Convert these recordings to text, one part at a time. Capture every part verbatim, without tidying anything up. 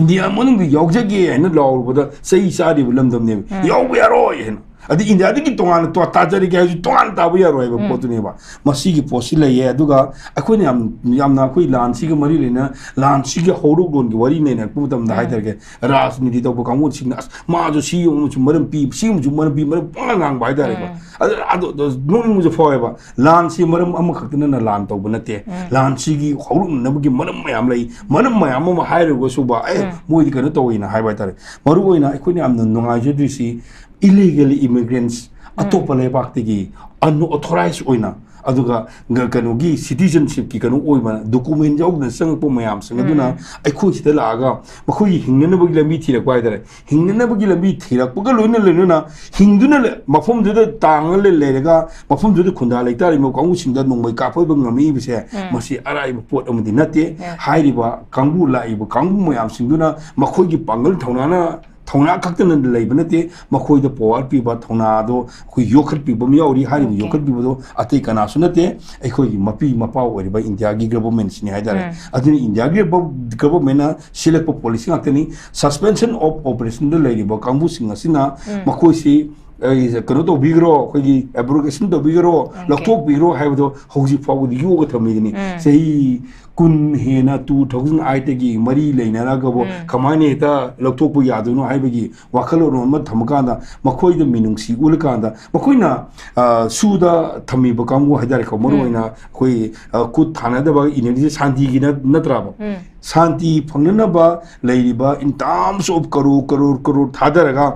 India ꯃꯅꯨꯡꯗ ꯌꯥꯎꯖꯒꯦ ꯍꯥꯏꯅ ꯂꯥꯎꯔꯨꯕꯗ ꯆꯩ ꯆꯥꯔꯤꯕ ꯂꯝꯗꯝꯅꯦꯕ꯫ ꯎꯝ꯫ ꯌꯥꯎꯕ ꯌꯥꯔꯣꯏ ꯍꯥꯏꯅ꯫ ꯑꯗꯩ ꯏꯟꯗꯤꯌꯥꯗꯒꯤ ꯇꯣꯉꯥꯟꯅ ꯇꯣ-, ꯇꯥꯖꯔꯒꯦ ꯍꯥꯏꯔꯁꯨ ꯇꯣꯉꯥꯟꯅ ꯇꯥꯕ ꯌꯥꯔꯣꯏ ꯍꯥꯏꯕ ꯎꯝ꯫ ꯄꯣꯠꯇꯨꯅꯦꯕ꯫ ꯃꯁꯤꯒꯤ ꯄꯣꯠꯁꯤ ꯂꯩꯌꯦ꯫ ꯑꯗꯨꯒ ꯑꯩꯈꯣꯏꯅ ꯌꯥꯝ, ꯌꯥꯝꯅ ꯑꯩꯈꯣꯏ ꯂꯥꯟꯁꯤꯒ ꯃꯔꯤ ꯂꯩꯅ, ꯂꯥꯟꯁꯤꯒꯤ ꯍꯧꯔꯛꯂꯣꯟꯒꯤ ꯋꯥꯔꯤ ꯅꯩꯅꯔꯛꯄ ꯃꯇꯝꯗ ꯎꯝ꯫ ꯍꯥꯏꯇꯥꯔꯦ, ꯔꯥꯖꯅꯤꯇꯤ ꯇꯧꯕ ꯀꯥꯡꯕꯨꯁꯤꯡꯅ "ꯑꯁ, ꯃꯥꯁꯨ ꯁꯤ ꯑꯃꯁꯨ ꯃꯔꯝ ꯄꯤ, ꯁꯤ ꯑꯃꯁꯨ ꯃꯔꯝ ꯄꯤ", ꯃꯔꯝ ꯄꯪꯉꯥꯡ ꯉꯥꯡꯕ ꯍꯥꯏꯇꯥꯔꯦꯀꯣ꯫ ꯎꯝ꯫ ꯑꯗꯨ, ꯑꯗꯨ, ꯑꯗꯨ ꯅꯣꯛꯅꯤꯡꯕꯁꯨ ꯐꯥꯎꯋꯦꯕ꯫ ꯂꯥꯟꯁꯤ ꯃꯔꯝ ꯑꯃꯈꯛꯇꯅ ꯂꯥꯟ ꯇꯧꯕ ꯅꯠꯇꯦ꯫ ꯎꯝ꯫ ꯂꯥꯟꯁꯤꯒꯤ ꯍꯧꯔꯛꯅꯅꯕꯒꯤ ꯃꯔꯝ ꯃꯌꯥꯝ ꯂꯩ꯫ ꯃꯔꯝ ꯃꯌꯥꯝ ꯑꯃ ꯍꯥꯏꯔꯨꯔꯒꯁꯨ ꯕ, ꯑꯦ, ꯎꯝ꯫ ꯃꯣꯏꯗꯤ ꯀꯩꯅꯣ ꯇꯧꯋꯦꯅ ꯍꯥꯏꯕ ꯍꯥꯏꯇꯥꯔꯦ꯫ ꯃꯔꯨ ꯑꯣꯏꯅ ꯑꯩꯈꯣꯏꯅ ꯌꯥꯝꯅ ꯅꯨꯡꯉꯥꯏꯖꯗ꯭ꯔꯤꯁꯤ illegal immigrants, ꯎꯝ꯫ ꯑꯇꯣꯞꯄ ꯂꯩꯕꯥꯛꯇꯒꯤ unauthorized ꯑꯣꯏꯅ, ꯑꯗꯨꯒ ꯒ-, ꯀꯩꯅꯣꯒꯤ citizenshipꯀꯤ ꯀꯩꯅꯣ ꯑꯣꯏꯕ, document ꯌꯥꯎꯗꯅ ꯆꯪꯉꯛꯄ ꯃꯌꯥꯝꯁꯤꯡ ꯑꯗꯨꯅ ꯎꯝ꯫ ꯑꯩꯈꯣꯏ ꯁꯤꯗ ꯂꯥꯛꯑꯒ ꯃꯈꯣꯏꯒꯤ ꯍꯤꯡꯅꯅꯕꯒꯤ ꯂꯝꯕꯤ ꯊꯤꯔꯛꯄ ꯍꯥꯏꯇꯥꯔꯦ꯫ ꯍꯤꯡꯅꯅꯕꯒꯤ ꯂꯝꯕꯤ ꯊꯤꯔꯛꯄꯒ ꯂꯣꯏꯅ ꯂꯣꯏꯅꯅ ꯍꯤꯡꯗꯨꯅ ꯂꯩ-, ꯃꯐꯝꯗꯨꯗ ꯇꯥꯡꯉ ꯂꯩ-, ꯂꯩꯔꯒ ꯃꯐꯝꯗꯨꯗ ꯈꯨꯟꯗꯥ ꯂꯩꯇꯥꯔꯤꯕ ꯀꯥꯡꯕꯨꯁꯤꯡꯗ ꯅꯣꯡꯃꯩ ꯀꯥꯞꯄ ꯉꯝꯃꯛꯏꯕꯁꯦ, ꯎꯝ꯫ ꯃꯁꯤ ꯑꯔꯥꯏꯕ ꯄꯣꯠ ꯑꯃꯗꯤ ꯅꯠꯇꯦ꯫ ꯎꯝ꯫ ꯍꯥꯏꯔꯤꯕ ꯀꯥꯡꯕꯨ, ꯂꯥꯛꯏꯕ ꯀꯥꯡꯕꯨ ꯃꯌꯥꯝꯁꯤꯡꯗꯨꯅ ꯃꯈꯣꯏꯒꯤ ꯄꯥꯡꯒꯜ ꯊꯧꯅꯥꯅ, ꯊꯧꯅꯥ ꯈꯛꯇꯅ ꯂꯩꯕ ꯅꯠꯇꯦ, ꯃꯈꯣꯏꯗ power ꯄꯤꯕ, ꯊꯧꯅꯥꯗꯣ ꯑꯩꯈꯣꯏ ꯌꯣꯛꯈꯠꯄꯤꯕ ꯑꯃ ꯌꯥꯎꯔꯤ꯫ ꯍꯥꯏꯔꯤꯕ OK꯫ ꯌꯣꯛꯈꯠꯄꯤꯕꯗꯣ ꯑꯇꯩ ꯀꯅꯥꯁꯨ ꯅꯠꯇꯦ, ꯑꯩꯈꯣꯏꯒꯤ ꯃꯄꯤ ꯃꯄꯥ ꯑꯣꯏꯔꯤꯕ ꯏꯟꯗꯤꯌꯥꯒꯤ governmentꯁꯤꯅꯤ ꯍꯥꯏꯇꯥꯔꯦ꯫ ꯎꯝ꯫ ꯑꯗꯨꯅ ꯏꯟꯗꯤꯌꯥꯒꯤ ꯒꯚ-, governmentꯅ ꯁꯤꯜꯂꯛꯄ policy ꯉꯥꯛꯇꯅꯤ꯫ Suspension of operationꯗ ꯂꯩꯔꯤꯕ ꯀꯥꯡꯕꯨꯁꯤꯡ ꯑꯁꯤꯅ ꯎꯝ꯫ ꯃꯈꯣꯏꯁꯤ, ꯑꯩ, ꯀꯩꯅꯣ ꯇꯧꯕꯤꯈ꯭ꯔꯣ, ꯑꯩꯈꯣꯏꯒꯤ abrogation ꯇꯧꯕꯤꯈ꯭ꯔꯣ, OK꯫ ꯂꯧꯊꯣꯛꯄꯤꯈ꯭ꯔꯣ ꯍꯥꯏꯕꯗꯣ ꯍꯧꯖꯤꯛ ꯐꯥꯎꯕꯗꯤ ꯌꯣꯛꯑ ꯊꯝꯃꯤꯗꯨꯅꯤ꯫ ꯎꯝ꯫ ꯆꯍꯤ ꯀꯨꯟ ꯍꯦꯟꯅ two thousand eightꯇꯒꯤ ꯃꯔꯤ ꯂꯩꯅꯔꯒꯕꯨ ꯎꯝ꯫ ꯀꯃꯥꯏꯅ ꯍꯦꯛꯇ ꯂꯧꯊꯣꯛꯄ ꯌꯥꯗꯣꯏꯅꯣ ꯍꯥꯏꯕꯒꯤ ꯋꯥꯈꯜꯂꯣꯟ ꯑꯃ ꯊꯝꯃꯀꯥꯟꯗ, ꯃꯈꯣꯏꯗ ꯃꯤꯅꯨꯡꯁꯤ ꯎꯠꯂꯀꯥꯟꯗ, ꯃꯈꯣꯏꯅ, ꯑ, ꯁꯨꯗ ꯊꯝꯃꯤꯕ ꯀꯥꯡꯕꯨ ꯍꯥꯏꯇꯥꯔꯦꯀꯣ, ꯃꯔꯨ ꯎꯝ꯫ ꯑꯣꯏꯅ ꯑꯩꯈꯣꯏ, ꯑ, ꯈꯨꯠ ꯊꯥꯅꯗꯕ energy ꯁꯥꯟꯇꯤꯒꯤ ꯅꯠ-, ꯅꯠꯇ꯭ꯔꯕ? ꯎꯝ꯫ ꯁꯥꯟꯇꯤ ꯐꯪꯅꯅꯕ ꯂꯩꯔꯤꯕ in terms of crore, crore, crore ꯊꯥꯗꯔꯒ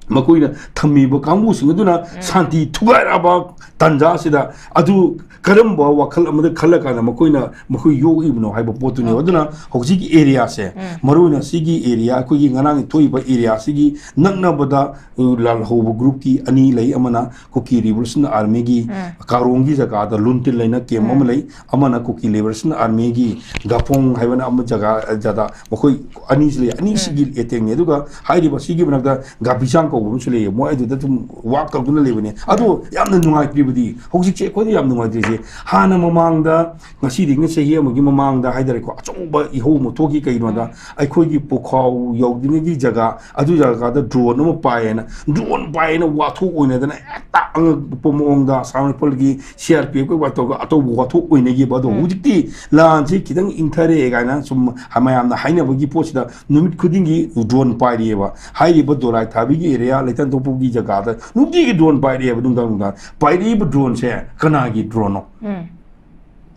ꯃꯈꯣꯏꯅ ꯊꯝꯃꯤꯕ ꯀꯥꯡꯕꯨꯁꯤꯡ ꯑꯗꯨꯅ ꯎꯝ꯫ ꯁꯥꯟꯇꯤ ꯊꯨꯒꯥꯏꯔꯛꯑꯕ ꯇꯥꯟꯖꯥ ꯑꯁꯤꯗ ꯑꯗꯨ ꯀꯔꯝꯕ ꯋꯥꯈꯜ ꯑꯃꯗ ꯈꯜꯂꯀꯥꯟꯗ ꯃꯈꯣꯏꯅ ꯃꯈꯣꯏ ꯌꯣꯛꯏꯕꯅꯣ ꯍꯥꯏꯕ ꯄꯣꯠꯇꯨꯅꯦꯕ꯫ OK꯫ ꯑꯗꯨꯅ ꯍꯧꯖꯤꯛꯀꯤ areaꯁꯦ, ꯎꯝ꯫ ꯃꯔꯨꯑꯣꯏꯅ ꯁꯤꯒꯤ area, ꯑꯩꯈꯣꯏꯒꯤ ꯉꯔꯥꯡꯒꯤ ꯊꯣꯛꯏꯕ areaꯁꯤꯒꯤ ꯅꯛꯅꯕꯗ, ꯑ, ꯂꯥꯜꯍꯧꯕ groupꯀꯤ ꯑꯅꯤ ꯂꯩ, ꯑꯃꯅ ꯀꯨꯀꯤ Liberation Armyꯒꯤ ꯎꯝ꯫ ꯀꯥꯔꯣꯡꯒꯤ ꯖꯒꯥꯗ ꯂꯨꯟꯇꯤꯟ ꯂꯩꯅ camp ꯎꯝ꯫ ꯑꯃ ꯂꯩ, ꯑꯃꯅ ꯀꯨꯀꯤ Liberation Armyꯒꯤ ꯒꯥꯐꯣꯡ ꯍꯥꯏꯕꯅ ꯑꯃ ꯖꯒꯥ, ꯖꯒꯥ, ꯃꯈꯣꯏ ꯑꯅꯤꯁꯤ ꯂꯩ, ꯑꯅꯤꯁꯤꯒꯤ ꯎꯝ꯫ attackꯅꯤ꯫ ꯑꯗꯨꯒ ꯍꯥꯏꯔꯤꯕ ꯁꯤꯒꯤ ꯃꯅꯥꯛꯇ ꯒꯥꯕꯤꯆꯥꯡ ꯀꯧꯕ ꯑꯃꯁꯨ ꯂꯩꯌꯦ꯫ ꯃꯣꯏ ꯑꯗꯨꯗ ꯑꯗꯨꯝ ꯋꯥꯛ ꯇꯧꯗꯨꯅ ꯂꯩꯕꯅꯦ꯫ ꯑꯗꯣ ꯌꯥꯝꯅ ꯅꯨꯡꯉꯥꯏꯇ꯭ꯔꯤꯕꯗꯤ, ꯍꯧꯖꯤꯛꯁꯦ ꯑꯩꯈꯣꯏꯗ ꯌꯥꯝ ꯅꯨꯡꯉꯥꯏꯇ꯭ꯔꯤꯁꯦ, ꯍꯥꯟꯅ ꯃꯃꯥꯡꯗ, ꯉꯁꯤꯗꯒꯤꯅ ꯆꯍꯤ ꯑꯃꯒꯤ ꯃꯃꯥꯡꯗ ꯍꯥꯏꯇꯥꯔꯦꯀꯣ, ꯑꯆꯧꯕ ꯏꯍꯧ ꯑꯃ ꯊꯣꯛꯈꯤ꯫ ꯀꯩꯒꯤꯅꯣꯗ, ꯑꯩꯈꯣꯏꯒꯤ ꯄꯨꯈꯥꯎ ꯌꯧꯗ꯭ꯔꯤꯉꯩꯒꯤ ꯖꯒꯥ, ꯑꯗꯨ ꯖꯒꯥꯗ ꯗ꯭ꯔꯣꯟ ꯑꯃ ꯄꯥꯏꯌꯦꯅ, ꯗ꯭ꯔꯣꯟ ꯄꯥꯏꯌꯦꯅ ꯋꯥꯊꯣꯛ ꯑꯣꯏꯅꯗꯅ ꯍꯦꯛꯇ ꯑꯉꯛꯄ ꯃꯑꯣꯡꯗ ꯑꯁꯥꯝ ꯔꯥꯏꯐꯜꯒꯤ ꯁꯤ ꯑꯥꯔ ꯄꯤ ꯑꯦꯐꯀ ꯇꯧꯔꯒ ꯑꯇꯧꯕ ꯋꯥꯊꯣꯛ ꯑꯣꯏꯅꯈꯤꯕ꯫ ꯑꯗꯣ ꯍꯧꯖꯤꯛꯇꯤ ꯂꯥꯟꯁꯤ ꯈꯤꯇꯪ ꯏꯪꯊꯔꯛꯑꯦ ꯀꯥꯏꯅ ꯁꯨꯝ ꯃꯌꯥꯝꯅ ꯍꯥꯏꯅꯕꯒꯤ ꯄꯣꯠꯁꯤꯗ, ꯅꯨꯃꯤꯠ ꯈꯨꯗꯤꯡꯒꯤ ꯗ꯭ꯔꯣꯟ ꯄꯥꯏꯔꯤꯑꯕ꯫ ꯍꯥꯏꯔꯤꯕ ꯗꯣꯂꯥꯏ ꯊꯥꯕꯤꯒꯤ ꯑꯦꯔꯤꯌꯥ, ꯂꯩꯇꯟ ꯇꯣꯡꯄꯣꯛꯄꯤ ꯖꯒꯥꯗ ꯅꯨꯡꯇꯤꯒꯤ ꯗ꯭ꯔꯣꯟ ꯄꯥꯏꯔꯤꯑꯕ, ꯅꯨꯡꯗꯥꯡ ꯅꯨꯡꯗꯥꯡ꯫ ꯄꯥꯏꯔꯛꯏꯕ ꯗ꯭ꯔꯣꯟꯁꯦ ꯀꯅꯥꯒꯤ ꯗ꯭ꯔꯣꯟꯅꯣ?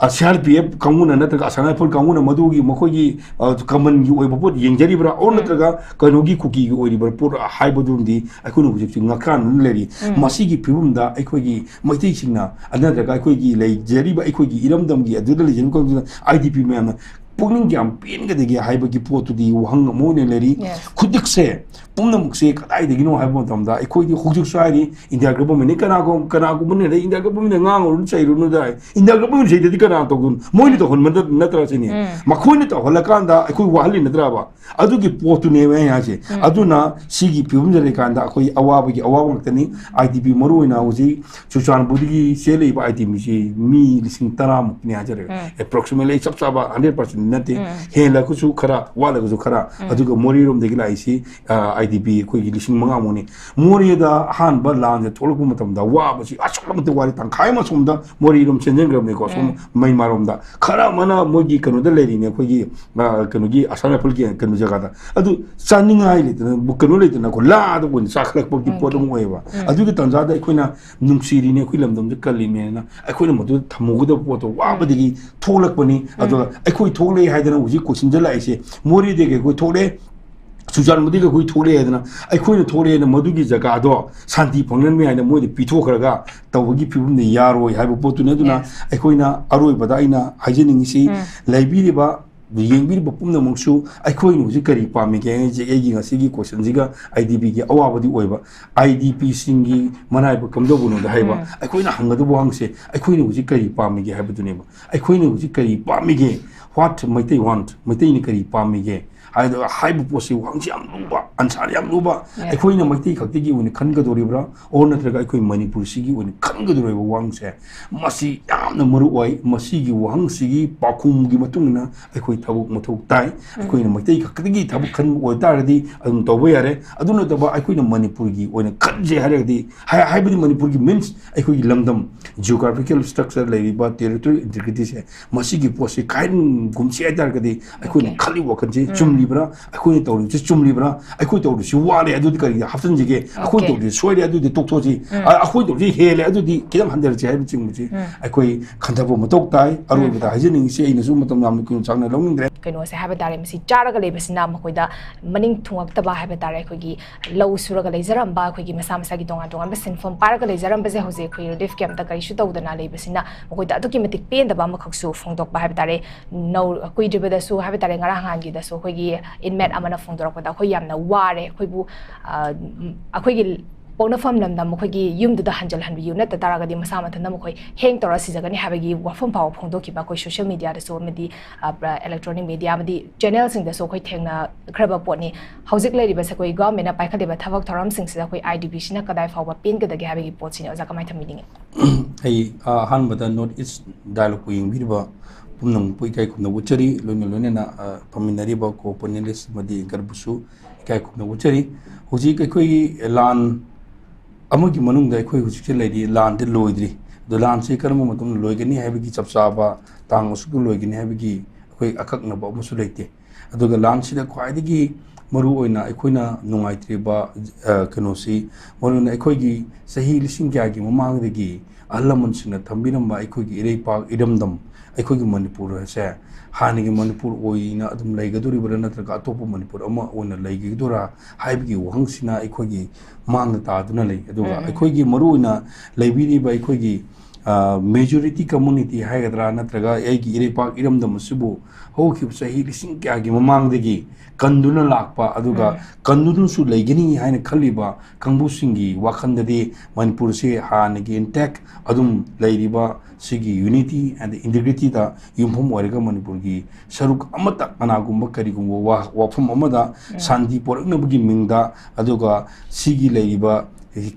ꯁꯤ ꯑꯥꯔ ꯄꯤ ꯑꯦꯐ ꯀꯥꯡꯕꯨꯅ ꯅꯠꯇ꯭ꯔꯒ ꯑꯁꯥꯝ ꯔꯥꯏꯐꯜ ꯀꯥꯡꯕꯨꯅ ꯃꯗꯨꯒꯤ ꯃꯈꯣꯏꯒꯤ, ꯑ, ꯀꯃꯟꯒꯤ ꯑꯣꯏꯕ ꯄꯣꯠ ꯌꯦꯡꯖꯔꯤꯕ꯭ꯔꯥ? ꯑꯣꯔ ꯅꯠꯇ꯭ꯔꯒ ꯀꯩꯅꯣꯒꯤ ꯀꯨꯀꯤꯒꯤ ꯑꯣꯏꯔꯤꯕ꯭ꯔꯥ ꯄꯣꯠ ꯍꯥꯏꯕꯗꯨꯝꯗꯤ ꯑꯩꯈꯣꯏꯅ ꯍꯧꯖꯤꯛꯁꯤ ꯉꯛꯀꯥꯟꯅꯅ ꯂꯩꯔꯤ꯫ ꯃꯁꯤꯒꯤ ꯐꯤꯕꯝꯗ ꯑꯩꯈꯣꯏꯒꯤ ꯃꯩꯇꯩꯁꯤꯡꯅ, ꯅꯠꯇ꯭ꯔꯒ ꯑꯩꯈꯣꯏꯒꯤ ꯂꯩꯖꯔꯤꯕ, ꯑꯩꯈꯣꯏꯒꯤ ꯏꯔꯝꯗꯝꯒꯤ ꯑꯗꯨꯗ ꯂꯩꯖꯔꯤꯕ ꯀꯥꯡꯕꯨꯁꯤꯅ, ꯑꯥꯏ ꯗꯤ ꯄꯤ ꯃꯌꯥꯝꯅ ꯄꯨꯛꯅꯤꯡ ꯀꯌꯥꯝ ꯄꯦꯟꯒꯗꯒꯦ ꯍꯥꯏꯕꯒꯤ ꯄꯣꯠꯇꯨꯗꯤ ꯋꯥꯍꯪ ꯑꯃ ꯑꯣꯏꯅ ꯂꯩꯔꯤ꯫ ꯈꯨꯗꯤꯛꯁꯦ ꯄꯨꯝꯅꯃꯛꯁꯦ ꯀꯗꯥꯏꯗꯒꯤꯅꯣ ꯍꯥꯏꯕ ꯃꯇꯝꯗ, ꯑꯩꯈꯣꯏꯗꯤ ꯍꯧꯖꯤꯛꯁꯨ ꯍꯥꯏꯔꯤ, ꯏꯟꯗꯤꯌꯥ ꯒꯚꯔꯟꯃꯦꯟꯠꯅ ꯀꯅꯥꯒꯨꯝ-, ꯀꯅꯥꯒꯨꯝꯕꯅ ꯏꯟꯗꯤꯌꯥ ꯒꯚꯔꯟꯃꯦꯟꯠꯅ ꯉꯥꯡꯉꯨꯔꯅꯨ, ꯆꯩꯔꯨꯅꯨꯗ ꯍꯥꯏ꯫ ꯏꯟꯗꯤꯌꯥ ꯒꯚꯔꯟꯃꯦꯟꯠ ꯆꯩꯗꯗꯤ ꯀꯅꯥ ꯇꯧꯗꯣꯏꯅꯣ? ꯃꯣꯏꯅ ꯇꯧꯍꯟꯕ ꯅꯠ-, ꯅꯠꯇ꯭ꯔꯥ ꯁꯤꯅꯤ? ꯃꯈꯣꯏꯅ ꯇꯧꯍꯜꯂꯀꯥꯟꯗ ꯑꯩꯈꯣꯏ ꯋꯥꯍꯜꯂꯤ ꯅꯠꯇ꯭ꯔꯕ? ꯑꯗꯨꯒꯤ ꯄꯣꯠꯇꯨꯅꯦꯕ ꯑꯩꯅ ꯍꯥꯏꯁꯦ꯫ ꯑꯗꯨꯅ ꯁꯤꯒꯤ ꯐꯤꯕꯝꯗ ꯂꯩꯔꯀꯥꯟꯗ ꯑꯩꯈꯣꯏ ꯑꯋꯥꯕꯒꯤ ꯑꯋꯥꯕ ꯉꯥꯛꯇꯅꯤ꯫ ꯑꯥꯏ ꯗꯤ ꯄꯤ ꯃꯔꯨ ꯑꯣꯏꯅ ꯍꯧꯖꯤꯛ ꯆꯨꯔꯆꯥꯟꯄꯨꯔꯗꯒꯤ ꯆꯦꯜꯂꯛꯏꯕ ꯑꯥꯏ ꯗꯤ ꯄꯤꯁꯤ ꯃꯤ ꯂꯤꯁꯤꯡ ꯇꯔꯥꯃꯨꯛꯅꯤ ꯍꯥꯏꯖꯔꯦ꯫ ꯑꯦꯄ꯭ꯔꯣꯛꯁꯤꯃꯦꯠꯂꯤ, ꯆꯞ ꯆꯥꯕ ꯍꯟꯗ꯭ꯔꯦꯠ ꯄꯥꯔꯁꯦꯟ ꯅꯠꯇꯦ, ꯍꯦꯜꯂꯒꯁꯨ ꯈꯔ, ꯋꯥꯠꯂꯒꯁꯨ ꯈꯔ꯫ ꯑꯗꯨꯒ ꯃꯣꯔꯦꯔꯣꯝꯗꯒꯤ ꯂꯥꯛꯏꯁꯤ, ꯑꯥ, ꯑꯥꯏ ꯗꯤ ꯄꯤ ꯑꯩꯈꯣꯏꯒꯤ ꯂꯤꯁꯤꯡ ꯃꯉꯥꯃꯨꯛꯅꯤ꯫ ꯃꯣꯔꯦꯗ ꯑꯍꯥꯟꯕ ꯂꯥꯟꯁꯦ ꯊꯣꯛꯂꯛꯄ ꯃꯇꯝꯗ ꯋꯥꯕꯁꯤ ꯑꯁꯨꯛꯀꯤ ꯃꯇꯤꯛ ꯋꯥꯔꯦ, ꯇꯪꯈꯥꯏ ꯑꯃ ꯁꯣꯝꯗ ꯃꯣꯔꯦꯔꯣꯝ ꯆꯦꯟꯁꯤꯟꯈ꯭ꯔꯕꯅꯤꯀꯣ, ꯁꯣꯝ ꯃꯩꯃꯥꯔꯣꯝꯗ꯫ ꯈꯔ ꯑꯃꯅ ꯃꯣꯏꯒꯤ ꯀꯩꯅꯣꯗ ꯂꯩꯔꯤꯅꯦ, ꯑꯩꯈꯣꯏꯒꯤ, ꯑꯥ, ꯀꯩꯅꯣꯒꯤ ꯑꯁꯥꯝ ꯔꯥꯏꯐꯜꯒꯤ ꯀꯩꯅꯣ ꯖꯒꯥꯗ꯫ ꯑꯗꯨ ꯆꯥꯅꯤꯡꯉꯥꯏ ꯂꯩꯇꯅ, ꯀꯩꯅꯣ ꯂꯩꯇꯅꯀꯣ, ꯂꯥꯗ ꯑꯣꯏꯅ ꯆꯥꯈꯠꯂꯛꯄꯒꯤ ꯄꯣꯠ ꯑꯃ ꯑꯣꯏꯌꯦꯕ꯫ ꯑꯗꯨꯒꯤ ꯇꯥꯟꯖꯥꯗ ꯑꯩꯈꯣꯏꯅ ꯅꯨꯡꯁꯤꯔꯤꯅꯦ, ꯑꯩꯈꯣꯏ ꯂꯝꯗꯝꯁꯦ ꯀꯜꯂꯤꯅꯦꯅ ꯑꯩꯈꯣꯏꯅ ꯃꯗꯨꯗ ꯊꯝꯍꯧꯒꯗꯕ ꯄꯣꯠꯇꯣ ꯋꯥꯕꯗꯒꯤ ꯊꯣꯛꯂꯛꯄꯅꯤ꯫ ꯑꯗꯨꯒ ꯑꯩꯈꯣꯏ ꯊꯣꯛꯂꯛꯑꯦ ꯍꯥꯏꯗꯅ ꯍꯧꯖꯤꯛ ꯀꯣꯏꯁꯟꯁꯦ ꯂꯥꯛꯏꯁꯦ, ꯃꯣꯔꯦꯗꯒꯤ ꯑꯩꯈꯣꯏ ꯊꯣꯛꯂꯛꯑꯦ, ꯆꯨꯔꯆꯥꯟꯄꯨꯔꯗꯒꯤ ꯑꯩꯈꯣꯏ ꯊꯣꯛꯂꯛꯑꯦ ꯍꯥꯏꯗꯅ, ꯑꯩꯈꯣꯏꯅ ꯊꯣꯛꯂꯛꯑꯦꯅ ꯃꯗꯨꯒꯤ ꯖꯒꯥꯗꯣ ꯁꯥꯟꯇꯤ ꯐꯪꯅꯅꯕ ꯍꯥꯏꯅ ꯃꯣꯏꯗ ꯄꯤꯊꯣꯛꯈ꯭ꯔꯒ ꯇꯧꯕꯒꯤ ꯐꯤꯕꯝꯗ ꯌꯥꯔꯣꯏ ꯍꯥꯏꯕ ꯄꯣꯠꯇꯨꯅꯤ꯫ ꯑꯗꯨꯅ ꯑꯩꯈꯣꯏꯅ ꯑꯔꯣꯏꯕꯗ ꯑꯩꯅ ꯍꯥꯏꯖꯅꯤꯡꯉꯤꯁꯤ, ꯂꯩꯕꯤꯔꯤꯕ, ꯌꯦꯡꯕꯤꯔꯤꯕ ꯄꯨꯝꯅꯃꯛꯁꯨ, ꯑꯩꯈꯣꯏꯅ ꯍꯧꯖꯤꯛ ꯀꯔꯤ ꯄꯥꯝꯃꯤꯒꯦ? ꯑꯩꯁꯦ, ꯑꯩꯒꯤ ꯉꯁꯤꯒꯤ ꯀꯣꯏꯁꯟꯁꯤꯒ ꯑꯥꯏ ꯗꯤ ꯄꯤꯒꯤ ꯑꯋꯥꯕꯗꯤ ꯑꯣꯏꯕ, ꯑꯥꯏ ꯗꯤ ꯄꯤꯁꯤꯡꯒꯤ ꯃꯅꯥꯏꯕ ꯀꯝꯗꯧꯕꯅꯣꯗ ꯍꯥꯏꯕ ꯑꯩꯈꯣꯏꯅ ꯍꯪꯒꯗꯕ ꯋꯥꯍꯪꯁꯦ, ꯑꯩꯈꯣꯏꯅ ꯍꯧꯖꯤꯛ ꯀꯔꯤ ꯄꯥꯝꯃꯤꯒꯦ ꯍꯥꯏꯕꯗꯨꯅꯦꯕ꯫ ꯑꯩꯈꯣꯏꯅ ꯍꯧꯖꯤꯛ ꯀꯔꯤ ꯄꯥꯝꯃꯤꯒꯦ? What Meitei want? ꯃꯩꯇꯩꯅ ꯀꯔꯤ ꯄꯥꯝꯃꯤꯒꯦ? ꯑꯗꯣ ꯍꯥꯏꯕ ꯄꯣꯠꯁꯤ ꯋꯥꯍꯪꯁꯤ ꯌꯥꯝ ꯂꯨꯕ, ꯑꯟꯁꯥꯔ ꯌꯥꯝ ꯂꯨꯕ꯫ ꯑꯩꯈꯣꯏꯅ ꯃꯩꯇꯩ ꯈꯛꯇꯒꯤ ꯑꯣꯏꯅ ꯈꯟꯒꯗꯧꯔꯤꯕ꯭ꯔꯥ, ꯑꯣꯔ ꯅꯠꯇ꯭ꯔꯒ ꯑꯩꯈꯣꯏ ꯃꯅꯤꯄꯨꯔꯁꯤꯒꯤ ꯑꯣꯏꯅ ꯈꯟꯒꯗꯧꯔꯤꯕ ꯋꯥꯍꯪꯁꯦ, ꯃꯁꯤ ꯌꯥꯝꯅ ꯃꯔꯨ ꯑꯣꯏ꯫ ꯃꯁꯤꯒꯤ ꯋꯥꯍꯪꯁꯤꯒꯤ ꯄꯥꯎꯈꯨꯝꯒꯤ ꯃꯇꯨꯡ ꯏꯟꯅ ꯑꯩꯈꯣꯏ ꯊꯕꯛ ꯃꯊꯧ ꯇꯥꯏ꯫ ꯑꯩꯈꯣꯏꯅ ꯃꯩꯇꯩ ꯈꯛꯇꯒꯤ ꯊꯕꯛ ꯈꯟꯕ ꯑꯣꯏꯇꯥꯔꯒꯗꯤ ꯑꯗꯨꯝ ꯇꯧꯕ ꯌꯥꯔꯦ꯫ ꯑꯗꯨ ꯅꯠꯇꯕ ꯑꯩꯈꯣꯏꯅ ꯃꯅꯤꯄꯨꯔꯒꯤ ꯑꯣꯏꯅ ꯈꯟꯁꯦ ꯍꯥꯏꯔꯒꯗꯤ, ꯍꯥꯏ-, ꯍꯥꯏꯕꯗꯤ ꯃꯅꯤꯄꯨꯔꯒꯤ means ꯑꯩꯈꯣꯏꯒꯤ ꯂꯝꯗꯝ, geographical structure ꯂꯩꯔꯤꯕ territorial integrityꯁꯦ, ꯃꯁꯤꯒꯤ ꯄꯣꯠꯁꯤ ꯀꯥꯏꯍꯟꯒꯨꯝꯁꯤ ꯍꯥꯏꯇꯥꯔꯒꯗꯤ ꯑꯩꯈꯣꯏꯅ Okay. ꯈꯜꯂꯤꯕ ꯋꯥꯈꯜꯁꯤ ꯎꯝ꯫ ꯆꯨꯝꯂꯤꯕ꯭ꯔꯥ, ꯑꯩꯈꯣꯏꯅ ꯇꯧꯔꯤꯕꯁꯤ ꯆꯨꯝꯂꯤꯕ꯭ꯔꯥ, ꯑꯩꯈꯣꯏ ꯇꯧꯔꯤꯕꯁꯤ ꯋꯥꯠꯂꯦ ꯑꯗꯨꯗꯤ ꯀꯔꯤꯒꯤ ꯍꯥꯞꯆꯤꯟꯁꯤꯒꯦ, ꯑꯩꯈꯣꯏ Okay. ꯇꯧꯔꯤꯕꯁꯤ ꯁꯣꯏꯔꯦ ꯑꯗꯨꯗꯤ ꯇꯣꯛꯊꯣꯛꯁꯤ, ꯎꯝ꯫ ꯑ, ꯑꯩꯈꯣꯏ ꯇꯧꯔꯤꯁꯤ ꯍꯦꯜꯂꯦ ꯑꯗꯨꯗꯤ ꯈꯤꯇꯪ ꯍꯟꯊꯔꯁꯤ ꯍꯥꯏꯕꯅꯆꯤꯡꯕꯁꯤ ꯎꯝ꯫ ꯑꯩꯈꯣꯏ ꯈꯟꯊꯕ ꯃꯊꯧ ꯇꯥꯏ꯫ ꯑꯔꯣꯏꯕꯗ ꯎꯝ꯫ ꯍꯥꯏꯖꯅꯤꯡꯉꯤꯁꯤ, ꯑꯩꯅꯁꯨ ꯃꯇꯝ ꯌꯥꯝꯅ ꯀꯨꯏꯅ ꯁꯥꯡꯅ ꯂꯧꯅꯤꯡꯗ꯭ꯔꯦ꯫ ꯀꯩꯅꯣꯁꯦ ꯍꯥꯏꯕ ꯇꯥꯔꯦ, ꯃꯁꯤ ꯆꯥꯔꯒ ꯂꯩꯕꯁꯤꯅ ꯃꯈꯣꯏꯗ ꯃꯅꯤꯡ ꯊꯨꯡꯉꯛꯇꯕ ꯍꯥꯏꯕ ꯇꯥꯔꯦ, ꯑꯩꯈꯣꯏꯒꯤ ꯂꯧ ꯁꯨꯔꯒ ꯂꯩꯖꯔꯝꯕ ꯑꯩꯈꯣꯏꯒꯤ ꯃꯁꯥ ꯃꯁꯥꯒꯤ ꯇꯣꯉꯥꯟ ꯇꯣꯉꯥꯟꯕ ꯁꯤꯟꯐꯝ ꯄꯥꯏꯔꯒ ꯂꯩꯖꯔꯝꯕꯁꯦ ꯍꯧꯖꯤꯛ ꯑꯩꯈꯣꯏ relief campꯇ ꯀꯔꯤꯁꯨ ꯇꯧꯗꯅ ꯂꯩꯕꯁꯤꯅ ꯃꯈꯣꯏꯗ ꯑꯗꯨꯛꯀꯤ ꯃꯇꯤꯛ ꯄꯦꯟꯗꯕ ꯑꯃꯈꯛꯁꯨ ꯐꯣꯡꯗꯣꯛꯄ ꯍꯥꯏꯕ ꯇꯥꯔꯦ꯫ ꯅꯧ-, ꯀꯨꯏꯗ꯭ꯔꯤꯕꯗꯁꯨ ꯍꯥꯏꯕ ꯇꯥꯔꯦ, ꯉꯔꯥꯡ ꯅꯍꯥꯟꯒꯤꯗꯁꯨ ꯑꯩꯈꯣꯏꯒꯤ inmate ꯑꯃꯅ ꯐꯣꯡꯗꯣꯔꯛꯄꯗ ꯑꯩꯈꯣꯏ ꯌꯥꯝꯅ ꯋꯥꯔꯦ, ꯑꯩꯈꯣꯏꯕꯨ, ꯑ, ꯑꯩꯈꯣꯏꯒꯤ ꯄꯣꯛꯅꯐꯝ ꯂꯝꯗ ꯃꯈꯣꯏꯒꯤ ꯌꯨꯝꯗꯨꯗ ꯍꯟꯖꯤꯜꯍꯟꯕꯤꯌꯨ, ꯅꯠꯇ ꯇꯥꯔꯒꯗꯤ ꯃꯁꯥ ꯃꯊꯟꯇ ꯃꯈꯣꯏ hang ꯇꯧꯔ ꯁꯤꯖꯒꯅꯤ ꯍꯥꯏꯕꯒꯤ ꯋꯥꯐꯝ ꯐꯥꯎꯕ ꯐꯣꯡꯗꯣꯛꯈꯤꯕ ꯑꯩꯈꯣꯏ social mediaꯗꯁꯨ ꯑꯃꯗꯤ, ꯑ, electronic media ꯑꯃꯗꯤ channelꯁꯤꯡꯗꯁꯨ ꯑꯩꯈꯣꯏ ꯊꯦꯡꯅꯈ꯭ꯔꯕ ꯄꯣꯠꯅꯤ꯫ ꯍꯧꯖꯤꯛ ꯂꯩꯔꯤꯕꯁꯦ ꯑꯩꯈꯣꯏ governmentꯅ ꯄꯥꯏꯈꯠꯂꯤꯕ ꯊꯕꯛ ꯊꯧꯔꯝꯁꯤꯡꯁꯤꯗ ꯑꯩꯈꯣꯏ IDPꯁꯤꯅ ꯀꯗꯥꯏ ꯐꯥꯎꯕ ꯄꯦꯟꯒꯗꯒꯦ ꯍꯥꯏꯕꯒꯤ ꯄꯣꯠꯁꯤꯅꯤ꯫ ꯑꯣꯖꯥ, ꯀꯃꯥꯏꯅ ꯊꯝꯕꯤꯅꯤꯡꯉꯤ? ꯑꯩ, ꯑ, ꯑꯍꯥꯟꯕꯗ North East Dialogueꯄꯨ ꯌꯦꯡꯕꯤꯔꯤꯕ ꯄꯨꯝꯅꯃꯛꯄꯨ ꯏꯀꯥꯏ ꯈꯨꯝꯅꯕ ꯎꯠꯆꯔꯤ꯫ ꯂꯣꯏꯅ ꯂꯣꯏꯅꯅ, ꯑ, ꯐꯝꯃꯤꯟꯅꯔꯤꯕ co-panelist ꯑꯃꯗꯤ anchorꯕꯨꯁꯨ ꯏꯀꯥꯏ ꯈꯨꯝꯅꯕ ꯎꯠꯆꯔꯤ꯫ ꯍꯧꯖꯤꯛ ꯑꯩꯈꯣꯏꯒꯤ ꯂꯥꯟ ꯑꯃꯒꯤ ꯃꯅꯨꯡꯗ ꯑꯩꯈꯣꯏ ꯍꯧꯖꯤꯛꯁꯦ ꯂꯩꯔꯤ, ꯂꯥꯟꯗꯤ ꯂꯣꯏꯗ꯭ꯔꯤ꯫ ꯑꯗꯣ ꯂꯥꯟꯁꯤ ꯀꯔꯝꯕ ꯃꯇꯝꯗ ꯂꯣꯏꯒꯅꯤ ꯍꯥꯏꯕꯒꯤ ꯆꯞ ꯆꯥꯕ ꯇꯥꯡ ꯑꯁꯨꯛꯇ ꯂꯣꯏꯒꯅꯤ ꯍꯥꯏꯕꯒꯤ ꯑꯩꯈꯣꯏ ꯑꯀꯛꯅꯕ ꯑꯃꯁꯨ ꯂꯩꯇꯦ꯫ ꯑꯗꯨꯒ ꯂꯥꯟꯁꯤꯗ ꯈ꯭ꯋꯥꯏꯗꯒꯤ ꯃꯔꯨꯑꯣꯏꯅ ꯑꯩꯈꯣꯏꯅ ꯅꯨꯡꯉꯥꯏꯇ꯭ꯔꯤꯕ, ꯑ, ꯀꯩꯅꯣꯁꯤ, ꯃꯔꯨꯑꯣꯏꯅ ꯑꯩꯈꯣꯏꯒꯤ ꯆꯍꯤ ꯂꯤꯁꯤꯡ ꯀꯌꯥꯒꯤ ꯃꯃꯥꯡꯗꯒꯤ ꯑꯍꯜ ꯂꯃꯟꯁꯤꯡꯅ ꯊꯝꯕꯤꯔꯝꯕ ꯑꯩꯈꯣꯏꯒꯤ ꯏꯔꯩꯄꯥꯛ ꯏꯔꯝꯗꯝ, ꯑꯩꯈꯣꯏꯒꯤ ꯃꯅꯤꯄꯨꯔ ꯑꯁꯦ ꯍꯥꯟꯅꯒꯤ ꯃꯅꯤꯄꯨꯔ ꯑꯣꯏꯅ ꯑꯗꯨꯝ ꯂꯩꯒꯗꯧꯔꯤꯕ꯭ꯔꯥ, ꯅꯠꯇ꯭ꯔꯒ ꯑꯇꯣꯞꯄ ꯃꯅꯤꯄꯨꯔ ꯑꯃ ꯑꯣꯏꯅ ꯂꯩꯒꯗꯧꯔꯥ ꯍꯥꯏꯕꯒꯤ ꯋꯥꯍꯪꯁꯤꯅ ꯑꯩꯈꯣꯏꯒꯤ ꯃꯥꯡꯗ ꯇꯥꯗꯨꯅ ꯂꯩ꯫ ꯑꯗꯨꯒ ꯎꯝ, ꯎꯝ꯫ ꯑꯩꯈꯣꯏꯒꯤ ꯃꯔꯨꯑꯣꯏꯅ ꯂꯩꯕꯤꯔꯤꯕ ꯑꯩꯈꯣꯏꯒꯤ, ꯃꯦꯖꯣꯔꯤꯇꯤ ꯀꯝꯃꯨꯅꯤꯇꯤ ꯍꯥꯏꯒꯗ꯭ꯔꯥ, ꯅꯠꯇ꯭ꯔꯒ ꯑꯩꯒꯤ ꯏꯔꯩꯄꯥꯛ ꯏꯔꯝꯗꯝ ꯑꯁꯤꯕꯨ ꯍꯧꯈꯤꯕ ꯆꯍꯤ ꯂꯤꯁꯤꯡ ꯀꯌꯥꯒꯤ ꯃꯃꯥꯡꯗꯒꯤ ꯀꯟꯗꯨꯅ ꯂꯥꯛꯄ, ꯑꯗꯨꯒ ꯎꯝ꯫ ꯀꯟꯗꯨꯅꯁꯨ ꯂꯩꯒꯅꯤ ꯍꯥꯏꯅ ꯈꯜꯂꯤꯕ ꯀꯥꯡꯕꯨꯁꯤꯡꯒꯤ ꯋꯥꯈꯜꯗꯗꯤ ꯃꯅꯤꯄꯨꯔꯁꯤ ꯍꯥꯟꯅꯒꯤ intact ꯑꯗꯨꯝ ꯂꯩꯔꯤꯕ ꯁꯤꯒꯤ unity and integrityꯗ ꯌꯨꯝꯐꯝ ꯑꯣꯏꯔꯒ ꯃꯅꯤꯄꯨꯔꯒꯤ ꯁꯔꯨꯛ ꯑꯃꯠꯇ ꯀꯅꯥꯒꯨꯝꯕ ꯀꯔꯤꯒꯨꯝꯕ ꯋꯥ-, ꯋꯥꯐꯝ ꯑꯃꯗ ꯎꯝ꯫ ꯁꯥꯟꯇꯤ ꯄꯣꯔꯛꯅꯕꯒꯤ ꯃꯤꯡꯗ, ꯑꯗꯨꯒ ꯁꯤꯒꯤ ꯂꯩꯔꯤꯕ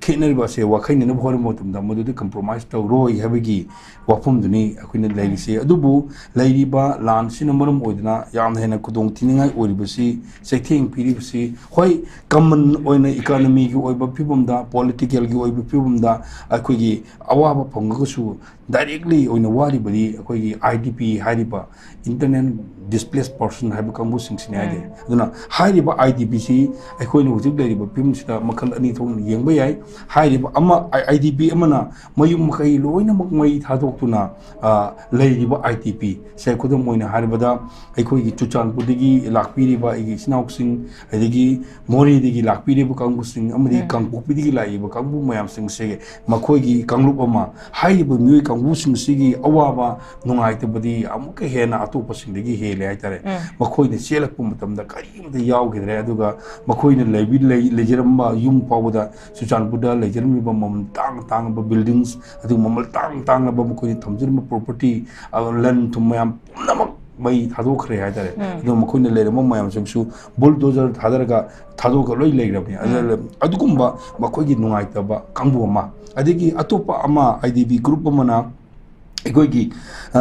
ꯈꯦꯠꯅꯔꯤꯕ ꯑꯁꯦ ꯋꯥꯈꯩꯅꯅꯕ ꯍꯣꯠꯅꯕ ꯃꯇꯝꯗ ꯃꯗꯨꯗ compromise ꯇꯧꯔꯣꯏ ꯍꯥꯏꯕꯒꯤ ꯋꯥꯐꯝꯗꯨꯅꯤ ꯑꯩꯈꯣꯏꯅ ꯂꯩꯔꯤꯁꯦ꯫ ꯑꯗꯨꯕꯨ ꯂꯩꯔꯤꯕ ꯂꯥꯟꯁꯤꯅ ꯃꯔꯝ ꯑꯣꯏꯗꯨꯅ ꯌꯥꯝꯅ ꯍꯦꯟꯅ ꯈꯨꯗꯣꯡ ꯊꯤꯅꯤꯡꯉꯥꯏ ꯑꯣꯏꯔꯤꯕꯁꯤ, ꯆꯩꯊꯦꯡ ꯄꯤꯔꯤꯕꯁꯤ, ꯍꯣꯏ, common ꯑꯣꯏꯅ economyꯒꯤ ꯑꯣꯏꯕ ꯐꯤꯕꯝꯗ, politicalꯒꯤ ꯑꯣꯏꯕ ꯐꯤꯕꯝꯗ ꯑꯩꯈꯣꯏꯒꯤ ꯑꯋꯥꯕ ꯐꯪꯉꯒꯁꯨ directly ꯑꯣꯏꯅ ꯋꯥꯔꯤꯕꯗꯤ ꯑꯩꯈꯣꯏꯒꯤ IDP ꯍꯥꯏꯔꯤꯕ internal displaced person ꯍꯥꯏꯕ ꯀꯥꯡꯕꯨꯁꯤꯡꯁꯤꯅꯤ ꯍꯥꯏꯗꯤ꯫ ꯎꯝ꯫ ꯑꯗꯨꯅ ꯍꯥꯏꯔꯤꯕ IDPꯁꯤ ꯑꯩꯈꯣꯏꯅ ꯍꯧꯖꯤꯛ ꯂꯩꯔꯤꯕ ꯐꯤꯕꯝꯁꯤꯗ ꯃꯈꯜ ꯑꯅꯤ ꯊꯣꯛꯅ ꯌꯦꯡꯕ ꯌꯥꯏ꯫ ꯍꯥꯏꯔꯤꯕ ꯑꯃ, IDP ꯑꯃꯅ ꯃꯌꯨꯝ ꯃꯀꯩ ꯂꯣꯏꯅꯃꯛ ꯃꯩ ꯊꯥꯗꯣꯛꯇꯨꯅ, ꯑ, ꯂꯩꯔꯤꯕ IDP ꯁꯦ, ꯈꯨꯗꯝ ꯑꯣꯏꯅ ꯍꯥꯏꯔꯕꯗ, ꯑꯩꯈꯣꯏꯒꯤ ꯆꯨꯔꯆꯥꯟꯄꯨꯔꯗꯒꯤ ꯂꯥꯛꯄꯤꯔꯤꯕ ꯑꯩꯒꯤ ꯏꯆꯤꯟ ꯏꯅꯥꯎꯁꯤꯡ, ꯑꯗꯒꯤ ꯃꯣꯔꯦꯗꯒꯤ ꯂꯥꯛꯄꯤꯔꯤꯕ ꯀꯥꯡꯕꯨꯁꯤꯡ ꯑꯃꯗꯤ ꯎꯝ꯫ ꯀꯥꯡꯄꯣꯛꯄꯤꯗꯒꯤ ꯂꯥꯛꯏꯕ ꯀꯥꯡꯕꯨ ꯃꯌꯥꯝꯁꯤꯡꯁꯦ, ꯃꯈꯣꯏꯒꯤ ꯀꯥꯡꯂꯨꯞ ꯑꯃ, ꯍꯥꯏꯔꯤꯕ ꯃꯤꯑꯣꯏ ꯀꯥꯡꯕꯨꯁꯤꯡꯁꯤꯒꯤ ꯑꯋꯥꯕ ꯅꯨꯡꯉꯥꯏꯇꯕꯗꯤ ꯑꯃꯨꯛꯀ ꯍꯦꯟꯅ ꯑꯇꯣꯞꯄꯁꯤꯡꯗꯒꯤ ꯍꯦꯜꯂꯦ ꯍꯥꯏꯇꯥꯔꯦ꯫ ꯎꯝ꯫ ꯃꯈꯣꯏꯅ ꯆꯦꯜꯂꯛꯄ ꯃꯇꯝꯗ ꯀꯔꯤꯝꯇ ꯌꯥꯎꯈꯤꯗ꯭ꯔꯦ, ꯑꯗꯨꯒ ꯃꯈꯣꯏꯅ ꯂꯩꯕꯤ-, ꯂꯩ-, ꯂꯩꯖꯔꯝꯕ ꯌꯨꯝ ꯐꯥꯎꯕꯗ, ꯆꯨꯔꯆꯥꯟꯄꯨꯔꯗ ꯂꯩꯖꯔꯝꯃꯤꯕ ꯃꯃꯜ ꯇꯥꯡ ꯇꯥꯡꯉꯕ buildings, ꯑꯗꯨꯒ ꯃꯃꯜ ꯇꯥꯡ ꯇꯥꯡꯂꯕ ꯃꯈꯣꯏꯅ ꯊꯝꯖꯔꯝꯕ property, ꯑ, ꯂꯟ ꯊꯨꯝ ꯃꯌꯥꯝ ꯄꯨꯝꯅꯃꯛ ꯃꯩ ꯊꯥꯗꯣꯛꯈ꯭ꯔꯦ ꯍꯥꯏꯇꯥꯔꯦ꯫ ꯎꯝ꯫ ꯑꯗꯨꯒ ꯃꯈꯣꯏꯅ ꯂꯩꯔꯝꯕ ꯃꯌꯥꯝꯁꯤꯡꯁꯨ bulldozer ꯊꯥꯗꯔꯒ ꯊꯥꯗꯣꯛꯑꯒ ꯂꯣꯏ ꯂꯩꯈ꯭ꯔꯕꯅꯤ꯫ ꯑꯗꯨ-, ꯎꯝ꯫ ꯑꯗꯨꯒꯨꯝꯕ ꯃꯈꯣꯏꯒꯤ ꯅꯨꯡꯉꯥꯏꯇꯕ ꯀꯥꯡꯕꯨ ꯑꯃ, ꯑꯗꯒꯤ ꯑꯇꯣꯞꯄ ꯑꯃ, IDP group ꯑꯃꯅ ꯑꯩꯈꯣꯏꯒꯤ, ꯑ,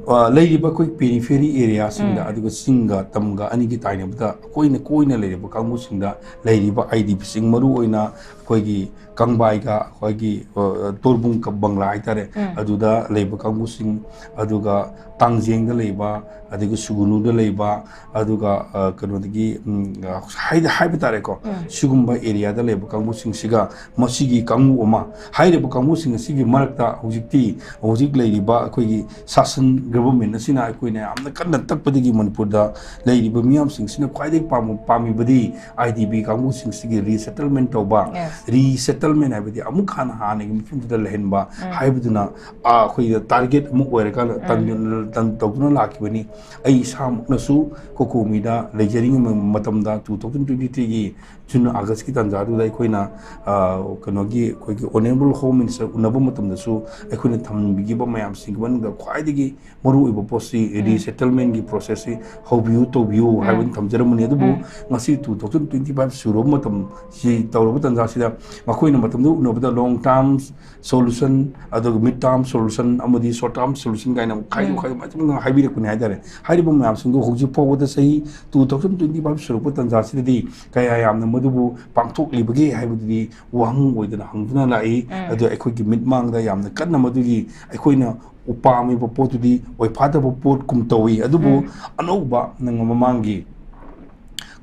ꯑ, ꯂꯩꯔꯤꯕ ꯑꯩꯈꯣꯏ periphery areaꯁꯤꯡꯗ, ꯎꯝ꯫ ꯑꯗꯨꯒ ꯆꯤꯡꯒ ꯇꯝꯒ ꯑꯅꯤꯒꯤ ꯇꯥꯏꯅꯕꯗ ꯑꯩꯈꯣꯏꯅ ꯀꯣꯏꯅ ꯂꯩꯔꯤꯕ ꯀꯥꯡꯕꯨꯁꯤꯡꯗ ꯂꯩꯔꯤꯕ IDPꯁꯤꯡ, ꯃꯔꯨ ꯑꯣꯏꯅ ꯑꯩꯈꯣꯏꯒꯤ ꯀꯪꯕꯥꯏꯒ, ꯑꯩꯈꯣꯏꯒꯤ, ꯑ, ꯇꯣꯔꯕꯨꯡ ꯀ-, ꯕꯪꯂꯥ ꯍꯥꯏꯇꯥꯔꯦ, ꯎꯝ꯫ ꯑꯗꯨꯗ ꯂꯩꯕ ꯀꯥꯡꯕꯨꯁꯤꯡ, ꯑꯗꯨꯒ ꯇꯥꯡꯖꯦꯡꯗ ꯂꯩꯕ, ꯑꯗꯒꯤ ꯁꯨꯒꯨꯅꯨꯗ ꯂꯩꯕ, ꯑꯗꯨꯒ, ꯑ, ꯀꯩꯅꯣꯗꯒꯤ, ꯎꯝ, ꯑ, ꯍꯥꯏꯗ-, ꯍꯥꯏꯕ ꯇꯥꯔꯦꯀꯣ, ꯎꯝ꯫ ꯁꯤꯒꯨꯝꯕ areaꯗ ꯂꯩꯕ ꯀꯥꯡꯕꯨꯁꯤꯡꯁꯤꯒ ꯃꯁꯤꯒꯤ ꯀꯥꯡꯕꯨ ꯑꯃ, ꯍꯥꯏꯔꯤꯕ ꯀꯥꯡꯕꯨꯁꯤꯡ ꯑꯁꯤꯒꯤ ꯃꯔꯛꯇ ꯍꯧꯖꯤꯛꯇꯤ, ꯍꯧꯖꯤꯛ ꯂꯩꯔꯤꯕ ꯑꯩꯈꯣꯏꯒꯤ ꯁꯥꯁꯟ ꯒꯚꯔꯟꯃꯦꯟ ꯑꯁꯤꯅ ꯑꯩꯈꯣꯏꯅ ꯌꯥꯝꯅ ꯀꯟꯅ ꯇꯛꯄꯗꯒꯤ ꯃꯅꯤꯄꯨꯔꯗ ꯂꯩꯔꯤꯕ ꯃꯤꯌꯥꯝꯁꯤꯡꯁꯤꯅ ꯈ꯭ꯋꯥꯏꯗꯒꯤ ꯄꯥꯝ-, ꯄꯥꯝꯃꯤꯕꯗꯤ ꯑꯥꯏ ꯗꯤ ꯕꯤ ꯀꯥꯡꯕꯨꯁꯤꯡꯁꯤꯒꯤ ꯔꯤꯁꯦꯇꯜꯃꯦꯟ ꯇꯧꯕ꯫ Yes. ꯔꯤꯁꯦꯇꯜꯃꯦꯟ ꯍꯥꯏꯕꯗꯤ ꯑꯃꯨꯛ ꯍꯟꯅ ꯍꯥꯟꯅꯒꯤ ꯃꯐꯝꯗꯨꯗ ꯂꯩꯍꯟꯕ ꯍꯥꯏꯕꯗꯨꯅ, ꯑ, ꯑꯩꯈꯣꯏꯗ ꯇꯥꯔꯒꯦꯠ ꯑꯃ ꯑꯣꯏꯔꯀꯥꯟꯗ ꯇꯟ-, ꯇꯟ-, ꯇꯧꯗꯨꯅ ꯂꯥꯛꯈꯤꯕꯅꯤ꯫ ꯑꯩ ꯏꯁꯥꯃꯛꯅꯁꯨ ꯀꯣꯀꯣꯃꯤꯗ ꯂꯩꯖꯔꯤꯉꯩ ꯃꯇꯝꯗ two thousand twenty-threeꯒꯤ ꯖꯨꯟ ꯑꯥꯒꯁꯀꯤ ꯇꯥꯟꯖꯥꯗꯨꯗ ꯑꯩꯈꯣꯏꯅ, ꯑ, ꯀꯩꯅꯣꯒꯤ ꯑꯩꯈꯣꯏꯒꯤ ꯑꯣꯅꯔꯦꯕꯜ ꯍꯣꯝ ꯃꯤꯅꯤꯁꯇꯔ ꯎꯅꯕ ꯃꯇꯝꯗꯁꯨ ꯑꯩꯈꯣꯏꯅ ꯊꯝꯕꯤꯈꯤꯕ ꯃꯌꯥꯝꯁꯤꯡꯒꯤ ꯃꯅꯨꯡꯗ ꯈ꯭ꯋꯥꯏꯗꯒꯤ ꯃꯔꯨꯑꯣꯏꯕ ꯄꯣꯠꯁꯤ ꯔꯤꯁꯦꯇꯜꯃꯦꯟꯒꯤ ꯄ꯭ꯔꯣꯁꯦꯁꯁꯤ ꯍꯧꯕꯤꯌꯨ, ꯇꯧꯕꯤꯌꯨ ꯍꯥꯏꯕꯗꯨ ꯊꯝꯖꯔꯝꯕꯅꯤ꯫ ꯑꯗꯨꯕꯨ ꯉꯁꯤ two thousand twenty-five ꯁꯨꯔꯕ ꯃꯇꯝꯁꯤ ꯇꯧꯔꯕ ꯇꯥꯟꯖꯥꯁꯤꯗ ꯃꯈꯣꯏꯅ ꯃꯇꯝꯗꯨ ꯎꯅꯕꯗ long term solution, ꯑꯗꯨꯒ mid term solution ꯑꯃꯗꯤ short term solution ꯀꯥꯏꯅ ꯈꯥꯏꯗꯣꯛ ꯈꯥꯏꯗꯣꯛ ꯃꯌꯥꯝ ꯑꯃ ꯍꯥꯏꯕꯤꯔꯛꯄꯅꯤ ꯍꯥꯏꯇꯥꯔꯦ꯫ ꯍꯥꯏꯔꯤꯕ ꯃꯌꯥꯝꯁꯤꯡꯗꯨ ꯍꯧꯖꯤꯛ ꯐꯥꯎꯕꯗ ꯆꯍꯤ two thousand twenty-five ꯁꯨꯔꯛꯄ ꯇꯥꯟꯖꯥꯁꯤꯗꯗꯤ ꯀꯌꯥ ꯌꯥꯝꯅ ꯃꯗꯨꯕꯨ ꯄꯥꯡꯊꯣꯛꯂꯤꯕꯒꯦ ꯍꯥꯏꯕꯗꯨꯗꯤ ꯋꯥꯍꯪ ꯑꯣꯏꯗꯅ ꯍꯪꯗꯨꯅ ꯂꯥꯛꯏ꯫ ꯑꯗꯨ ꯑꯩꯈꯣꯏꯒꯤ ꯃꯤꯠꯃꯥꯡꯗ ꯌꯥꯝꯅ ꯀꯟꯅ ꯃꯗꯨꯒꯤ ꯑꯩꯈꯣꯏꯅ ꯎ ꯄꯥꯝꯃꯤꯕ ꯄꯣꯠꯇꯨꯗꯤ ꯑꯣꯏꯐꯥꯗꯕ ꯄꯣꯠꯀꯨꯝ ꯇꯧꯏ꯫ ꯑꯗꯨꯕꯨ ꯑꯅꯧꯕ ꯅꯪ ꯃꯃꯥꯡꯒꯤ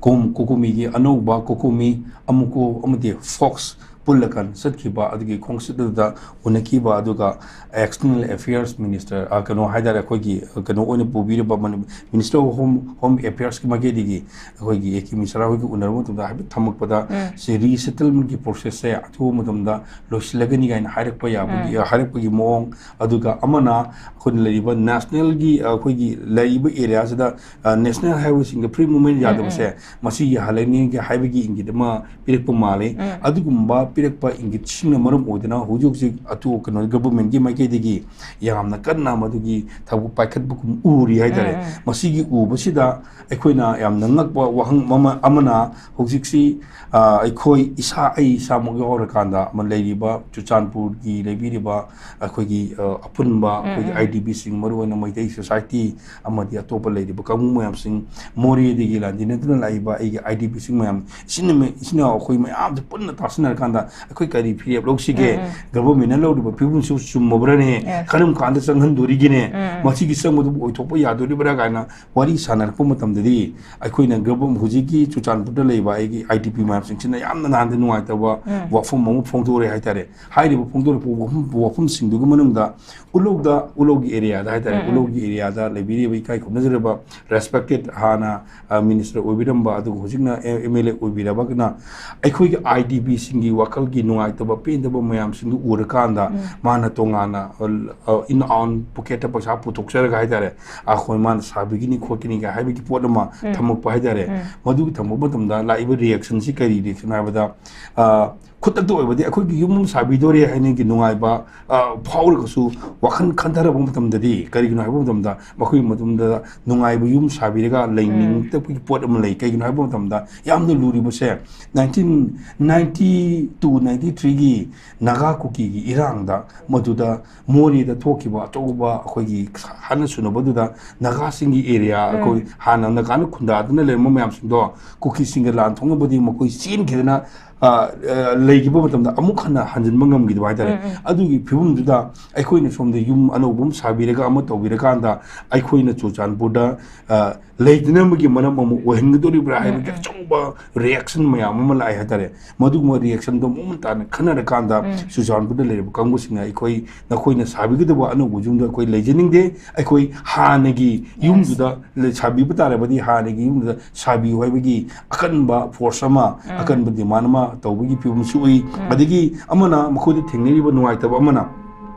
ꯀꯣꯝ-, ꯀꯣꯀꯣꯃꯤꯒꯤ ꯑꯅꯧꯕ ꯀꯣꯀꯣꯃꯤ, ꯑꯃꯨꯀꯣ ꯑꯃꯗꯤ ꯐꯣꯛꯁ ꯄꯨꯜꯂꯀꯥꯟ ꯆꯠꯈꯤꯕ ꯑꯗꯨꯒꯤ ꯈꯣꯡꯆꯠ ꯑꯗꯨꯗ ꯎꯅꯈꯤꯕ, ꯑꯗꯨꯒ External Affairs Minister, ꯑ, ꯀꯩꯅꯣ ꯍꯥꯏꯇꯥꯔꯦ, ꯑꯩꯈꯣꯏꯒꯤ, ꯑ, ꯀꯩꯅꯣ ꯑꯣꯏꯅ ꯄꯨꯕꯤꯔꯤꯕ ꯃꯅꯤ-, Minister of Home, Home Affairsꯀꯤ ꯃꯥꯏꯀꯩꯗꯒꯤ ꯑꯩꯈꯣꯏꯒꯤ ꯑꯦ ꯀꯦ ꯃꯤꯁ꯭ꯔꯥ ꯍꯣꯏꯒꯤ ꯎꯅꯔꯕ ꯃꯇꯝꯗ ꯍꯥꯏꯐꯦꯠ ꯊꯝꯃꯛꯄꯗ, ꯁꯤ ꯔꯤꯁꯦꯇꯜꯃꯦꯟꯒꯤ ꯄ꯭ꯔꯣꯁꯦꯁꯁꯦ ꯑꯊꯨꯕ ꯃꯇꯝꯗ ꯂꯣꯏꯁꯤꯜꯂꯒꯅꯤ ꯀꯥꯏꯅ ꯍꯥꯏꯔꯛꯄ ꯌꯥꯕꯒꯤ, ꯑ, ꯍꯥꯏꯔꯛꯄꯒꯤ ꯃꯑꯣꯡ, ꯑꯗꯨꯒ ꯑꯃꯅ ꯑꯩꯈꯣꯏꯅ ꯂꯩꯔꯤꯕ ꯅꯦꯁꯅꯦꯜꯒꯤ, ꯑ, ꯑꯩꯈꯣꯏꯒꯤ ꯂꯩꯔꯤꯕ ꯑꯦꯔꯤꯌꯥꯁꯤꯗ, ꯑ, ꯅꯦꯁꯅꯦꯜ ꯍꯥꯏꯋꯦꯁꯤꯡꯗ ꯐ꯭ꯔꯤ ꯃꯨꯚꯃꯦꯟ ꯌꯥꯗꯕꯁꯦ ꯃꯁꯤ ꯌꯥꯍꯜꯂꯅꯤꯒꯤ ꯍꯥꯏꯕꯒꯤ ꯏꯪꯒꯤꯠ ꯑꯃ ꯄꯤꯔꯛꯄ ꯃꯥꯜꯂꯤ꯫ ꯑꯗꯨꯒꯨꯝꯕ ꯄꯤꯔꯛꯄ ꯏꯪꯒꯤꯠꯁꯤꯡꯅ ꯃꯔꯝ ꯑꯣꯏꯗꯨꯅ ꯍꯧꯖꯤꯛ ꯍꯧꯖꯤꯛ ꯑꯇꯣꯞ ꯀꯩꯅꯣ ꯒꯚꯔꯟꯃꯦꯟꯒꯤ ꯃꯥꯏꯀꯩꯗꯒꯤ ꯌꯥꯝꯅ ꯀꯟꯅ ꯃꯗꯨꯒꯤ ꯊꯕꯛ ꯄꯥꯏꯈꯠꯄꯒꯨꯝ ꯎꯔꯤ ꯍꯥꯏꯇꯥꯔꯦ꯫ ꯃꯁꯤꯒꯤ ꯎꯕꯁꯤꯗ ꯑꯩꯈꯣꯏꯅ ꯌꯥꯝꯅ ꯉꯛꯄ ꯋꯥꯍꯪ ꯑꯃ, ꯑꯃꯅ ꯍꯧꯖꯤꯛꯁꯤ, ꯑ, ꯑꯩꯈꯣꯏ ꯏꯁꯥ, ꯑꯩ ꯏꯁꯥꯃꯛ ꯌꯥꯎꯔꯀꯥꯟꯗ ꯑꯃ ꯂꯩꯔꯤꯕ ꯆꯨꯔꯆꯥꯟꯄꯨꯔꯒꯤ ꯂꯩꯕꯤꯔꯤꯕ ꯑꯩꯈꯣꯏꯒꯤ, ꯑ, ꯑꯄꯨꯟꯕ ꯑꯩꯈꯣꯏꯒꯤ ꯑꯥꯏ ꯗꯤ ꯕꯤꯁꯤꯡ, ꯃꯔꯨꯑꯣꯏꯅ ꯃꯩꯇꯩ ꯁꯣꯁꯥꯏꯇꯤ ꯑꯃꯗꯤ ꯑꯇꯣꯞꯄ ꯂꯩꯔꯤꯕ ꯀꯥꯡꯕꯨ ꯃꯌꯥꯝꯁꯤꯡ, ꯃꯣꯔꯦꯗꯒꯤ ꯂꯥꯟꯖꯦꯟꯅꯗꯨꯅ ꯂꯥꯛꯏꯕ ꯑꯩꯒꯤ ꯑꯥꯏ ꯗꯤ ꯕꯤꯁꯤꯡ ꯃꯌꯥꯝ, ꯏꯆꯤꯟ ꯏꯅꯥꯎ ꯑꯩꯈꯣꯏ ꯃꯌꯥꯝꯁꯦ ꯄꯨꯟꯅ ꯇꯥꯁꯤꯟꯅꯔꯀꯥꯟꯗ ꯑꯩꯈꯣꯏ ꯀꯔꯤ ꯐꯤꯔꯦꯞ ꯂꯧꯁꯤꯒꯦ? ꯎꯝ, ꯎꯝ꯫ ꯒꯚꯔꯟꯃꯦꯟꯅ ꯂꯧꯔꯤꯕ ꯐꯤꯕꯝꯁꯤꯕꯨ ꯆꯨꯝꯃꯕ꯭ꯔꯅꯦ? Yes꯫ ꯀꯔꯝ ꯀꯥꯟꯗ ꯆꯪꯍꯟꯗꯣꯔꯤꯒꯦꯅꯦ? ꯎꯝ, ꯎꯝ꯫ ꯃꯁꯤꯒꯤ ꯆꯪꯕꯗꯨꯕꯨ ꯑꯣꯏꯊꯣꯛꯄ ꯌꯥꯗꯣꯔꯤꯕ꯭ꯔꯥ ꯀꯥꯏꯅ ꯋꯥꯔꯤ ꯁꯥꯟꯅꯔꯛꯄ ꯃꯇꯝꯗꯗꯤ, ꯑꯩꯈꯣꯏꯅ ꯒꯚꯔꯟ-, ꯍꯧꯖꯤꯛꯀꯤ ꯆꯨꯔꯆꯥꯟꯄꯨꯔꯗ ꯂꯩꯕ ꯑꯩꯒꯤ I D P ꯃꯌꯥꯝꯁꯤꯡꯁꯤꯅ ꯌꯥꯝꯅ ꯅꯍꯥꯟꯗ ꯅꯨꯡꯉꯥꯏꯇꯕ ꯎꯝ꯫ ꯋꯥꯐꯝ ꯑꯃ ꯐꯣꯡꯗꯣꯔꯛꯑꯦ ꯍꯥꯏꯇꯥꯔꯦ꯫ ꯍꯥꯏꯔꯤꯕ ꯐꯣꯡꯗꯣꯔꯛꯄ ꯋꯥꯐꯝ, ꯋꯥꯐꯝꯁꯤꯡꯗꯨꯒꯤ ꯃꯅꯨꯡꯗ ꯎꯂꯧꯗ, ꯎꯂꯧꯒꯤ areaꯗ ꯍꯥꯏꯇꯥꯔꯦ, ꯎꯝ, ꯎꯝ꯫ ꯎꯂꯧꯒꯤ areaꯗ ꯂꯩꯕꯤꯔꯤꯕ ꯏꯀꯥꯏ ꯈꯨꯝꯅꯖꯔꯕ respected ꯍꯥꯟꯅ, ꯑ, minister ꯑꯣꯏꯕꯤꯔꯝꯕ, ꯑꯗꯨꯒ ꯍꯧꯖꯤꯛꯅ ꯑꯦ-, M L A ꯑꯣꯏꯕꯤꯔꯕꯒꯅ ꯑꯩꯈꯣꯏꯒꯤ I D Pꯁꯤꯡꯒꯤ ꯋꯥꯈꯜꯒꯤ ꯅꯨꯡꯉꯥꯏꯇꯕ, ꯄꯦꯟꯗꯕ ꯃꯌꯥꯝꯁꯤꯡꯗꯨ ꯎꯔꯀꯥꯟꯗ ꯎꯝ꯫ ꯃꯥꯅ ꯇꯣꯉꯥꯟꯅ, ꯑ, ꯑ, in own pocketꯇ ꯄꯩꯁꯥ ꯄꯨꯊꯣꯛꯆꯔꯒ ꯍꯥꯏꯇꯥꯔꯦ, ꯑꯩꯈꯣꯏ ꯃꯥꯅ ꯁꯥꯕꯤꯒꯅꯤ ꯈꯣꯠꯀꯅꯤꯒ ꯍꯥꯏꯕꯒꯤ ꯄꯣꯠ ꯑꯃ ꯎꯝ꯫ ꯊꯝꯃꯛꯄ ꯍꯥꯏꯇꯥꯔꯦ꯫ ꯎꯝ꯫ ꯃꯗꯨꯒꯤ ꯊꯝꯃꯛꯄ ꯃꯇꯝꯗ ꯂꯥꯛꯏꯕ reactionꯁꯤ ꯀꯔꯤ reaction ꯍꯥꯏꯕꯗ, ꯑ, ꯈꯨꯗꯛꯇ ꯑꯣꯏꯕꯗꯤ ꯑꯩꯈꯣꯏꯒꯤ ꯌꯨꯝ ꯑꯃ ꯁꯥꯕꯤꯗꯣꯔꯦ ꯍꯥꯏꯅꯒꯤ ꯅꯨꯡꯉꯥꯏꯕ, ꯑ, ꯐꯥꯎꯔꯒꯁꯨ, ꯋꯥꯈꯜ ꯈꯟꯊꯔꯕ ꯃꯇꯝꯗꯗꯤ, ꯀꯔꯤꯒꯤꯅꯣ ꯍꯥꯏꯕ ꯃꯇꯝꯗ, ꯃꯈꯣꯏꯒꯤ ꯃꯇꯝꯗ ꯅꯨꯡꯉꯥꯏꯕ ꯌꯨꯝ ꯁꯥꯕꯤꯔꯒ ꯎꯝ꯫ ꯂꯩꯅꯤꯡꯗꯕꯒꯤ ꯄꯣꯠ ꯑꯃ ꯂꯩ꯫ ꯀꯩꯒꯤꯅꯣ ꯍꯥꯏꯕ ꯃꯇꯝꯗ, ꯌꯥꯝꯅ ꯂꯨꯔꯤꯕꯁꯦ, nineteen ninety two ninety threeꯒꯤ Naga ꯀꯨꯀꯤꯒꯤ ꯏꯔꯥꯡꯗ, ꯃꯗꯨꯗ ꯃꯣꯔꯦꯗ ꯊꯣꯛꯈꯤꯕ ꯑꯆꯧꯕ ꯑꯩꯈꯣꯏꯒꯤ ꯍꯥꯠꯅ ꯁꯨꯅꯕꯗꯨꯗ, ꯅꯥꯒꯥꯁꯤꯡꯒꯤ area, ꯎꯝ꯫ ꯑꯩꯈꯣꯏ ꯍꯥꯟꯅ ꯅꯥꯒꯥꯅ ꯈꯨꯟꯗꯥꯗꯨꯅ ꯂꯩꯔꯝꯕ ꯃꯌꯥꯝꯁꯤꯡꯗꯣ, ꯀꯨꯀꯤꯁꯤꯡꯒ ꯂꯥꯟ ꯊꯣꯛꯅꯕꯗꯤ ꯃꯈꯣꯏ ꯆꯦꯟꯈꯤꯗꯅ, ꯑ, ꯑ, ꯂꯩꯈꯤꯕ ꯃꯇꯝꯗ ꯑꯃꯨꯛ ꯍꯟꯅ ꯍꯟꯖꯤꯟꯕ ꯉꯝꯈꯤꯗꯕ ꯍꯥꯏꯇꯥꯔꯦ꯫ ꯎꯝ, ꯎꯝ꯫ ꯑꯗꯨꯒꯤ ꯐꯤꯕꯝꯗꯨꯗ ꯑꯩꯈꯣꯏꯅ ꯁꯣꯝꯗ ꯌꯨꯝ ꯑꯅꯧꯕ ꯑꯃ ꯁꯥꯕꯤꯔꯒ ꯑꯃ ꯇꯧꯕꯤꯔꯀꯥꯟꯗ, ꯑꯩꯈꯣꯏꯅ ꯆꯨꯔꯆꯥꯟꯄꯨꯔꯗ, ꯑ, ꯂꯩꯇꯅꯕꯒꯤ ꯃꯔꯝ ꯑꯃ ꯑꯣꯏꯍꯟꯒꯗꯧꯔꯤꯕ꯭ꯔꯥ ꯎꯝ, ꯍꯥꯏꯕꯒꯤ ꯎꯝ꯫ ꯑꯆꯧꯕ reaction ꯃꯌꯥꯝ ꯑꯃ ꯂꯥꯛꯑꯦ ꯍꯥꯏꯇꯥꯔꯦ꯫ ꯃꯗꯨꯒꯨꯝꯕ reactionꯗꯣ ꯃꯃꯨꯠ ꯇꯥꯅ ꯈꯟꯅꯔꯀꯥꯟꯗ, ꯎꯝ꯫ ꯆꯨꯔꯆꯥꯟꯄꯨꯔꯗ ꯂꯩꯔꯤꯕ ꯀꯥꯡꯕꯨꯁꯤꯡꯅ ꯑꯩꯈꯣꯏ, ꯅꯈꯣꯏꯅ ꯁꯥꯕꯤꯒꯗꯕ ꯑꯅꯧꯕ ꯌꯨꯝꯗꯣ ꯑꯩꯈꯣꯏ ꯂꯩꯖꯅꯤꯡꯗꯦ, ꯑꯩꯈꯣꯏ ꯍꯥꯟꯅꯒꯤ Yes꯫ ꯌꯨꯝꯗꯨꯗ ꯂꯩ-, ꯁꯥꯕꯤꯕ ꯇꯥꯔꯕꯗꯤ ꯍꯥꯟꯅꯒꯤ ꯌꯨꯝꯗꯨꯗ ꯁꯥꯕꯤꯌꯨ ꯍꯥꯏꯕꯒꯤ ꯑꯀꯟꯕ force ꯑꯃ, ꯎꯝ꯫ ꯑꯀꯟꯕ demand ꯑꯃ ꯇꯧꯕꯒꯤ ꯐꯤꯕꯝꯁꯨ ꯎꯏ꯫ ꯎꯝ꯫ ꯑꯗꯒꯤ ꯑꯃꯅ, ꯃꯈꯣꯏꯗ ꯊꯦꯡꯅꯔꯤꯕ ꯅꯨꯡꯉꯥꯏꯇꯕ ꯑꯃꯅ,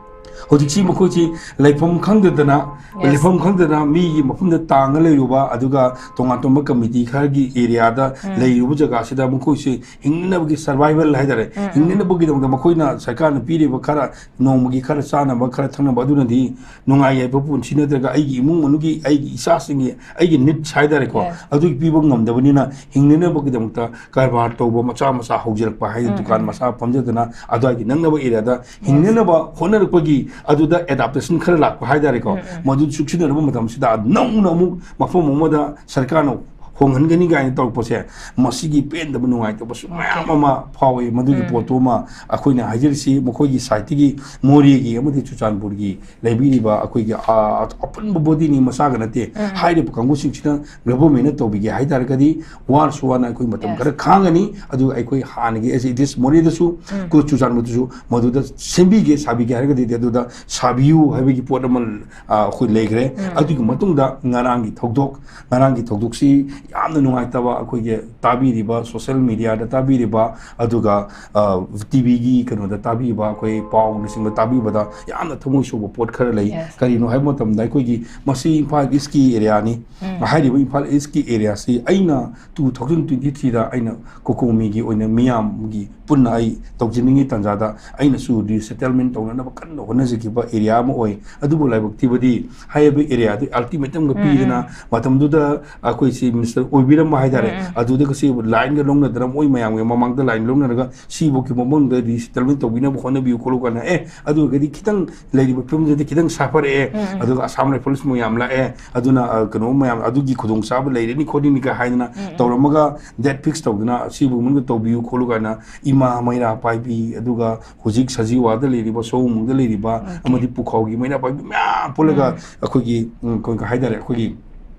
ꯍꯧꯖꯤꯛꯁꯤ ꯃꯈꯣꯏꯁꯤ ꯂꯩꯐꯝ ꯈꯪꯗꯗꯅ, Yes꯫ ꯂꯩꯐꯝ ꯈꯪꯗꯅ ꯃꯤꯒꯤ ꯃꯐꯝꯗ ꯇꯥꯡꯉ ꯂꯩꯔꯨꯕ, ꯑꯗꯨꯒ ꯇꯣꯉꯥꯟ ꯇꯣꯉꯥꯟꯕ committee ꯈꯔꯒꯤ areaꯗ ꯎꯝ꯫ ꯂꯩꯔꯨꯕ ꯖꯒꯥꯁꯤꯗ ꯃꯈꯣꯏꯁꯤ ꯍꯤꯡꯅꯅꯕꯒꯤ survival ꯍꯥꯏꯇꯥꯔꯦ, ꯎꯝ, ꯎꯝ꯫ ꯍꯤꯡꯅꯅꯕꯒꯤꯗꯃꯛꯇ ꯃꯈꯣꯏꯅ ꯁꯔꯀꯥꯔꯅ ꯄꯤꯔꯤꯕ ꯈꯔ ꯅꯣꯡꯃꯒꯤ ꯈꯔ ꯆꯥꯅꯕ, ꯈꯔ ꯊꯛꯅꯕ, ꯑꯗꯨꯅꯗꯤ ꯅꯨꯡꯉꯥꯏ ꯌꯥꯏꯐꯕ ꯄꯨꯟꯁꯤ ꯅꯠꯇ꯭ꯔꯒ ꯑꯩꯒꯤ ꯏꯃꯨꯡ ꯃꯅꯨꯡꯒꯤ, ꯑꯩꯒꯤ ꯏꯆꯥꯁꯤꯡꯒꯤ, ꯑꯩꯒꯤ needs ꯍꯥꯏꯇꯥꯔꯦꯀꯣ, Yes꯫ ꯑꯗꯨꯒꯤ ꯄꯤꯕ ꯉꯝꯗꯕꯅꯤꯅ ꯍꯤꯡꯅꯅꯕꯒꯤꯗꯃꯛꯇ ꯀꯔꯕꯥꯔ ꯇꯧꯕ ꯃꯆꯥ ꯃꯆꯥ ꯍꯧꯖꯔꯛꯄ ꯍꯥꯏꯗꯤ ꯎꯝ, ꯗꯨꯀꯥꯟ ꯎꯝ꯫ ꯃꯆꯥ ꯐꯝꯖꯗꯅ ꯑꯗꯨꯋꯥꯏꯒꯤ ꯅꯛꯅꯕ areaꯗ Yes꯫ ꯍꯤꯡꯅꯅꯕ ꯍꯣꯠꯅꯔꯛꯄꯒꯤ ꯑꯗꯨꯗ adaptation ꯈꯔ ꯂꯥꯛꯄ ꯍꯥꯏꯇꯥꯔꯦꯀꯣ, ꯎꯝ, ꯎꯝ꯫ ꯃꯗꯨ ꯆꯨꯁꯤꯟꯅꯔꯕ ꯃꯇꯝꯁꯤꯗ ꯅꯧꯅ ꯑꯃꯨꯛ ꯃꯐꯝ ꯑꯃꯗ ꯁꯔꯀꯥꯔꯅ ꯍꯣꯡꯍꯟꯒꯅꯤ ꯀꯥꯏꯅ ꯇꯧꯔꯛꯄꯁꯦ, ꯃꯁꯤꯒꯤ ꯄꯦꯟꯗꯕ ꯅꯨꯡꯉꯥꯏꯇꯕꯁꯨ ꯃꯌꯥꯝ ꯑꯃ ꯐꯥꯎꯏ꯫ ꯃꯗꯨꯒꯤ ꯄꯣꯠꯇꯨ ꯑꯃ ꯑꯩꯈꯣꯏꯅ ꯍꯥꯏꯖꯔꯤꯁꯤ, ꯃꯈꯣꯏꯒꯤ ꯁꯥꯏꯠꯇꯒꯤ, ꯃꯣꯔꯦꯒꯤ ꯑꯃꯗꯤ ꯆꯨꯔꯆꯥꯟꯄꯨꯔꯒꯤ ꯂꯩꯕꯤꯔꯤꯕ ꯑꯩꯈꯣꯏꯒꯤ, ꯑ, ꯑꯄꯨꯟꯕ ꯕꯣꯗꯤꯅꯤ, ꯃꯁꯥꯒ ꯅꯠꯇꯦ꯫ ꯍꯥꯏꯔꯤꯕ ꯀꯥꯡꯕꯨꯁꯤꯡꯁꯤꯅ ꯒꯚꯔꯟꯃꯦꯟꯅ ꯇꯧꯕꯤꯒꯦ ꯍꯥꯏ ꯇꯥꯔꯒꯗꯤ, ꯋꯥꯔꯁꯨ ꯋꯥꯅ ꯑꯩꯈꯣꯏ ꯃꯇꯝ ꯈꯔ ꯈꯥꯡꯒꯅꯤ꯫ ꯑꯗꯨꯒ ꯑꯩꯈꯣꯏ ꯍꯥꯟꯅꯒꯤ as it is ꯃꯣꯔꯦꯗꯁꯨ, ꯀꯨ-, ꯆꯨꯔꯆꯥꯟꯄꯨꯔꯗꯁꯨ ꯃꯗꯨꯗ ꯁꯦꯝꯕꯤꯒꯦ, ꯁꯥꯕꯤꯒꯦ ꯍꯥꯏꯔꯒꯗꯤ ꯑꯗꯨꯗ ꯁꯥꯕꯤꯌꯨ ꯍꯥꯏꯕꯒꯤ ꯄꯣꯠ ꯑꯃ, ꯑ, ꯑꯩꯈꯣꯏ ꯂꯩꯈ꯭ꯔꯦ꯫ ꯑꯗꯨꯒꯤ ꯃꯇꯨꯡꯗ ꯉꯔꯥꯡꯒꯤ ꯊꯧꯗꯣꯛ, ꯉꯔꯥꯡꯒꯤ ꯊꯧꯗꯣꯛꯁꯤ ꯌꯥꯝꯅ ꯅꯨꯡꯉꯥꯏꯇꯕ, ꯑꯩꯈꯣꯏꯒꯤ ꯇꯥꯕꯤꯔꯤꯕ, ꯁꯣꯁꯦꯜ ꯃꯤꯗꯤꯌꯥꯗ ꯇꯥꯕꯤꯔꯤꯕ, ꯑꯗꯨꯒ, ꯑ, ꯇꯤ ꯚꯤꯒꯤ ꯀꯩꯅꯣꯗ ꯇꯥꯕꯤꯕ, ꯑꯩꯈꯣꯏ ꯄꯥꯎꯅꯆꯤꯡꯕ ꯇꯥꯕꯤꯕꯗ ꯌꯥꯝꯅ ꯊꯃꯣꯏ ꯁꯣꯛꯄ ꯄꯣꯠ ꯈꯔ ꯂꯩ꯫ ꯀꯔꯤꯅꯣ ꯍꯥꯏꯕ ꯃꯇꯝꯗ, ꯑꯩꯈꯣꯏꯒꯤ ꯃꯁꯤ ꯏꯝꯐꯥꯜ ꯏꯁꯀꯤ ꯑꯦꯔꯤꯌꯥꯅꯤ꯫ ꯍꯥꯏꯔꯤꯕ ꯏꯝꯐꯥꯜ ꯏꯁꯀꯤ ꯑꯦꯔꯤꯌꯥꯁꯤ ꯑꯩꯅ ꯇꯨ ꯊꯥꯎꯖꯟ ꯇ꯭ꯋꯦꯟꯇꯤ ꯊ꯭ꯔꯤꯗ ꯑꯩꯅ ꯀꯣꯀꯣꯃꯤꯒꯤ ꯑꯣꯏꯅ ꯃꯤꯌꯥꯝꯒꯤ ꯄꯨꯟꯅ ꯑꯩ ꯇꯧꯖꯅꯤꯡꯉꯤ ꯇꯥꯟꯖꯥꯗ ꯑꯩꯅꯁꯨ ꯔꯤꯁꯦꯇꯜꯃꯦꯟ ꯇꯧꯅꯅꯕ ꯀꯟꯅ ꯍꯣꯠꯅꯖꯈꯤꯕ ꯑꯦꯔꯤꯌꯥ ꯑꯃ ꯑꯣꯏ꯫ ꯑꯗꯨꯕꯨ ꯂꯥꯏꯕꯛ ꯊꯤꯕꯗꯤ ꯍꯥꯏꯔꯤꯕ ꯑꯦꯔꯤꯌꯥꯗꯨ ꯑꯜꯇꯤꯃꯦꯇꯝꯒ ꯄꯤꯗꯅ, ꯃꯇꯝꯗꯨꯗ ꯑꯩꯈꯣꯏ ꯆꯤꯐ ꯃꯤꯅꯤꯁꯇꯔ ꯑꯣꯏꯕꯤꯔꯝꯕ ꯍꯥꯏꯇꯥꯔꯦ, ꯑꯗꯨꯗꯒ ꯁꯤ ꯂꯥꯏꯟꯒ ꯂꯧꯅꯗꯅ, ꯃꯣꯏ ꯃꯌꯥꯝꯒꯤ ꯃꯃꯥꯡꯗ ꯂꯥꯏꯟ ꯂꯧꯅꯔꯒ ꯁꯤꯐꯥꯎꯒꯤ ꯃꯐꯝꯗ ꯔꯤꯁꯦꯇꯜꯃꯦꯟ ꯇꯧꯕꯤꯅꯕ ꯍꯣꯠꯅꯕꯤꯌꯨ ꯈꯣꯠꯂꯨ ꯀꯥꯏꯅ, ꯑꯦ, ꯑꯗꯨ ꯑꯣꯏꯔꯒꯗꯤ ꯈꯤꯇꯪ ꯂꯩꯔꯤꯕ ꯐꯤꯕꯝꯁꯤꯗꯤ ꯈꯤꯇꯪ ꯁꯥꯐꯔꯛꯑꯦ, ꯑꯗꯨꯒ ꯑꯁꯥꯝ ꯔꯥꯏꯐꯜꯁ ꯃꯌꯥꯝ ꯂꯥꯛꯑꯦ, ꯑꯗꯨꯅ, ꯑ, ꯀꯩꯅꯣ ꯃꯌꯥꯝ ꯑꯗꯨꯒꯤ ꯈꯨꯗꯣꯡꯆꯥꯕ ꯂꯩꯔꯅꯤ ꯈꯣꯠꯂꯅꯤꯒ ꯍꯥꯏꯗꯅ ꯇꯧꯔꯝꯃꯒ, ꯗꯦꯠ ꯐꯤꯛꯁ ꯇꯧꯗꯅ ꯁꯤꯕꯨ ꯃꯅꯨꯡꯗ ꯇꯧꯕꯤꯌꯨ ꯈꯣꯠꯂꯨ ꯀꯥꯏꯅ ꯏꯃꯥ ꯃꯩꯔꯥ ꯄꯥꯏꯕꯤ, ꯑꯗꯨꯒ ꯍꯧꯖꯤꯛ ꯁꯖꯤꯋꯥꯗ ꯂꯩꯔꯤꯕ, ꯁꯑꯣꯝꯕꯨꯡꯗ ꯂꯩꯔꯤꯕ, ꯑꯃꯗꯤ ꯄꯨꯈꯥꯎꯒꯤ ꯃꯩꯔꯥ ꯄꯥꯏꯕꯤ ꯃꯌꯥꯝ ꯄꯨꯜꯂꯒ ꯑꯩꯈꯣꯏꯒꯤ, ꯎꯝ, ꯑꯩꯈꯣꯏ ꯀꯩ ꯍꯥꯏꯇꯥꯔꯦ, ꯑꯩꯈꯣꯏꯒꯤ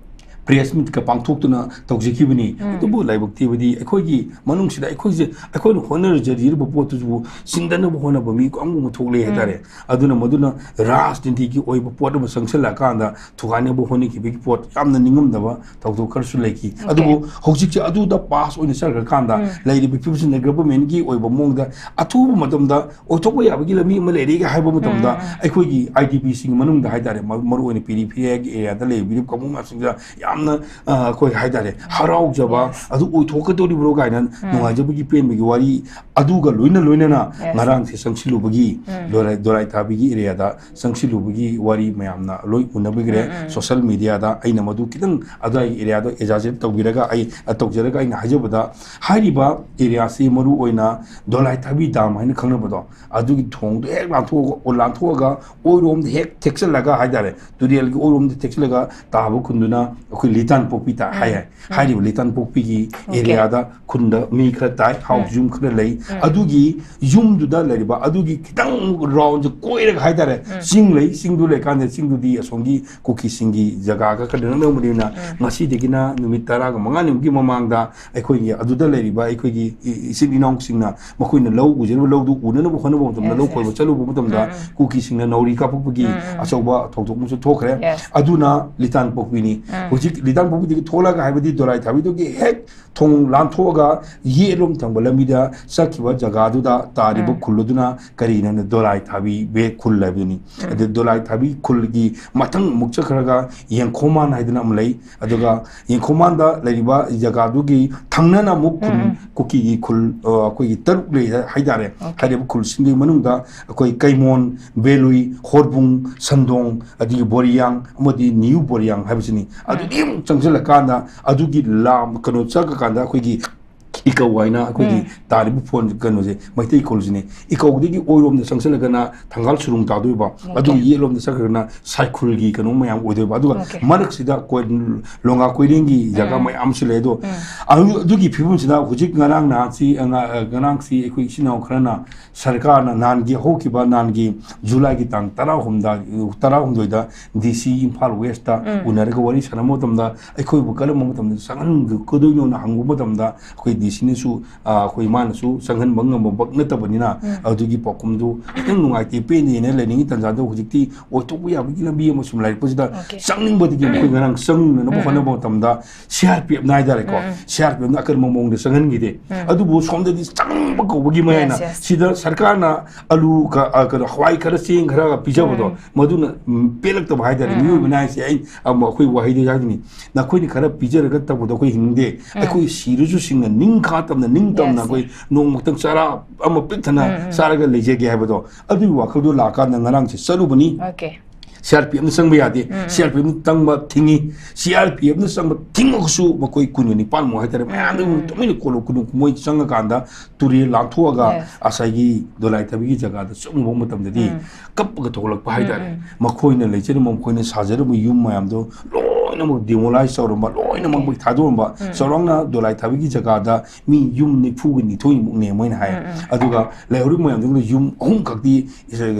ꯄ꯭ꯔꯦꯁ ꯃꯤꯠꯀ ꯄꯥꯡꯊꯣꯛꯇꯨꯅ ꯇꯧꯖꯈꯤꯕꯅꯤ꯫ ꯑꯗꯨꯕꯨ ꯂꯥꯏꯕꯛ ꯊꯤꯕꯗꯤ ꯑꯩꯈꯣꯏꯒꯤ ꯃꯅꯨꯡꯁꯤꯗ ꯑꯩꯈꯣꯏꯁꯦ, ꯑꯩꯈꯣꯏꯅ ꯍꯣꯠꯅꯖꯔꯤꯕ ꯄꯣꯠꯇꯨꯕꯨ ꯁꯤꯟꯗꯅꯕ ꯍꯣꯠꯅꯕ ꯃꯤ ꯑꯃꯒꯨꯝꯕ ꯊꯣꯛꯂꯛꯑꯦ ꯍꯥꯏꯇꯥꯔꯦ꯫ ꯑꯗꯨꯅ ꯃꯗꯨꯅ ꯔꯥꯖꯅꯤꯇꯤꯒꯤ ꯑꯣꯏꯕ ꯄꯣꯠ ꯑꯃ ꯆꯪꯁꯤꯜꯂꯛꯑꯀꯥꯟꯗ ꯊꯨꯒꯥꯏꯅꯕ ꯍꯣꯠꯅꯈꯤꯕꯒꯤ ꯄꯣꯠ ꯌꯥꯝꯅ ꯅꯤꯡꯉꯝꯗꯕ ꯊꯧꯗꯣꯛ ꯈꯔꯁꯨ ꯂꯩꯈꯤ꯫ ꯑꯗꯨꯕꯨ ꯍꯧꯖꯤꯛꯁꯦ ꯑꯗꯨꯗ ꯄꯥꯁ ꯑꯣꯏꯅ ꯆꯠꯈ꯭ꯔꯀꯥꯟꯗ ꯂꯩꯔꯤꯕ ꯐꯤꯕꯝꯁꯤꯅ ꯒꯚꯔꯟꯃꯦꯟꯒꯤ ꯑꯣꯏꯕ ꯃꯑꯣꯡꯗ ꯑꯊꯨꯕ ꯃꯇꯝꯗ ꯑꯣꯏꯊꯣꯛꯄ ꯌꯥꯕꯒꯤ ꯂꯝꯕꯤ ꯑꯃ ꯂꯩꯔꯦꯒ ꯍꯥꯏꯕ ꯃꯇꯝꯗ, ꯑꯩꯈꯣꯏꯒꯤ ꯑꯥꯏ ꯗꯤ ꯄꯤꯁꯤꯡꯒꯤ ꯃꯅꯨꯡꯗ ꯍꯥꯏꯇꯥꯔꯦ, ꯃ-, ꯃꯔꯨꯑꯣꯏꯅ ꯄꯦꯔꯤꯐꯦꯔꯤꯌꯥꯒꯤ ꯑꯦꯔꯤꯌꯥꯗ ꯂꯩꯕꯤꯔꯤꯕ ꯀꯥꯡꯕꯨ ꯃꯌꯥꯝꯁꯤꯡꯗ ꯌꯥꯝꯅ, ꯑ, ꯑꯩꯈꯣꯏ ꯍꯥꯏꯇꯥꯔꯦ, ꯍꯔꯥꯎꯖꯕ, ꯑꯗꯨ ꯑꯣꯏꯊꯣꯛꯀꯗꯧꯔꯤꯕ꯭ꯔꯣ ꯀꯥꯏꯅ ꯅꯨꯡꯉꯥꯏꯖꯕꯒꯤ ꯄꯦꯟꯕꯒꯤ ꯋꯥꯔꯤ ꯑꯗꯨꯒ ꯂꯣꯏꯅ ꯂꯣꯏꯅꯅ ꯉꯔꯥꯡꯁꯦ ꯆꯪꯁꯤꯜꯂꯨꯕꯒꯤ, ꯗꯣꯔꯥꯏ-, ꯗꯣꯔꯥꯏ ꯊꯥꯕꯤꯒꯤ ꯑꯦꯔꯤꯌꯥꯗ ꯆꯪꯁꯤꯜꯂꯨꯕꯒꯤ ꯋꯥꯔꯤ ꯃꯌꯥꯝꯅ ꯂꯣꯏ ꯎꯅꯕꯤꯈ꯭ꯔꯦ꯫ ꯁꯣꯁꯦꯜ ꯃꯤꯗꯤꯌꯥꯗ ꯑꯩꯅ ꯃꯗꯨ ꯈꯤꯇꯪ ꯑꯗꯨꯋꯥꯏꯒꯤ ꯑꯦꯔꯤꯌꯥꯗꯣ ꯑꯦꯖꯥꯖꯦꯠ ꯇꯧꯕꯤꯔꯒ ꯑꯩ, ꯑ, ꯇꯧꯖꯔꯒ ꯑꯩꯅ ꯍꯥꯏꯖꯕꯗ, ꯍꯥꯏꯔꯤꯕ ꯑꯦꯔꯤꯌꯥꯁꯤ ꯃꯔꯨ ꯑꯣꯏꯅ ꯗꯣꯂꯥꯏ ꯊꯥꯕꯤ ꯗꯥꯝ ꯍꯥꯏꯅ ꯈꯪꯅꯕꯗꯣ, ꯑꯗꯨꯒꯤ ꯊꯣꯡꯗꯣ ꯍꯦꯛ ꯂꯥꯟꯊꯣꯛꯑꯒ, ꯂꯥꯟꯊꯣꯛꯑꯒ ꯑꯣꯏꯔꯣꯝꯗ ꯍꯦꯛ ꯊꯦꯛꯆꯜꯂꯒ ꯍꯥꯏꯇꯥꯔꯦ, ꯇꯨꯔꯦꯜꯒꯤ ꯑꯣꯏꯔꯣꯝꯗ ꯊꯦꯛꯆꯜꯂꯒ ꯇꯥꯕ ꯈꯨꯟꯗꯨꯅ ꯑꯩꯈꯣꯏ ꯂꯤꯇꯥꯟ ꯄꯣꯛꯄꯤ ꯇꯥꯏ ꯍꯥꯏ ꯍꯥꯏ꯫ ꯍꯥꯏꯔꯤꯕ ꯂꯤꯇꯥꯟ ꯄꯣꯛꯄꯤꯒꯤ ꯑꯦꯔꯤꯌꯥꯗ, ꯈꯨꯟꯗ ꯃꯤ ꯈꯔ ꯇꯥꯏ, ꯍꯥꯎꯁ ꯌꯨꯝ ꯈꯔ ꯂꯩ꯫ ꯑꯗꯨꯒꯤ ꯌꯨꯝꯗꯨꯗ ꯂꯩꯔꯤꯕ, ꯑꯗꯨꯒꯤ ꯈꯤꯇꯪ ꯔꯥꯎꯟꯁꯦ ꯀꯣꯏꯔꯒ ꯍꯥꯏꯇꯥꯔꯦ, ꯆꯤꯡ ꯂꯩ꯫ ꯆꯤꯡꯗꯨ ꯂꯩꯀꯥꯟꯗ ꯆꯤꯡꯗꯨꯗꯤ ꯑꯁꯣꯝꯒꯤ ꯀꯨꯀꯤꯁꯤꯡꯒꯤ ꯖꯒꯥꯒ ꯈꯔ ꯅꯛꯅꯕꯅꯤꯅ, ꯉꯁꯤꯗꯒꯤꯅ ꯅꯨꯃꯤꯠ ꯇꯔꯥꯒ ꯃꯉꯥꯅꯤꯃꯨꯛꯀꯤ ꯃꯃꯥꯡꯗ ꯑꯩꯈꯣꯏꯒꯤ ꯑꯗꯨꯗ ꯂꯩꯔꯤꯕ ꯑꯩꯈꯣꯏꯒꯤ ꯏ-, ꯏꯆꯤꯜ ꯏꯅꯥꯎꯁꯤꯡꯅ ꯃꯈꯣꯏꯅ ꯂꯧ ꯎꯖꯔꯤꯕ ꯂꯧꯗꯨ ꯎꯅꯅꯕ ꯍꯣꯠꯅꯕ ꯃꯇꯝꯗ, ꯂꯧ ꯈꯣꯏꯕ ꯆꯠꯂꯨꯕ ꯃꯇꯝꯗ ꯀꯨꯀꯤꯁꯤꯡꯅ ꯅꯥꯎꯔꯤ ꯀꯥꯞꯄꯛꯄꯒꯤ ꯑꯆꯧꯕ ꯊꯧꯗꯣꯛ ꯑꯃꯁꯨ ꯊꯣꯛꯈ꯭ꯔꯦ꯫ ꯑꯗꯨꯅ ꯂꯤꯇꯥꯟ ꯄꯣꯛꯄꯤꯅꯤ꯫ ꯍꯧꯖꯤꯛ ꯂꯤꯇꯥꯟ ꯄꯣꯛꯄꯤꯗꯒꯤ ꯊꯣꯛꯂꯒ ꯍꯥꯏꯕꯗꯤ ꯗꯣꯂꯥꯏ ꯊꯥꯕꯤꯗꯨꯒꯤ ꯍꯦꯛ ꯊꯣꯡ ꯂꯥꯟꯊꯣꯛꯑꯒ ꯌꯦꯠꯂꯣꯝ ꯊꯪꯕ ꯂꯝꯕꯤꯗ ꯆꯠꯈꯤꯕ ꯖꯒꯥꯗꯨꯗ ꯇꯥꯔꯤꯕ ꯈꯨꯜ ꯑꯗꯨꯅ ꯀꯔꯤꯅꯣ ꯍꯥꯏꯅ ꯗꯣꯂꯥꯏ ꯊꯥꯕꯤ ꯕꯦ ꯈꯨꯜ ꯍꯥꯏꯕꯗꯨꯅꯤ꯫ ꯑꯗꯨ ꯗꯣꯂꯥꯏ ꯊꯥꯕꯤ ꯈꯨꯜꯒꯤ ꯃꯊꯪ ꯑꯃꯨꯛ ꯆꯠꯈ꯭ꯔꯒ ꯌꯦꯡꯈꯣꯃꯥꯟ ꯍꯥꯏꯗꯅ ꯑꯃ ꯂꯩ꯫ ꯑꯗꯨꯒ ꯌꯦꯡꯈꯣꯃꯥꯟꯗ ꯂꯩꯔꯤꯕ ꯖꯒꯥꯗꯨꯒꯤ ꯊꯪꯅꯅ ꯑꯃꯨꯛ ꯈꯨꯟ, ꯀꯨꯀꯤꯒꯤ ꯈꯨꯜ, ꯑ, ꯑꯩꯈꯣꯏꯒꯤ ꯇꯔꯨꯛ ꯂꯩ ꯍꯥꯏ-, ꯍꯥꯏꯇꯥꯔꯦ꯫ ꯍꯥꯏꯔꯤꯕ ꯈꯨꯜꯁꯤꯡꯗꯨꯒꯤ ꯃꯅꯨꯡꯗ ꯑꯩꯈꯣꯏ ꯀꯩꯃꯣꯟ, ꯕꯦꯂꯨꯏ, ꯍꯣꯔꯕꯨꯡ, ꯁꯟꯗꯣꯡ, ꯑꯗꯒꯤ ꯕꯣꯔꯤꯌꯥꯡ ꯑꯃꯗꯤ ꯅ꯭ꯌꯨ ꯕꯣꯔꯤꯌꯥꯡ ꯍꯥꯏꯕꯁꯤꯅꯤ꯫ ꯑꯗꯨꯗꯒꯤ ꯑꯃꯨꯛ ꯆꯪꯁꯤꯜꯂꯀꯥꯟꯗ ꯑꯗꯨꯒꯤ ꯂꯥꯝ, ꯀꯩꯅꯣ, ꯆꯪꯉꯀꯥꯟꯗ ꯑꯩꯈꯣꯏꯒꯤ ꯏꯀꯧ ꯍꯥꯏꯅ ꯑꯩꯈꯣꯏꯒꯤ ꯇꯥꯔꯤꯕ ꯐꯣꯟ ꯀꯩꯅꯣꯁꯦ, ꯃꯩꯇꯩ ꯈꯨꯜꯁꯤꯅꯦ꯫ ꯏꯀꯧꯗꯒꯤ ꯑꯣꯏꯔꯣꯝꯗ ꯆꯪꯁꯤꯜꯂꯒꯅ ꯊꯪꯒꯥꯜ ꯁꯨꯔꯨꯡ ꯇꯥꯗꯣꯏꯕ, ꯑꯗꯨꯒ ꯌꯦꯠꯂꯣꯝꯗ ꯆꯠꯈ꯭ꯔꯒꯅ ꯁꯥꯏꯈꯨꯜꯒꯤ ꯀꯩꯅꯣ ꯃꯌꯥꯝ ꯑꯣꯏꯗꯣꯏꯕ, ꯑꯗꯨꯒ ꯃꯔꯛꯁꯤꯗ ꯀꯣꯏ-, ꯂꯣꯡꯒꯥ ꯀꯣꯏꯔꯦꯡꯒꯤ ꯖꯒꯥ ꯃꯌꯥꯝꯁꯨ ꯂꯩ꯫ ꯑꯗꯣ ꯑꯗꯨ-, ꯑꯗꯨꯒꯤ ꯐꯤꯕꯝꯁꯤꯗ ꯍꯧꯖꯤꯛ ꯉꯔꯥꯡ ꯅꯍꯥꯟꯁꯤ, ꯑ, ꯉ-, ꯑ, ꯉꯔꯥꯡꯁꯤ ꯑꯩꯈꯣꯏ ꯏꯆꯤꯟ ꯏꯅꯥꯎ ꯈꯔꯅ ꯁꯔꯀꯥꯔꯅ ꯅꯍꯥꯟꯒꯤ ꯍꯧꯈꯤꯕ ꯅꯍꯥꯟꯒꯤ ꯖꯨꯂꯥꯏꯒꯤ ꯇꯥꯡ ꯇꯔꯥꯍꯨꯝꯗ, ꯇꯔꯥꯍꯨꯝꯗꯣꯏꯗ ꯗꯤ ꯁꯤ ꯏꯝꯐꯥꯜ ꯋꯦꯁꯇ ꯎꯅꯔꯒ ꯋꯥꯔꯤ ꯁꯥꯟꯅꯕ ꯃꯇꯝꯗ, ꯑꯩꯈꯣꯏꯕꯨ ꯀꯔꯝꯕ ꯃꯇꯝꯗ ꯆꯪꯍꯟꯒꯗꯣꯏꯅꯣꯅ ꯍꯪꯕ ꯃꯇꯝꯗ, ꯑꯩꯈꯣꯏ ꯗꯤ ꯁꯤꯅꯁꯨ, ꯑ, ꯑꯩꯈꯣꯏ ꯃꯥꯅꯁꯨ ꯆꯪꯍꯟꯕ ꯉꯝꯕꯃꯛ ꯅꯠꯇꯕꯅꯤꯅ, ꯑꯗꯨꯒꯤ ꯄꯥꯎꯈꯨꯝꯗꯨ ꯈꯤꯇꯪ ꯅꯨꯡꯉꯥꯏꯇꯦ, ꯄꯦꯟꯗꯦꯅ ꯂꯩꯅꯤꯡꯉꯤ ꯇꯥꯟꯖꯥꯗꯣ ꯍꯧꯖꯤꯛꯇꯤ ꯑꯣꯏꯊꯣꯛꯄ ꯌꯥꯕꯒꯤ ꯂꯝꯕꯤ ꯑꯃ ꯁꯨꯝ ꯂꯩꯔꯛꯄꯁꯤꯗ, ꯆꯪꯅꯤꯡꯕꯗꯒꯤ ꯑꯩꯈꯣꯏ ꯉꯔꯥꯡ ꯆꯪꯅꯅꯕ ꯍꯣꯠꯅꯕ ꯃꯇꯝꯗ ꯁꯤ ꯑꯥꯔ ꯄꯤ ꯑꯦꯐꯅ ꯍꯥꯏꯇꯥꯔꯦꯀꯣ, ꯁꯤ ꯑꯥꯔ ꯄꯤ ꯑꯦꯐꯅ ꯑꯀꯟꯕ ꯃꯑꯣꯡꯗ ꯆꯪꯍꯟꯈꯤꯗꯦ꯫ ꯑꯗꯨꯕꯨ ꯁꯣꯝꯗꯗꯤ ꯆꯪꯕ ꯀꯧꯕꯒꯤ ꯃꯌꯥꯏꯅ ꯁꯤꯗ ꯁꯔꯀꯥꯔꯅ ꯑꯂꯨ ꯈ-, ꯑ, ꯀꯩꯅꯣ, ꯍꯋꯥꯏ ꯈꯔ, ꯆꯦꯡ ꯈꯔ ꯄꯤꯖꯕꯗꯣ, ꯃꯗꯨꯅ, ꯎꯝ, ꯄꯦꯜꯂꯛꯇꯕ ꯍꯥꯏꯇꯥꯔꯦ꯫ ꯃꯤꯑꯣꯏꯕꯅ ꯍꯥꯏꯁꯦ, ꯑꯩ, ꯑꯃ, ꯑꯩꯈꯣꯏ ꯋꯥꯍꯩꯗ ꯍꯥꯏꯗꯨꯅꯤ, "ꯅꯈꯣꯏꯅ ꯈꯔ ꯄꯤꯖꯔꯒ ꯇꯧꯕꯗꯣ ꯑꯩꯈꯣꯏ ꯍꯤꯡꯅꯤꯡꯗꯦ꯫ ꯑꯩꯈꯣꯏ ꯁꯤꯔꯁꯨ ꯁꯤꯡꯅ ꯅꯤꯡꯈꯥ ꯇꯝꯅ, ꯅꯤꯡꯇꯝꯅ ꯑꯩꯈꯣꯏ ꯅꯣꯡꯃ ꯈꯛꯇꯪ ꯆꯔꯥ ꯑꯃ ꯄꯤꯛ ꯊꯟꯅ ꯆꯥꯔꯒ ꯂꯩꯖꯒꯦ" ꯍꯥꯏꯕꯗꯣ, ꯑꯗꯨꯒꯤ ꯋꯥꯈꯜꯗꯣ ꯂꯥꯛꯀꯥꯟꯗ ꯉꯔꯥꯡꯁꯦ ꯆꯠꯂꯨꯕꯅꯤ꯫ ꯁꯤ ꯑꯥꯔ ꯄꯤ ꯑꯦꯐꯅ ꯆꯪꯕ ꯌꯥꯗꯦ꯫ ꯁꯤ ꯑꯥꯔ ꯄꯤ ꯑꯦꯐꯅ ꯆꯪꯕ ꯊꯤꯡꯉꯤ꯫ ꯁꯤ ꯑꯥꯔ ꯄꯤ ꯑꯦꯐꯅ ꯆꯪꯕ ꯊꯤꯡꯉꯒꯁꯨ ꯃꯈꯣꯏ ꯀꯨꯟꯒ ꯅꯤꯄꯥꯟꯃꯨꯛ ꯍꯥꯏꯇꯥꯔꯦ, ꯃꯌꯥꯝꯗꯨ ꯇꯨꯃꯤꯟꯅ ꯀꯣꯜꯂꯨ ꯀꯣꯜꯂꯨ, ꯃꯣꯏ ꯆꯪꯉꯀꯥꯟꯗ ꯇꯨꯔꯦꯜ ꯂꯥꯟꯊꯣꯛꯑꯒ ꯉꯁꯥꯏꯒꯤ ꯗꯣꯂꯥꯏ ꯊꯥꯕꯤꯒꯤ ꯖꯒꯥꯗ ꯆꯪꯉꯨꯕ ꯃꯇꯝꯗꯗꯤ ꯀꯞꯄꯒ ꯊꯣꯛꯂꯛꯄ ꯍꯥꯏꯇꯥꯔꯦ꯫ ꯃꯈꯣꯏꯅ ꯂꯩꯖꯔꯝꯕ, ꯃꯈꯣꯏꯅ ꯁꯥꯖꯔꯝꯕ ꯌꯨꯝ ꯃꯌꯥꯝꯗꯣ ꯂꯣꯏ ꯂꯣꯏꯅꯃꯛ demolish ꯇꯧꯔꯝꯕ, ꯂꯣꯏꯅꯃꯛ ꯃꯩ ꯊꯥꯗꯣꯛꯑꯝꯕ꯫ ꯆꯥꯎꯔꯥꯛꯅ ꯗꯣꯂꯥꯏ ꯊꯥꯕꯤꯒꯤ ꯖꯒꯥꯗ ꯃꯤ ꯌꯨꯝ ꯅꯤꯐꯨꯒ ꯅꯤꯊꯣꯏꯃꯨꯛꯅꯦ ꯃꯣꯏꯅ ꯍꯥꯏ꯫ ꯑꯗꯨꯒ ꯂꯩꯍꯧꯔꯤꯕ ꯃꯌꯥꯝꯗꯨꯗ ꯌꯨꯝ ꯑꯍꯨꯝ ꯈꯛꯇꯤ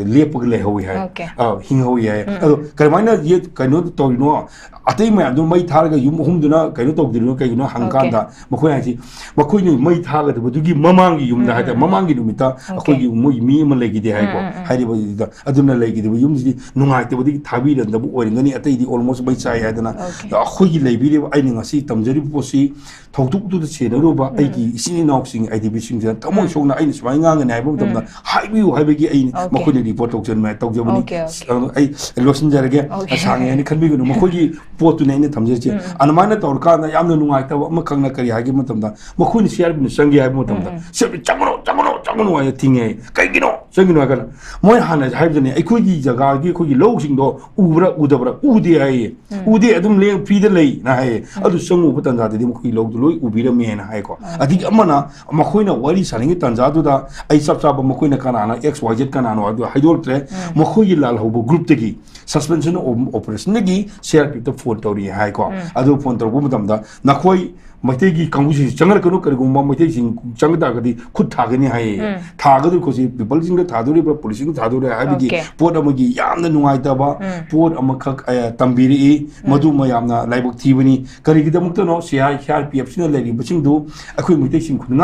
ꯂꯦꯞꯄꯒ ꯂꯩꯍꯧꯋꯤ ꯍꯥꯏ꯫ Okay. ꯑ, ꯍꯤꯡꯍꯧꯋꯤ ꯍꯥꯏ꯫ ꯑꯗꯣ ꯀꯔꯝꯍꯥꯏꯅ ꯌꯦ-, ꯀꯩꯅꯣ ꯇꯧꯔꯤꯅꯣ? ꯑꯇꯩ ꯃꯌꯥꯝꯗꯨ ꯃꯩ ꯊꯥꯔꯒ ꯌꯨꯝ ꯑꯍꯨꯝꯗꯨꯅ ꯀꯩꯅꯣ ꯇꯧꯗ꯭ꯔꯤꯅꯣ, ꯀꯩꯒꯤꯅꯣ ꯍꯪꯀꯥꯟꯗ ꯃꯈꯣꯏꯅ ꯍꯥꯏꯁꯤ, ꯃꯈꯣꯏꯅ ꯃꯩ ꯊꯥꯒꯗꯕꯗꯨꯒꯤ ꯃꯃꯥꯡꯒꯤ ꯌꯨꯝꯗ ꯍꯥꯏꯇꯥꯔꯦ, ꯃꯃꯥꯡꯒꯤ ꯅꯨꯃꯤꯠꯇ ꯑꯩꯈꯣꯏꯒꯤ ꯃꯣꯏꯒꯤ ꯃꯤ ꯑꯃ ꯂꯩꯈꯤꯗꯦ ꯍꯥꯏꯀꯣ꯫ ꯍꯥꯏꯔꯤꯕꯗꯨꯗ ꯑꯗꯨꯅ ꯂꯩꯈꯤꯗꯕ ꯌꯨꯝꯁꯤꯗꯤ ꯅꯨꯡꯉꯥꯏꯇꯕꯗꯒꯤ ꯊꯥꯕꯤꯔꯝꯗꯕ ꯑꯣꯏꯔꯝꯒꯅꯤ, ꯑꯇꯩꯗꯤ almost ꯃꯩ ꯆꯥꯏ ꯍꯥꯏꯗꯅ꯫ Okay. ꯑꯩꯈꯣꯏꯒꯤ ꯂꯩꯕꯤꯔꯤꯕ, ꯑꯩꯅ ꯉꯁꯤ ꯇꯝꯖꯔꯤꯕ ꯄꯣꯠꯁꯤ ꯊꯧꯗꯣꯛꯇꯨꯗ ꯁꯦꯟꯅꯔꯨꯕ ꯑꯩꯒꯤ ꯏꯆꯤꯟ ꯏꯅꯥꯎꯁꯤꯡ, IDPꯁꯤꯡꯁꯤꯗ ꯊꯃꯣꯏ ꯁꯣꯛꯅ ꯑꯩꯅ ꯁꯨꯃꯥꯏꯅ ꯉꯥꯡꯒꯅꯤ ꯍꯥꯏꯕ ꯃꯇꯝꯗ ꯍꯥꯏꯕꯤꯌꯨ ꯍꯥꯏꯕꯒꯤ ꯑꯩ Okay. ꯃꯈꯣꯏꯗ report ꯇꯧꯖꯕꯅꯤ, ꯇꯧꯖꯕꯅꯤ꯫ Okay, okay. ꯑꯗꯣ ꯑꯩ ꯂꯣꯏꯁꯤꯟꯖꯔꯒꯦ, Okay. ꯁꯥꯡꯉꯦ ꯍꯥꯏꯅ ꯈꯟꯕꯤꯒꯅꯨ꯫ ꯃꯈꯣꯏꯒꯤ ꯄꯣꯠꯇꯨꯅꯤ ꯑꯩꯅ ꯊꯝꯖꯔꯤꯁꯦ꯫ ꯑꯗꯨꯃꯥꯏꯅ ꯇꯧꯔꯀꯥꯟꯗ ꯌꯥꯝꯅ ꯅꯨꯡꯉꯥꯏꯇꯕ ꯑꯃꯈꯛꯅ ꯀꯔꯤ ꯍꯥꯏꯒꯦ ꯃꯇꯝꯗ, ꯃꯈꯣꯏꯅ CRPꯅ ꯆꯪꯒꯦ ꯍꯥꯏꯕ ꯃꯇꯝꯗ, "CRP ꯆꯪꯒꯅꯨ, ꯆꯪꯒꯅꯨ, ꯆꯪꯒꯅꯨ" ꯍꯥꯏꯅ ꯊꯤꯡꯉꯦ꯫ ꯀꯩꯒꯤꯅꯣ ꯆꯪꯒꯅꯨ ꯍꯥꯏ ꯀꯥꯟꯗ, ꯃꯣꯏ ꯍꯥꯟꯅ ꯍꯥꯏꯕꯗꯅꯦ, "ꯑꯩꯈꯣꯏꯒꯤ ꯖꯒꯥꯒꯤ ꯑꯩꯈꯣꯏꯒꯤ ꯂꯧꯁꯤꯡꯗꯣ ꯎꯕ꯭ꯔꯥ ꯎꯗꯕ꯭ꯔꯥ?" "ꯎꯗꯦ" ꯍꯥꯏꯌꯦ꯫ "ꯎꯗꯦ, ꯑꯗꯨꯝ ꯂꯦꯡ freeꯗ ꯂꯩ" ꯅ ꯍꯥꯏꯌꯦ꯫ ꯑꯗꯨ ꯆꯪꯉꯨꯕ ꯇꯥꯟꯖꯥꯗꯗꯤ ꯃꯈꯣꯏꯒꯤ ꯂꯧꯗꯨ ꯂꯣꯏ ꯎꯕꯤꯔꯝꯃꯦꯅ ꯍꯥꯏꯀꯣ꯫ ꯑꯗꯒꯤ ꯑꯃꯅ, ꯃꯈꯣꯏꯅ ꯋꯥꯔꯤ ꯁꯥꯟꯅꯉꯩ ꯇꯥꯟꯖꯥꯗꯨꯗ ꯑꯩ ꯆꯞ ꯆꯥꯕ ꯃꯈꯣꯏꯅ ꯀꯅꯥꯅꯣ, X Y Z ꯀꯅꯥꯅꯣ ꯍꯥꯏꯕꯗꯨ ꯍꯥꯏꯗꯣꯔꯛꯇ꯭ꯔꯦ꯫ ꯃꯈꯣꯏꯒꯤ ꯂꯥꯜꯍꯧꯕ groupꯇꯒꯤ, suspension of operationꯗꯒꯤ CRPFꯇ phone ꯇꯧꯔꯛꯑꯦ ꯍꯥꯏꯀꯣ꯫ ꯑꯗꯨ phone ꯇꯧꯔꯛꯄ ꯃꯇꯝꯗ, "ꯅꯈꯣꯏ ꯃꯩꯇꯩꯒꯤ ꯀꯥꯡꯕꯨꯁꯤꯡꯁꯤ ꯆꯪꯉꯛꯀꯅꯨ, ꯀꯔꯤꯒꯨꯝꯕ ꯃꯩꯇꯩꯁꯤꯡ ꯆꯪꯉꯛ ꯇꯥꯔꯒꯗꯤ ꯈꯨꯠ ꯊꯥꯒꯅꯤ" ꯍꯥꯏꯌꯦ꯫ ꯊꯥꯒꯗꯣꯏ ꯈꯣꯠꯁꯤ, peopleꯁꯤꯡꯗ ꯊꯥꯗꯣꯔꯤꯕ꯭ꯔꯥ, policeꯁꯤꯡꯗ ꯊꯥꯗꯣꯔꯤꯕ꯭ꯔꯥ ꯍꯥꯏꯕꯒꯤ Okay. ꯄꯣꯠ ꯑꯃꯒꯤ ꯌꯥꯝꯅ ꯅꯨꯡꯉꯥꯏꯇꯕ ꯄꯣꯠ ꯑꯃꯈꯛ, ꯑ, ꯇꯝꯕꯤꯔꯛꯏ꯫ ꯃꯗꯨ ꯃꯌꯥꯝꯅ ꯂꯥꯏꯕꯛ ꯊꯤꯕꯅꯤ꯫ ꯀꯔꯤꯒꯤꯗꯃꯛꯇꯅꯣ? CRPFꯁꯤꯅ ꯂꯩꯔꯤꯕꯁꯤꯡꯗꯨ ꯑꯩꯈꯣꯏ ꯃꯩꯇꯩꯁꯤꯡ ꯈꯨꯟ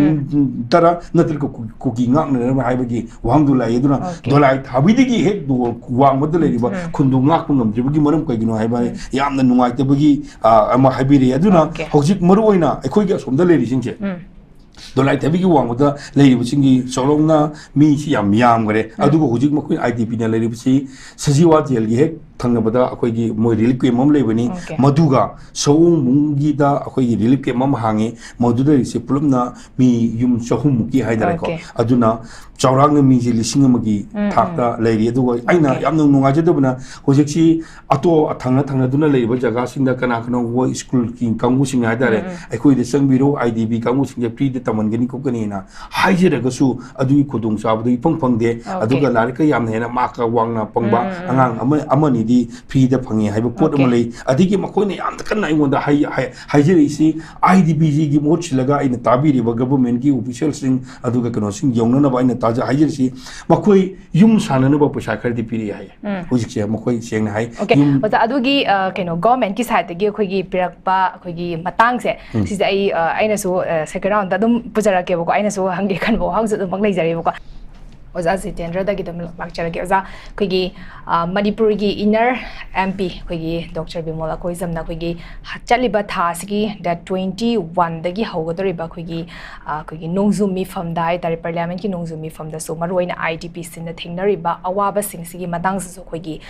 ꯉꯥꯛꯅꯗꯕꯒꯤꯗꯃꯛꯇꯔ, ꯅꯠꯇ꯭ꯔꯒ ꯀꯨ-, ꯀꯨꯀꯤ ꯉꯥꯛꯅꯅꯕ ꯍꯥꯏꯕꯒꯤ ꯋꯥꯍꯪꯗꯨ ꯂꯥꯛꯏ꯫ ꯑꯗꯨꯅ Okay. ꯗꯣꯂꯥꯏ ꯊꯥꯕꯤꯗꯒꯤ ꯍꯦꯛ ꯋꯥꯡꯃꯗ ꯂꯩꯔꯤꯕ ꯈꯨꯟꯗꯨ ꯉꯥꯛꯄ ꯉꯝꯗ꯭ꯔꯤꯕꯒꯤ ꯃꯔꯝ ꯀꯩꯒꯤꯅꯣ ꯍꯥꯏꯕ ꯌꯥꯝꯅ ꯅꯨꯡꯉꯥꯏꯇꯕꯒꯤ, ꯑ, ꯑꯃ ꯍꯥꯏꯕꯤꯔꯛꯏ꯫ ꯑꯗꯨꯅ Okay. ꯍꯧꯖꯤꯛ ꯃꯔꯨ ꯑꯣꯏꯅ ꯑꯩꯈꯣꯏꯒꯤ ꯑꯁꯣꯝꯗ ꯂꯩꯔꯤꯁꯤꯡꯁꯦ, ꯗꯣꯂꯥꯏ ꯊꯥꯕꯤꯒꯤ ꯋꯥꯡꯃꯗ ꯂꯩꯔꯤꯕꯁꯤꯡꯒꯤ ꯆꯥꯎꯔꯥꯛꯅ ꯃꯤꯁꯤ ꯌꯥꯝ ꯌꯥꯝꯈ꯭ꯔꯦ꯫ ꯑꯗꯨꯕꯨ ꯍꯧꯖꯤꯛ ꯃꯈꯣꯏ IDPꯅ ꯂꯩꯔꯤꯕꯁꯤ ꯁꯖꯤꯋꯥ jailꯒꯤ ꯍꯦꯛ ꯊꯪꯅꯕꯗ ꯑꯩꯈꯣꯏꯒꯤ ꯃꯣꯏ relief camp ꯑꯃ ꯂꯩꯕꯅꯤ꯫ Okay. ꯃꯗꯨꯒ ꯁꯑꯣꯡꯕꯨꯡꯒꯤꯗ ꯑꯩꯈꯣꯏꯒꯤ relief camp ꯑꯃ ꯍꯥꯡꯉꯤ꯫ ꯃꯗꯨꯗ ꯂꯩꯔꯤꯁꯦ ꯄꯨꯂꯞꯅ ꯃꯤ ꯌꯨꯝ ꯆꯍꯨꯝꯃꯨꯛꯀꯤ ꯍꯥꯏꯇꯥꯔꯦꯀꯣ꯫ Okay. ꯑꯗꯨꯅ ꯆꯥꯎꯔꯥꯛꯅ ꯃꯤꯁꯦ ꯂꯤꯁꯤꯡ ꯑꯃꯒꯤ ꯊꯥꯛꯇ ꯂꯩꯔꯤ꯫ ꯑꯗꯨꯒ ꯑꯩꯅ Okay. ꯌꯥꯝꯅ ꯅꯨꯡꯉꯥꯏꯖꯗꯕꯅ, ꯍꯧꯖꯤꯛꯁꯤ ꯑꯇꯣꯞ ꯊꯪꯅ ꯊꯪꯅꯗꯨꯅ ꯂꯩꯔꯤꯕ ꯖꯒꯥꯁꯤꯡꯗ ꯀꯅꯥ ꯀꯅꯥꯒꯨꯝꯕ ꯁ꯭ꯀꯨꯜꯒꯤ ꯀꯥꯡꯕꯨꯁꯤꯡ ꯍꯥꯏꯇꯥꯔꯦ, ꯑꯩꯈꯣꯏꯗ ꯆꯪꯕꯤꯔꯣ, IDP ꯀꯥꯡꯕꯨꯁꯤꯡꯁꯦ freeꯗ ꯇꯝꯍꯟꯒꯅꯤ ꯈꯣꯠꯀꯅꯤꯅ ꯍꯥꯏꯖꯔꯒꯁꯨ, ꯑꯗꯨꯒꯤ ꯈꯨꯗꯣꯡꯆꯥꯕꯗꯨ ꯏꯐꯪ ꯐꯪꯗꯦ꯫ Okay. ꯑꯗꯨꯒ ꯂꯥꯏꯔꯤꯛꯀ ꯌꯥꯝꯅ ꯍꯦꯟꯅ markꯀ ꯋꯥꯡꯅ ꯐꯪꯕ ꯑꯉꯥꯡ ꯑꯃ, ꯑꯃꯅꯤ ꯐ꯭ꯔꯤꯗ ꯐꯪꯉꯦ ꯍꯥꯏꯕ ꯄꯣꯠ ꯑꯃ Okay. ꯂꯩ꯫ ꯑꯗꯒꯤ ꯃꯈꯣꯏꯅ ꯌꯥꯝꯅ ꯀꯟꯅ ꯑꯩꯉꯣꯟꯗ ꯍꯥꯏ- ꯍꯥꯏ- ꯍꯥꯏꯖꯔꯛꯏꯁꯤ, ꯑꯥꯏ ꯗꯤ ꯕꯤ ꯖꯤꯒꯤ ꯃꯍꯨꯠ ꯁꯤꯜꯂꯒ ꯑꯩꯅ ꯇꯥꯕꯤꯔꯤꯕ ꯒꯕꯔꯃꯦꯟꯒꯤ ꯑꯣꯐꯤꯁꯤꯌꯦꯜꯁꯤꯡ ꯑꯗꯨꯒ ꯀꯩꯅꯣꯁꯤꯡ ꯌꯧꯅꯅꯕ ꯑꯩꯅ ꯇꯥꯖ ꯍꯥꯏꯖꯔꯤꯁꯤ, ꯃꯈꯣꯏ ꯌꯨꯝ ꯁꯥꯟꯅꯅꯕ ꯄꯩꯁꯥ ꯈꯔꯗꯤ ꯄꯤꯔꯛꯑꯦ ꯍꯥꯏꯌꯦ꯫ ꯍꯧꯖꯤꯛꯁꯦ ꯃꯈꯣꯏ ꯁꯦꯡꯅ ꯍꯥꯏ, Okay, ꯌꯨꯝ ꯑꯣꯖꯥ, ꯑꯗꯨꯒꯤ ꯑ, ꯀꯩꯅꯣ, ꯒꯣꯔꯃꯦꯟꯠꯀꯤ ꯁꯥꯏꯠꯇꯒꯤ ꯑꯩꯈꯣꯏꯒꯤ ꯄꯤꯔꯛꯄ ꯑꯩꯈꯣꯏꯒꯤ ꯃꯇꯥꯡꯁꯦ, ꯁꯤꯁꯦ ꯑꯩ ꯑ, ꯑꯩꯅꯁꯨ ꯁꯦꯀꯦꯟ ꯔꯥꯎꯟꯗ ꯑꯗꯨꯝ ꯄꯨꯖꯔꯛꯀꯦꯕꯀꯣ, ꯑꯩꯅꯁꯨ ꯍꯪꯒꯦ ꯈꯟꯕ ꯋꯥꯍꯪꯁꯨ ꯑꯗꯨꯃꯛ ꯂꯩꯖꯔꯦꯕꯀꯣ꯫ ꯑꯣꯖꯥ ꯖꯤꯇꯦꯟꯗ꯭ꯔꯗꯒꯤ ꯑꯗꯨꯝ ꯂꯥꯛꯆꯔꯒꯦ꯫ ꯑꯣꯖꯥ, ꯑꯩꯈꯣꯏꯒꯤ ꯑ, ꯃꯅꯤꯄꯨꯔꯒꯤ ꯏꯟꯅꯔ ꯑꯦꯝ ꯄꯤ ꯑꯩꯈꯣꯏꯒꯤ ꯗꯣꯛꯇꯔ ꯕꯤꯃꯣꯜ ꯑꯀꯣꯏꯖꯝꯅ ꯑꯩꯈꯣꯏꯒꯤ ꯍ- ꯆꯠꯂꯤꯕ ꯊꯥ ꯑꯁꯤꯒꯤ ꯗꯦꯠ ꯇ꯭ꯋꯦꯟꯇꯤ ꯋꯥꯟꯗꯒꯤ ꯍꯧꯒꯗꯧꯔꯤꯕ ꯑꯩꯈꯣꯏꯒꯤ ꯑ, ꯑꯩꯈꯣꯏꯒꯤ ꯅꯣꯡꯖꯨ ꯃꯤꯐꯝꯗ ꯍꯥꯏꯇꯥꯔꯦ, ꯄꯥꯔꯂꯤꯌꯥꯃꯦꯟꯠꯀꯤ ꯅꯣꯡꯖꯨ ꯃꯤꯐꯝꯗꯁꯨ ꯃꯔꯨꯑꯣꯏꯅ ꯑꯥꯏ ꯗꯤ ꯕꯤ ꯁꯤꯅ ꯊꯦꯡꯅꯔꯤꯕ ꯑꯋꯥꯕꯁꯤꯡꯁꯤꯒꯤ ꯃꯇꯥꯡꯁꯤꯁꯨ ꯑꯩꯈꯣꯏꯒꯤ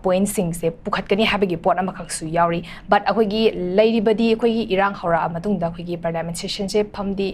ꯄꯣꯏꯟꯠꯁꯤꯡꯁꯦ ꯄꯨꯈꯠꯀꯅꯤ ꯍꯥꯏꯕꯒꯤ ꯄꯣꯠ ꯑꯃꯈꯛꯁꯨ ꯌꯥꯎꯔꯤ꯫ But ꯑꯩꯈꯣꯏꯒꯤ ꯂꯩꯔꯤꯕꯗꯤ ꯑꯩꯈꯣꯏꯒꯤ ꯏꯔꯥꯡ ꯍꯧꯔꯛꯑ ꯃꯇꯨꯡꯗ ꯑꯩꯈꯣꯏꯒꯤ ꯄꯥꯔꯂꯤꯌꯥꯃꯦꯟꯠ ꯁꯦꯁꯟꯁꯦ ꯐꯝꯗꯤ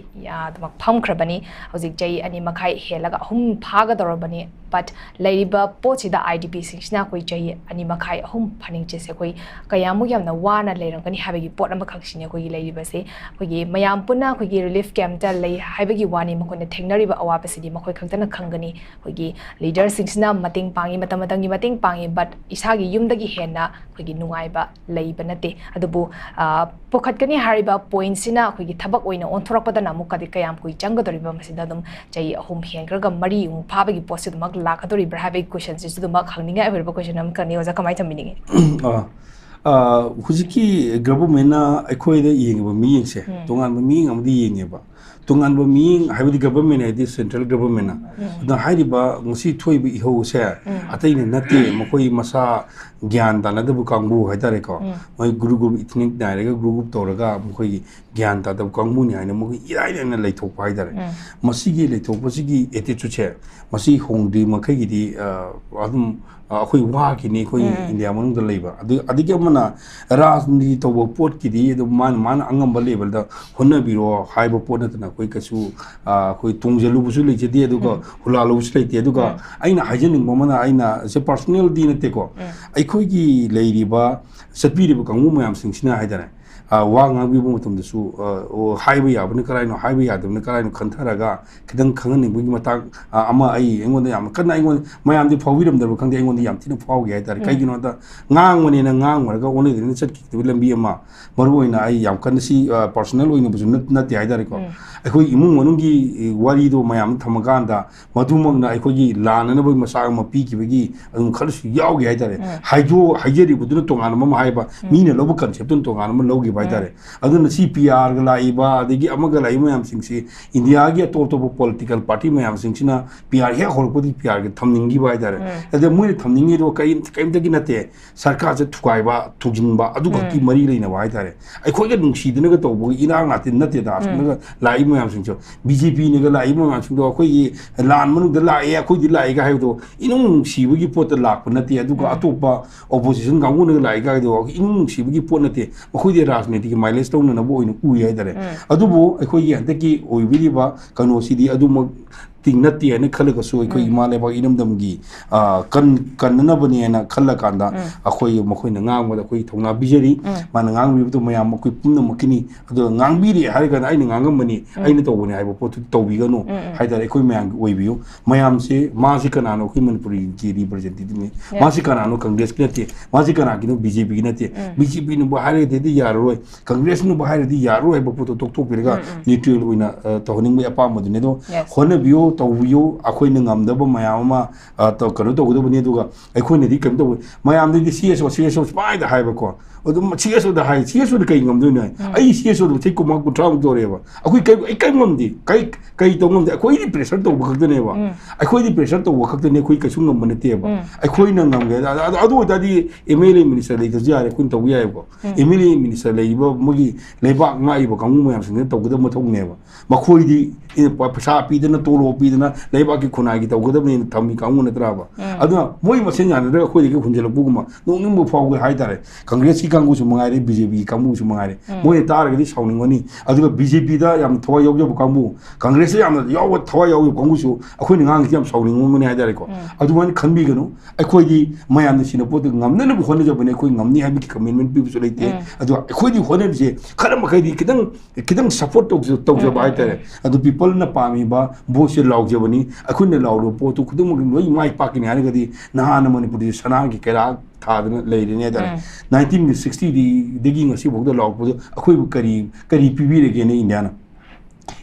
ꯑꯗꯨꯃꯛ ꯐꯝꯈ꯭ꯔꯕꯅꯤ꯫ ꯍꯧꯖꯤꯛ ꯆꯍꯤ ꯑꯅꯤ ꯃꯈꯥꯏ ꯍꯦꯜꯂꯒ ꯑꯍꯨꯝ ꯐꯥꯒꯗꯧꯔꯕꯅꯤ꯫ But ꯂꯩꯔꯤꯕ ꯄꯣꯠꯁꯤꯗ ꯑꯥꯏ ꯗꯤ ꯕꯤ ꯁꯤꯡꯁꯤꯅ ꯑꯩꯈꯣꯏ ꯆꯍꯤ ꯑꯅꯤ ꯃꯈꯥꯏ ꯑꯍꯨꯝ ꯐꯥꯅꯤꯡꯆꯦꯁꯦ ꯑꯩꯈꯣꯏ ꯀꯌꯥꯃꯨꯛ ꯌꯥꯝꯅ ꯋꯥꯅ ꯂꯩꯔꯝꯒꯅꯤ ꯍꯥꯏꯕꯒꯤ ꯄꯣꯠ ꯑꯃꯈꯛꯁꯤꯅꯤ ꯑꯩꯈꯣꯏꯒꯤ ꯂꯩꯔꯤꯕꯁꯦ꯫ ꯑꯩꯈꯣꯏꯒꯤ ꯃꯌꯥꯝ ꯄꯨꯟꯅ ꯑꯩꯈꯣꯏꯒꯤ ꯔꯤꯂꯤꯐ ꯀꯦꯝꯞꯇ ꯂꯩ ꯍꯥꯏꯕꯒꯤ ꯋꯥꯅꯤ, ꯃꯈꯣꯏꯅ ꯊꯦꯡꯅꯔꯤꯕ ꯑꯋꯥꯕꯁꯤꯗꯤ ꯃꯈꯣꯏ ꯈꯛꯇꯅ ꯈꯪꯒꯅꯤ꯫ ꯑꯩꯈꯣꯏꯒꯤ ꯂꯤꯗꯔꯁꯤꯡꯁꯤꯅ ꯃꯇꯦꯡ ꯄꯥꯡꯉꯤ, ꯃꯇꯝ ꯃꯇꯝꯒꯤ ꯃꯇꯦꯡ ꯄꯥꯡꯉꯤ, but ꯏꯁꯥꯒꯤ ꯌꯨꯝꯗꯒꯤ ꯍꯦꯟꯅ ꯑꯩꯈꯣꯏꯒꯤ ꯅꯨꯡꯉꯥꯏꯕ ꯂꯩꯕ ꯅꯠꯇꯦ꯫ ꯑꯗꯨꯕꯨ ꯑ, ꯄꯨꯈꯠꯀꯅꯤ ꯍꯥꯏꯔꯤꯕ ꯄꯣꯏꯟꯠꯁꯤꯅ ꯑꯩꯈꯣꯏꯒꯤ ꯊꯕꯛ ꯑꯣꯏꯅ ꯑꯣꯟꯊꯣꯔꯛꯄꯗꯅ ꯑꯃꯨꯛꯀꯗꯤ ꯀꯌꯥꯝ ꯀꯨꯏ ꯆꯪꯒꯗꯧꯔꯤꯕ, ꯃꯁꯤꯗ ꯑꯗꯨꯝ ꯆꯍꯤ ꯑꯍꯨꯝ ꯍꯦꯟꯈ꯭ꯔꯒ ꯃꯔꯤꯃꯨꯛ ꯐꯥꯕꯒꯤ ꯄꯣꯠꯁꯤ ꯑꯗꯨꯃꯛ ꯂꯥꯛꯀꯗꯧꯔꯤꯕ꯭ꯔꯥ ꯍꯥꯏꯕꯒꯤ ꯀꯣꯏꯁꯟꯁꯤꯁꯨ ꯑꯗꯨꯃꯛ ꯍꯪꯅꯤꯡꯉꯥꯏ ꯑꯣꯏꯔꯤꯕ ꯀꯣꯏꯁꯟ ꯑꯃꯈꯛꯅꯤ꯫ ꯑꯣꯖꯥ, ꯀꯃꯥꯏꯅ ꯊꯝꯕꯤꯅꯤꯡꯉꯤ? ꯑ, ꯑ, ꯍꯧꯖꯤꯛꯀꯤ ꯒꯕꯔꯃꯦꯟꯅ ꯑꯩꯈꯣꯏꯗ ꯌꯦꯡꯉꯤꯕ ꯃꯤꯠꯌꯦꯡꯁꯦ ꯇꯣꯉꯥꯟꯕ ꯃꯤꯠꯌꯦꯡ ꯑꯃꯗꯤ ꯌꯦꯡꯉꯦꯕ꯫ ꯇꯣꯉꯥꯟꯕ ꯃꯤꯠꯌꯦꯡ ꯍꯥꯏꯕꯗꯤ ꯒꯕꯔꯃꯦꯟ ꯍꯥꯏꯗꯤ ꯁꯦꯟꯇ꯭ꯔꯦꯜ ꯒꯕꯔꯃꯦꯟꯅ꯫ ꯑꯗꯨꯅ ꯍꯥꯏꯔꯤꯕ ꯉꯁꯤ ꯊꯣꯛꯏꯕ ꯏꯍꯧꯁꯦ ꯑꯇꯩꯅ ꯅꯠꯇꯦ, ꯃꯈꯣꯏ ꯃꯁꯥ ꯒ꯭ꯌꯥꯟ ꯇꯥꯅꯗꯕ ꯀꯥꯡꯕꯨ ꯍꯥꯏꯇꯥꯔꯦꯀꯣ꯫ ꯃꯣꯏ ꯒ꯭ꯔꯨꯞ ꯒ꯭ꯔꯨꯞ, ꯏꯊꯅꯤꯛ ꯅꯥꯏꯔꯒ ꯒ꯭ꯔꯨꯞ ꯒ꯭ꯔꯨꯞ ꯇꯧꯔꯒ ꯃꯈꯣꯏꯒꯤ ꯒ꯭ꯌꯥꯟ ꯇꯥꯗꯕ ꯀꯥꯡꯕꯨꯅꯤ ꯍꯥꯏꯅ ꯃꯈꯣꯏ ꯏꯔꯥꯏ ꯂꯥꯏꯅ ꯂꯩꯊꯣꯛꯄ ꯍꯥꯏꯇꯥꯔꯦ꯫ ꯃꯁꯤꯒꯤ ꯂꯩꯊꯣꯛꯄꯁꯤꯒꯤ ꯑꯦꯇꯤꯇ꯭ꯌꯨꯠꯁꯦ, ꯃꯁꯤ ꯍꯣꯡꯗ꯭ꯔꯤ ꯃꯈꯩꯒꯤꯗꯤ, ꯑ, ꯑꯗꯨꯝ, ꯑ, ꯑꯩꯈꯣꯏ ꯋꯥꯈꯤꯅꯤ, ꯑꯩꯈꯣꯏ ꯏꯟꯗꯤꯌꯥ ꯃꯅꯨꯡꯗ ꯂꯩꯕ꯫ ꯑꯗꯨ, ꯑꯗꯒꯤ ꯑꯃꯅ ꯔꯥꯖꯅꯤꯇꯤ ꯇꯧꯕ ꯄꯣꯠꯀꯤꯗꯤ ꯑꯗꯨꯝ ꯃꯥꯅ, ꯃꯥꯅ ꯑꯉꯝꯕ ꯂꯦꯕꯦꯜꯗ ꯍꯣꯠꯅꯕꯤꯔꯣ ꯍꯥꯏꯕ ꯄꯣꯠ ꯅꯠꯇꯅ ꯑꯩꯈꯣꯏ ꯀꯩꯁꯨ, ꯑ, ꯑꯩꯈꯣꯏ ꯇꯣꯡꯖꯜꯂꯨꯕꯁꯨ ꯂꯩꯖꯗꯦ, ꯑꯗꯨꯒ ꯍꯨꯂꯥꯜꯂꯨꯕꯁꯨ ꯂꯩꯇꯦ꯫ ꯑꯗꯨꯒ ꯑꯩꯅ ꯍꯥꯏꯖꯅꯤꯡꯕ ꯑꯃꯅ, ꯑꯩꯅ ꯁꯦ ꯄꯥꯔꯁꯣꯅꯦꯜꯗꯤ ꯅꯠꯇꯦꯀꯣ, ꯑꯩꯈꯣꯏꯒꯤ ꯂꯩꯔꯤꯕ, ꯆꯠꯄꯤꯔꯤꯕ ꯀꯥꯡꯕꯨ ꯃꯌꯥꯝꯁꯤꯡꯁꯤꯅ ꯍꯥꯏꯇꯥꯔꯦ, ꯑ, ꯋꯥ ꯉꯥꯡꯕꯤꯕ ꯃꯇꯝꯗꯁꯨ, ꯑ, ꯑꯣ, ꯍꯥꯏꯕ ꯌꯥꯕꯅ ꯀꯔꯥꯏꯅꯣ, ꯍꯥꯏꯕ ꯌꯥꯗꯕꯅ ꯀꯔꯥꯏꯅꯣ ꯈꯟꯊꯔꯒ ꯈꯤꯇꯪ ꯈꯪꯍꯟꯅꯤꯡꯕꯒꯤ ꯃꯇꯥꯡ, ꯑ, ꯑꯃ ꯑꯩ, ꯑꯩꯉꯣꯟꯗ ꯌꯥꯝ ꯀꯟꯅ, ꯑꯩꯉꯣꯟꯗ, ꯃꯌꯥꯝꯗꯤ ꯐꯥꯎꯕꯤꯔꯝꯗꯕ꯭ꯔꯥ ꯈꯪꯗꯦ, ꯑꯩꯉꯣꯟꯗ ꯌꯥꯝ ꯊꯤꯅ ꯐꯥꯎꯈꯤ ꯍꯥꯏꯇꯥꯔꯦ꯫ ꯎꯝ꯫ ꯀꯩꯒꯤꯅꯣꯗ, ꯉꯥꯡꯕꯅꯦꯅ ꯉꯥꯡꯉꯨꯔꯒ ꯑꯣꯟꯅꯗꯅ ꯆꯠꯈꯤꯗꯕ ꯂꯝꯕꯤ ꯑꯃ, ꯃꯔꯨ ꯑꯣꯏꯅ ꯑꯩ ꯌꯥꯝ ꯀꯟꯅ ꯁꯤ, ꯑ, personal ꯑꯣꯏꯅꯕꯁꯨ ꯅꯠ-, ꯅꯠꯇꯦ ꯍꯥꯏꯇꯥꯔꯦꯀꯣ꯫ ꯎꯝ꯫ ꯑꯩꯈꯣꯏ ꯏꯃꯨꯡ ꯃꯅꯨꯡꯒꯤ, ꯑ, ꯋꯥꯔꯤꯗꯣ ꯃꯌꯥꯝ ꯊꯝꯃꯀꯥꯟꯗ, ꯃꯗꯨꯃꯛꯅ ꯑꯩꯈꯣꯏꯒꯤ ꯂꯥꯟꯅꯅꯕꯒꯤ ꯃꯆꯥꯛ ꯑꯃ ꯄꯤꯈꯤꯕꯒꯤ ꯑꯗꯨꯝ ꯈꯔꯁꯨ ꯌꯥꯎꯈꯤ ꯍꯥꯏꯇꯥꯔꯦ꯫ ꯎꯝ꯫ ꯍꯥꯏꯗꯣ-, ꯍꯥꯏꯖꯔꯤꯕꯗꯨꯅ ꯇꯣꯉꯥꯟꯕ ꯑꯃ ꯍꯥꯏꯕ, ꯎꯝ꯫ ꯃꯤꯅ ꯂꯧꯕ concept ꯇꯨꯅ ꯇꯣꯉꯥꯟꯕ ꯑꯃ ꯂꯧꯈꯤꯕ ꯍꯥꯏꯇꯥꯔꯦ꯫ ꯎꯝ꯫ ꯑꯗꯨꯅ ꯁꯤ P R ꯒ ꯂꯥꯛꯏꯕ, ꯑꯗꯒꯤ ꯑꯃꯒ ꯂꯥꯛꯏꯕ ꯃꯌꯥꯝꯁꯤꯡꯁꯤ, ꯏꯟꯗꯤꯌꯥꯒꯤ ꯑꯇꯣꯞ ꯑꯇꯣꯞꯄ political party ꯃꯌꯥꯝꯁꯤꯡꯁꯤꯅ P R ꯍꯦꯛ ꯍꯧꯔꯛꯄꯗꯒꯤ P R ꯒ ꯊꯝꯅꯤꯡꯈꯤꯕ ꯍꯥꯏꯇꯥꯔꯦ꯫ ꯎꯝ꯫ ꯑꯗ ꯃꯣꯏꯅ ꯊꯝꯅꯤꯡꯉꯤꯗꯣ ꯀꯔꯤ-, ꯀꯔꯤꯝꯇꯒꯤ ꯅꯠꯇꯦ, ꯁꯔꯀꯥꯔꯁꯦ ꯊꯨꯒꯥꯏꯕ, ꯊꯨꯖꯤꯟꯕ, ꯑꯗꯨ ꯈꯛꯀꯤ ꯎꯝ꯫ ꯃꯔꯤ ꯂꯩꯅꯕ ꯍꯥꯏꯇꯥꯔꯦ꯫ ꯑꯩꯈꯣꯏꯒ ꯅꯨꯡꯁꯤꯗꯅꯒ ꯇꯧꯕꯒꯤ ꯏꯔꯥꯡ ꯉꯥꯛꯇ ꯅꯠꯇꯦꯗ, ꯎꯝ꯫ ꯑꯁꯣꯝꯗꯒ ꯂꯥꯛꯏꯕ ꯃꯌꯥꯝꯁꯤꯡꯁꯨ, B J P ꯅꯒ ꯂꯥꯛꯏꯕ ꯃꯌꯥꯝꯁꯤꯡꯗꯣ ꯑꯩꯈꯣꯏꯒꯤ ꯂꯥꯟ ꯃꯅꯨꯡꯗ ꯂꯥꯛꯑꯦ, ꯑꯩꯈꯣꯏꯗꯤ ꯂꯥꯛꯑꯦꯒ ꯍꯥꯏꯕꯗꯣ ꯏꯅꯨꯡ ꯅꯨꯡꯁꯤꯕꯒꯤ ꯄꯣꯠꯇ ꯂꯥꯛꯄ ꯅꯠꯇꯦ꯫ ꯑꯗꯨꯒ ꯎꯝ꯫ ꯑꯇꯣꯞꯄ opposition ꯀꯥꯡꯕꯨꯅꯒ ꯂꯥꯛꯑꯦꯒ ꯍꯥꯏꯕꯗꯣ ꯏꯅꯨꯡ ꯅꯨꯡꯁꯤꯕꯒꯤ ꯄꯣꯠ ꯅꯠꯇꯦ꯫ ꯃꯈꯣꯏꯗꯤ ꯔꯥꯖꯅꯤꯇꯤꯒꯤ mileage ꯂꯧꯅꯅꯕ ꯑꯣꯏꯅ ꯎꯏ ꯍꯥꯏꯇꯥꯔꯦ꯫ ꯎꯝ꯫ ꯑꯗꯨꯕꯨ ꯑꯩꯈꯣꯏꯒꯤ ꯍꯟꯗꯛꯀꯤ ꯑꯣꯏꯕꯤꯔꯤꯕ ꯀꯩꯅꯣꯁꯤꯗꯤ ꯑꯗꯨꯃꯛ ꯇꯤ ꯅꯠꯇꯦ ꯍꯥꯏꯅ ꯈꯜꯂꯒꯁꯨ, ꯑꯩꯈꯣꯏ ꯎꯝ꯫ ꯏꯃꯥ ꯂꯩꯕꯥꯛ ꯏꯔꯝꯗꯝꯒꯤ, ꯑ, ꯀꯟ-, ꯀꯟꯅꯅꯕꯅꯦꯅ ꯈꯜꯂꯀꯥꯟꯗ, ꯎꯝ꯫ ꯑꯩꯈꯣꯏ ꯃꯈꯣꯏꯅ ꯉꯥꯡꯕꯗ ꯑꯩꯈꯣꯏ ꯊꯧꯅꯥ ꯄꯤꯖꯔꯤ꯫ ꯎꯝ꯫ ꯃꯥꯅ ꯉꯥꯡꯕꯤꯕꯗꯣ ꯃꯌꯥꯝ ꯑꯩꯈꯣꯏ ꯄꯨꯝꯅꯃꯛꯀꯤꯅꯤ꯫ ꯑꯗꯣ ꯉꯥꯡꯕꯤꯔꯦ ꯍꯥꯏꯔꯒꯅ ꯑꯩꯅ ꯉꯥꯡꯉꯝꯕꯅꯤ, ꯎꯝ꯫ ꯑꯩꯅ ꯇꯧꯕꯅꯤ ꯍꯥꯏꯕ ꯄꯣꯠꯇꯨ ꯇꯧꯕꯤꯒꯅꯨ ꯎꯝ, ꯎꯝ꯫ ꯍꯥꯏꯇꯥꯔꯦ꯫ ꯑꯩꯈꯣꯏ ꯃꯌꯥꯝꯒꯤ ꯑꯣꯏꯕꯤꯌꯨ꯫ ꯃꯌꯥꯝꯁꯦ, ꯃꯥꯁꯤ ꯀꯅꯥꯅꯣ? ꯑꯩꯈꯣꯏ ꯃꯅꯤꯄꯨꯔꯒꯤ representative ꯅꯤ꯫ ꯌꯥ꯫ ꯃꯥꯁꯤ ꯀꯅꯥꯅꯣ? ꯀꯪꯒ꯭ꯔꯦꯁꯀꯤ ꯅꯠꯇꯦ꯫ ꯃꯥꯁꯤ ꯀꯅꯥꯒꯤꯅꯣ? B J P ꯒꯤ ꯅꯠꯇꯦ꯫ ꯎꯝ꯫ B J P ꯅꯕꯨ ꯍꯥꯏꯔꯒꯗꯤ ꯌꯥꯔꯔꯣꯏ, ꯀꯪꯒ꯭ꯔꯦꯁꯅꯕꯨ ꯍꯥꯏꯔꯗꯤ ꯌꯥꯔꯔꯣꯏ ꯍꯥꯏꯕ ꯄꯣꯠꯇꯣ ꯇꯣꯛꯊꯣꯛꯄꯤꯔꯒ ꯎꯝ, ꯎꯝ꯫ Neutral ꯑꯣꯏꯅ, ꯑ, ꯇꯧꯍꯟꯅꯤꯡꯕꯒꯤ ꯑꯄꯥꯝꯕꯗꯨꯅꯤ꯫ ꯑꯗꯣ ꯌꯦꯁ꯫ ꯍꯣꯠꯅꯕꯤꯌꯨ, ꯇꯧꯕꯤꯌꯨ, ꯑꯩꯈꯣꯏꯅ ꯉꯝꯗꯕ ꯃꯌꯥꯝ ꯑꯃ, ꯑ, ꯇꯧ-, ꯀꯩꯅꯣ ꯇꯧꯒꯗꯕꯅꯤ꯫ ꯑꯗꯨꯒ ꯑꯩꯈꯣꯏꯅꯗꯤ ꯀꯩꯅꯣ ꯇꯧꯕ, ꯃꯌꯥꯝꯗꯗꯤ C S O, C S O ꯁꯨꯃꯥꯏꯅ ꯍꯥꯏꯕꯀꯣ꯫ ꯑꯗꯨꯝ C S O ꯗ ꯍꯥꯏ, C S O ꯗ ꯀꯩ ꯉꯝꯗꯣꯏꯅꯣ ꯍꯥꯏ? ꯎꯝ꯫ ꯑꯩ C S O ꯗ ꯆꯍꯤ ꯀꯨꯟꯃꯉꯥ, ꯀꯨꯟꯊ꯭ꯔꯥꯃꯨꯛ ꯇꯧꯔꯦꯕ꯫ ꯑꯩꯈꯣꯏ ꯀꯩ, ꯑꯩ ꯀꯩꯝ ꯉꯝꯗꯦ꯫ ꯀꯩ, ꯀꯩ ꯇꯧ ꯉꯝꯗꯦ? ꯑꯩꯈꯣꯏꯗꯤ pressure ꯇꯧꯕ ꯈꯛꯇꯅꯦꯕ꯫ ꯎꯝ꯫ ꯑꯩꯈꯣꯏꯗꯤ pressure ꯇꯧꯕ ꯈꯛꯇꯅꯦ, ꯑꯩꯈꯣꯏ ꯀꯩꯁꯨ ꯉꯝꯕ ꯅꯠꯇꯦꯕ꯫ ꯎꯝ꯫ ꯑꯩꯈꯣꯏꯅ ꯉꯝꯒꯦ꯫ ꯑꯗ, ꯑꯗ, ꯑꯗꯨ ꯑꯣꯏꯇꯥꯔꯗꯤ M L A minister ꯂꯩꯇ꯭ꯔꯁꯨ ꯌꯥꯔꯦ, ꯑꯩꯈꯣꯏꯅ ꯇꯧꯕ ꯌꯥꯏꯕꯀꯣ꯫ ꯎꯝ꯫ M L A minister ꯂꯩꯔꯤꯕ ꯃꯣꯏꯒꯤ ꯂꯩꯕꯥꯛ ꯉꯥꯛꯏꯕ ꯀꯥꯡꯕꯨ ꯃꯌꯥꯝꯁꯤꯡꯁꯤꯅ ꯇꯧꯒꯗꯕ ꯃꯊꯧꯅꯦꯕ꯫ ꯃꯈꯣꯏꯗꯤ, ꯑꯦ, ꯄ-, ꯄꯩꯁꯥ ꯄꯤꯗꯅ ꯇꯣꯂꯣꯞ ꯄꯤꯗꯅ ꯂꯩꯕꯥꯛꯀꯤ ꯈꯨꯟꯅꯥꯏꯒꯤ ꯇꯧꯒꯗꯕꯅꯦꯅ ꯊꯝꯃꯤ ꯀꯥꯡꯕꯨ ꯅꯠꯇ꯭ꯔꯕ? ꯑꯗꯨꯅ ꯃꯣꯏ ꯃꯁꯦꯟ ꯌꯥꯅꯗ꯭ꯔꯒ ꯑꯩꯈꯣꯏꯗꯒꯤ ꯍꯨꯟꯖꯜꯂꯛꯄꯒꯨꯝꯕ ꯅꯣꯛꯅꯤꯡꯕ ꯐꯥꯎꯕ ꯍꯥꯏꯇꯥꯔꯦ꯫ ꯀꯪꯒ꯭ꯔꯦꯁꯀꯤ ꯀꯥꯡꯕꯨꯁꯨ ꯃꯉꯥꯏꯔꯦ, ꯕꯤ ꯖꯦ ꯄꯤꯒꯤ ꯀꯥꯡꯕꯨꯁꯨ ꯃꯉꯥꯏꯔꯦ, ꯃꯣꯏꯅ ꯇꯥꯔꯒꯗꯤ ꯁꯥꯎꯅꯤꯡꯒꯅꯤ꯫ ꯑꯗꯨꯒ ꯕꯤ ꯖꯦ ꯄꯤꯗ ꯌꯥꯝ ꯊꯋꯥꯏ ꯌꯥꯎꯖꯕ ꯀꯥꯡꯕꯨ, ꯀꯪꯒ꯭ꯔꯦꯁꯇ ꯌꯥꯝꯅ ꯌꯥꯎꯕ, ꯊꯋꯥꯏ ꯌꯥꯎꯖꯕ ꯀꯥꯡꯕꯨꯁꯨ ꯑꯩꯈꯣꯏꯅ ꯉꯥꯡꯉꯤꯁꯤ ꯌꯥꯝ ꯁꯥꯎꯅꯤꯡꯉꯝꯒꯅꯤ ꯍꯥꯏꯇꯥꯔꯦꯀꯣ꯫ ꯑꯗꯨꯃꯥꯏꯅ ꯈꯟꯕꯤꯒꯅꯨ꯫ ꯑꯩꯈꯣꯏꯗꯤ ꯃꯌꯥꯝꯅ ꯁꯤꯅ ꯄꯣꯠꯇꯨ ꯉꯝꯅꯅꯕ ꯍꯣꯠꯅꯖꯕꯅꯤ, ꯑꯩꯈꯣꯏ ꯉꯝꯅꯤ ꯍꯥꯏꯕꯒꯤ ꯀꯃꯤꯠꯃꯦꯟ ꯄꯤꯕꯁꯨ ꯂꯩꯇꯦ꯫ ꯑꯗꯣ ꯑꯩꯈꯣꯏꯗꯤ ꯍꯣꯠꯅꯔꯤꯁꯦ ꯈꯔ ꯃꯈꯩꯗꯤ ꯈꯤꯇꯪ, ꯈꯤꯇꯪ ꯁꯞꯄꯣꯔꯠ ꯇꯧꯖ-, ꯇꯧꯖꯕ ꯍꯥꯏꯇꯥꯔꯦ꯫ ꯑꯗꯨ ꯄꯤꯄꯜꯅ ꯄꯥꯝꯃꯤꯕ ꯚꯣꯠꯁꯦ ꯂꯥꯎꯖꯕꯅꯤ꯫ ꯑꯩꯈꯣꯏꯅ ꯂꯥꯎꯔꯤꯕ ꯄꯣꯠꯇꯨ ꯈꯨꯗꯤꯡꯃꯛ ꯂꯣꯏ ꯃꯥꯏ ꯄꯥꯛꯀꯅꯤ ꯍꯥꯏꯔꯒꯗꯤ ꯅꯍꯥꯟꯅ ꯃꯅꯤꯄꯨꯔꯗꯤ ꯁꯅꯥꯒꯤ ꯀꯩꯔꯥꯛ ꯊꯥꯗꯅ ꯂꯩꯔꯤꯅꯦ ꯍꯥꯏꯇꯥꯔꯦ꯫ ꯅꯥꯏꯟꯇꯤꯟ ꯁꯤꯛꯁꯇꯤꯗꯒꯤ ꯉꯁꯤꯐꯥꯎꯗ ꯂꯥꯎꯔꯛꯄꯗ ꯑꯩꯈꯣꯏꯕꯨ ꯀꯔꯤ, ꯀꯔꯤ ꯄꯤꯕꯤꯔꯒꯦꯅꯦ ꯏꯟꯗꯤꯌꯥꯅ?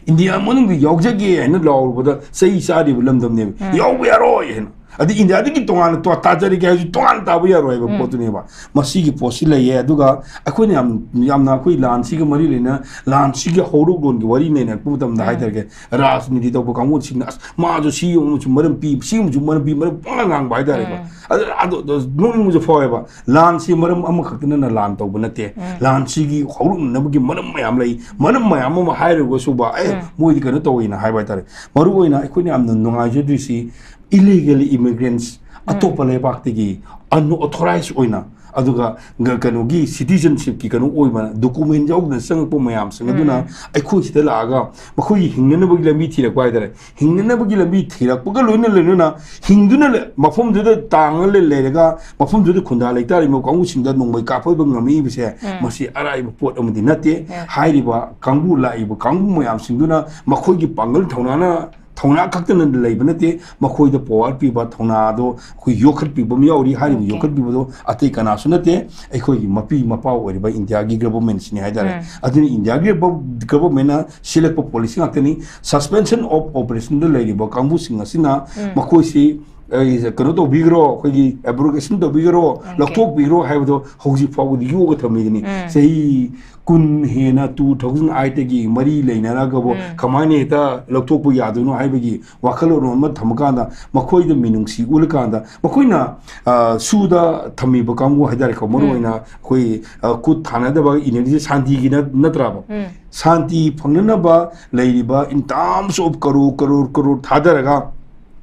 ꯏꯟꯗꯤꯌꯥ ꯃꯅꯨꯡꯗ ꯌꯥꯎꯖꯒꯦ ꯍꯥꯏꯅ ꯂꯥꯎꯔꯨꯕꯗ ꯆꯩ ꯆꯥꯔꯤꯕ ꯂꯝꯗꯝꯅꯦꯕ꯫ ꯌꯥꯎꯕ ꯌꯥꯔꯣꯏ ꯍꯥꯏꯅ꯫ ꯑꯗꯩ ꯏꯟꯗꯤꯌꯥꯗꯒꯤ ꯇꯣꯉꯥꯟꯅ ꯇꯣ-, ꯇꯥꯖꯔꯒꯦ ꯍꯥꯏꯔꯁꯨ ꯇꯣꯉꯥꯟꯅ ꯇꯥꯕ ꯌꯥꯔꯣꯏ ꯍꯥꯏꯕ ꯄꯣꯠꯇꯨꯅꯦꯕ꯫ ꯃꯁꯤꯒꯤ ꯄꯣꯠꯁꯤ ꯂꯩꯌꯦ꯫ ꯑꯗꯨꯒ ꯑꯩꯈꯣꯏꯅ ꯌꯥꯝ, ꯌꯥꯝꯅ ꯑꯩꯈꯣꯏ ꯂꯥꯟꯁꯤꯒ ꯃꯔꯤ ꯂꯩꯅ, ꯂꯥꯟꯁꯤꯒꯤ ꯍꯧꯔꯛꯂꯣꯟꯒꯤ ꯋꯥꯔꯤ ꯅꯩꯅꯔꯛꯄ ꯃꯇꯝꯗ ꯍꯥꯏꯇꯥꯔꯒꯦ, ꯔꯥꯖꯅꯤꯇꯤ ꯇꯧꯕ ꯀꯥꯡꯕꯨꯁꯤꯡꯅ "ꯑꯁ, ꯃꯥꯁꯨ ꯁꯤ ꯑꯃꯁꯨ ꯃꯔꯝ ꯄꯤ, ꯁꯤ ꯑꯃꯁꯨ ꯃꯔꯝ ꯄꯤ", ꯃꯔꯝ ꯄꯨꯡꯉꯥꯡ ꯉꯥꯡꯕ ꯍꯥꯏꯇꯥꯔꯦꯀꯣ꯫ ꯑꯗꯨ, ꯑꯗꯨ, ꯑꯗꯨ ꯅꯣꯛꯅꯤꯡꯕꯁꯨ ꯐꯥꯎꯋꯦꯕ꯫ ꯂꯥꯟꯁꯤ ꯃꯔꯝ ꯑꯃꯈꯛꯇꯅ ꯂꯥꯟ ꯇꯧꯕ ꯅꯠꯇꯦ꯫ ꯂꯥꯟꯁꯤꯒꯤ ꯍꯧꯔꯛꯅꯅꯕꯒꯤ ꯃꯔꯝ ꯃꯌꯥꯝ ꯂꯩ꯫ ꯃꯔꯝ ꯃꯌꯥꯝ ꯑꯃ ꯍꯥꯏꯔꯨꯔꯒꯁꯨꯕ, "ꯑꯦ, ꯃꯣꯏꯗꯤ ꯀꯩꯅꯣ ꯇꯧꯋꯦꯅ" ꯍꯥꯏꯕ ꯍꯥꯏꯇꯥꯔꯦ꯫ ꯃꯔꯨ ꯑꯣꯏꯅ ꯑꯩꯈꯣꯏꯅ ꯌꯥꯝꯅ ꯅꯨꯡꯉꯥꯏꯖꯗ꯭ꯔꯤꯁꯤ illegal immigrants, ꯑꯇꯣꯞꯄ ꯂꯩꯕꯥꯛꯇꯒꯤ unauthorized ꯑꯣꯏꯅ, ꯑꯗꯨꯒ ꯒ-, ꯀꯩꯅꯣꯒꯤ citizenshipꯀꯤ ꯀꯩꯅꯣ ꯑꯣꯏꯕ, document ꯌꯥꯎꯗꯅ ꯆꯪꯉꯛꯄ ꯃꯌꯥꯝꯁꯤꯡ ꯑꯗꯨꯅ ꯑꯩꯈꯣꯏ ꯁꯤꯗ ꯂꯥꯛꯑꯒ ꯃꯈꯣꯏꯒꯤ ꯍꯤꯡꯅꯅꯕꯒꯤ ꯂꯝꯕꯤ ꯊꯤꯔꯛꯄ ꯍꯥꯏꯇꯥꯔꯦ꯫ ꯍꯤꯡꯅꯅꯕꯒꯤ ꯂꯝꯕꯤ ꯊꯤꯔꯛꯄꯒ ꯂꯣꯏꯅ ꯂꯣꯏꯅꯅ ꯍꯤꯡꯗꯨꯅ ꯂꯩ-, ꯃꯐꯝꯗꯨꯗ ꯇꯥꯡꯉ ꯂꯩ-, ꯂꯩꯔꯒ ꯃꯐꯝꯗꯨꯗ ꯈꯨꯟꯗꯥ ꯂꯩꯇꯥꯔꯤꯕ ꯀꯥꯡꯕꯨꯁꯤꯡꯗ ꯅꯣꯡꯃꯩ ꯀꯥꯞꯄ ꯉꯝꯃꯛꯏꯕꯁꯦ, ꯃꯁꯤ ꯑꯔꯥꯏꯕ ꯄꯣꯠ ꯑꯃꯗꯤ ꯅꯠꯇꯦ꯫ ꯍꯥꯏꯔꯤꯕ ꯀꯥꯡꯕꯨ, ꯂꯥꯛꯏꯕ ꯀꯥꯡꯕꯨ ꯃꯌꯥꯝꯁꯤꯡꯗꯨꯅ ꯃꯈꯣꯏꯒꯤ ꯄꯥꯡꯒꯜ ꯊꯧꯅꯥꯅ, ꯊꯧꯅꯥ ꯈꯛꯇꯅ ꯂꯩꯕ ꯅꯠꯇꯦ, ꯃꯈꯣꯏꯗ power ꯄꯤꯕ, ꯊꯧꯅꯥꯗꯣ ꯑꯩꯈꯣꯏ ꯌꯣꯛꯈꯠꯄꯤꯕ ꯑꯃ ꯌꯥꯎꯔꯤ꯫ ꯍꯥꯏꯔꯤꯕ ꯌꯣꯛꯈꯠꯄꯤꯕꯗꯣ ꯑꯇꯩ ꯀꯅꯥꯁꯨ ꯅꯠꯇꯦ, ꯑꯩꯈꯣꯏꯒꯤ ꯃꯄꯤ ꯃꯄꯥ ꯑꯣꯏꯔꯤꯕ ꯏꯟꯗꯤꯌꯥꯒꯤ governmentꯁꯤꯅꯤ ꯍꯥꯏꯇꯥꯔꯦ꯫ ꯑꯗꯨꯅ ꯏꯟꯗꯤꯌꯥꯒꯤ ꯒꯚ-, governmentꯅ ꯁꯤꯜꯂꯛꯄ policy ꯉꯥꯛꯇꯅꯤ꯫ Suspension of operationꯗ ꯂꯩꯔꯤꯕ ꯀꯥꯡꯕꯨꯁꯤꯡ ꯑꯁꯤꯅ ꯃꯈꯣꯏꯁꯤ ꯑꯩ ꯀꯩꯅꯣ ꯇꯧꯕꯤꯈ꯭ꯔꯣ, ꯑꯩꯈꯣꯏꯒꯤ ꯑꯦꯕ꯭ꯔꯣꯒꯦꯁꯟ ꯇꯧꯕꯤꯈ꯭ꯔꯣ, ꯂꯧꯊꯣꯛꯄꯤꯈ꯭ꯔꯣ ꯍꯥꯏꯕꯗꯣ ꯍꯧꯖꯤꯛ ꯐꯥꯎꯕꯗꯤ ꯌꯣꯛꯑ ꯊꯝꯃꯤꯗꯨꯅꯤ꯫ ꯆꯍꯤ ꯀꯨꯟ ꯍꯦꯟꯅ, two thousand eight ꯇꯒꯤ ꯃꯔꯤ ꯂꯩꯅꯔꯒꯕꯨ ꯀꯃꯥꯏꯅ ꯍꯦꯛꯇ ꯂꯧꯊꯣꯛꯄ ꯌꯥꯗꯣꯏꯅꯣ ꯍꯥꯏꯕꯒꯤ ꯋꯥꯈꯜꯂꯣꯟ ꯑꯃ ꯊꯝꯃꯀꯥꯟꯗ, ꯃꯈꯣꯏꯗ ꯃꯤꯅꯨꯡꯁꯤ ꯎꯠꯂꯀꯥꯟꯗ, ꯃꯈꯣꯏꯅ, ꯑ, ꯁꯨꯗ ꯊꯝꯃꯤꯕ ꯀꯥꯡꯕꯨ ꯍꯥꯏꯇꯥꯔꯦꯀꯣ, ꯃꯔꯨ ꯑꯣꯏꯅ ꯑꯩꯈꯣꯏ, ꯑ, ꯈꯨꯠ ꯊꯥꯅꯗꯕ ꯏꯅꯔꯖꯤ, ꯁꯥꯟꯇꯤꯒꯤ ꯅꯠ-, ꯅꯠꯇ꯭ꯔꯕ? ꯁꯥꯟꯇꯤ ꯐꯪꯅꯅꯕ ꯂꯩꯔꯤꯕ in terms of crore, crore, crore ꯊꯥꯗꯔꯒ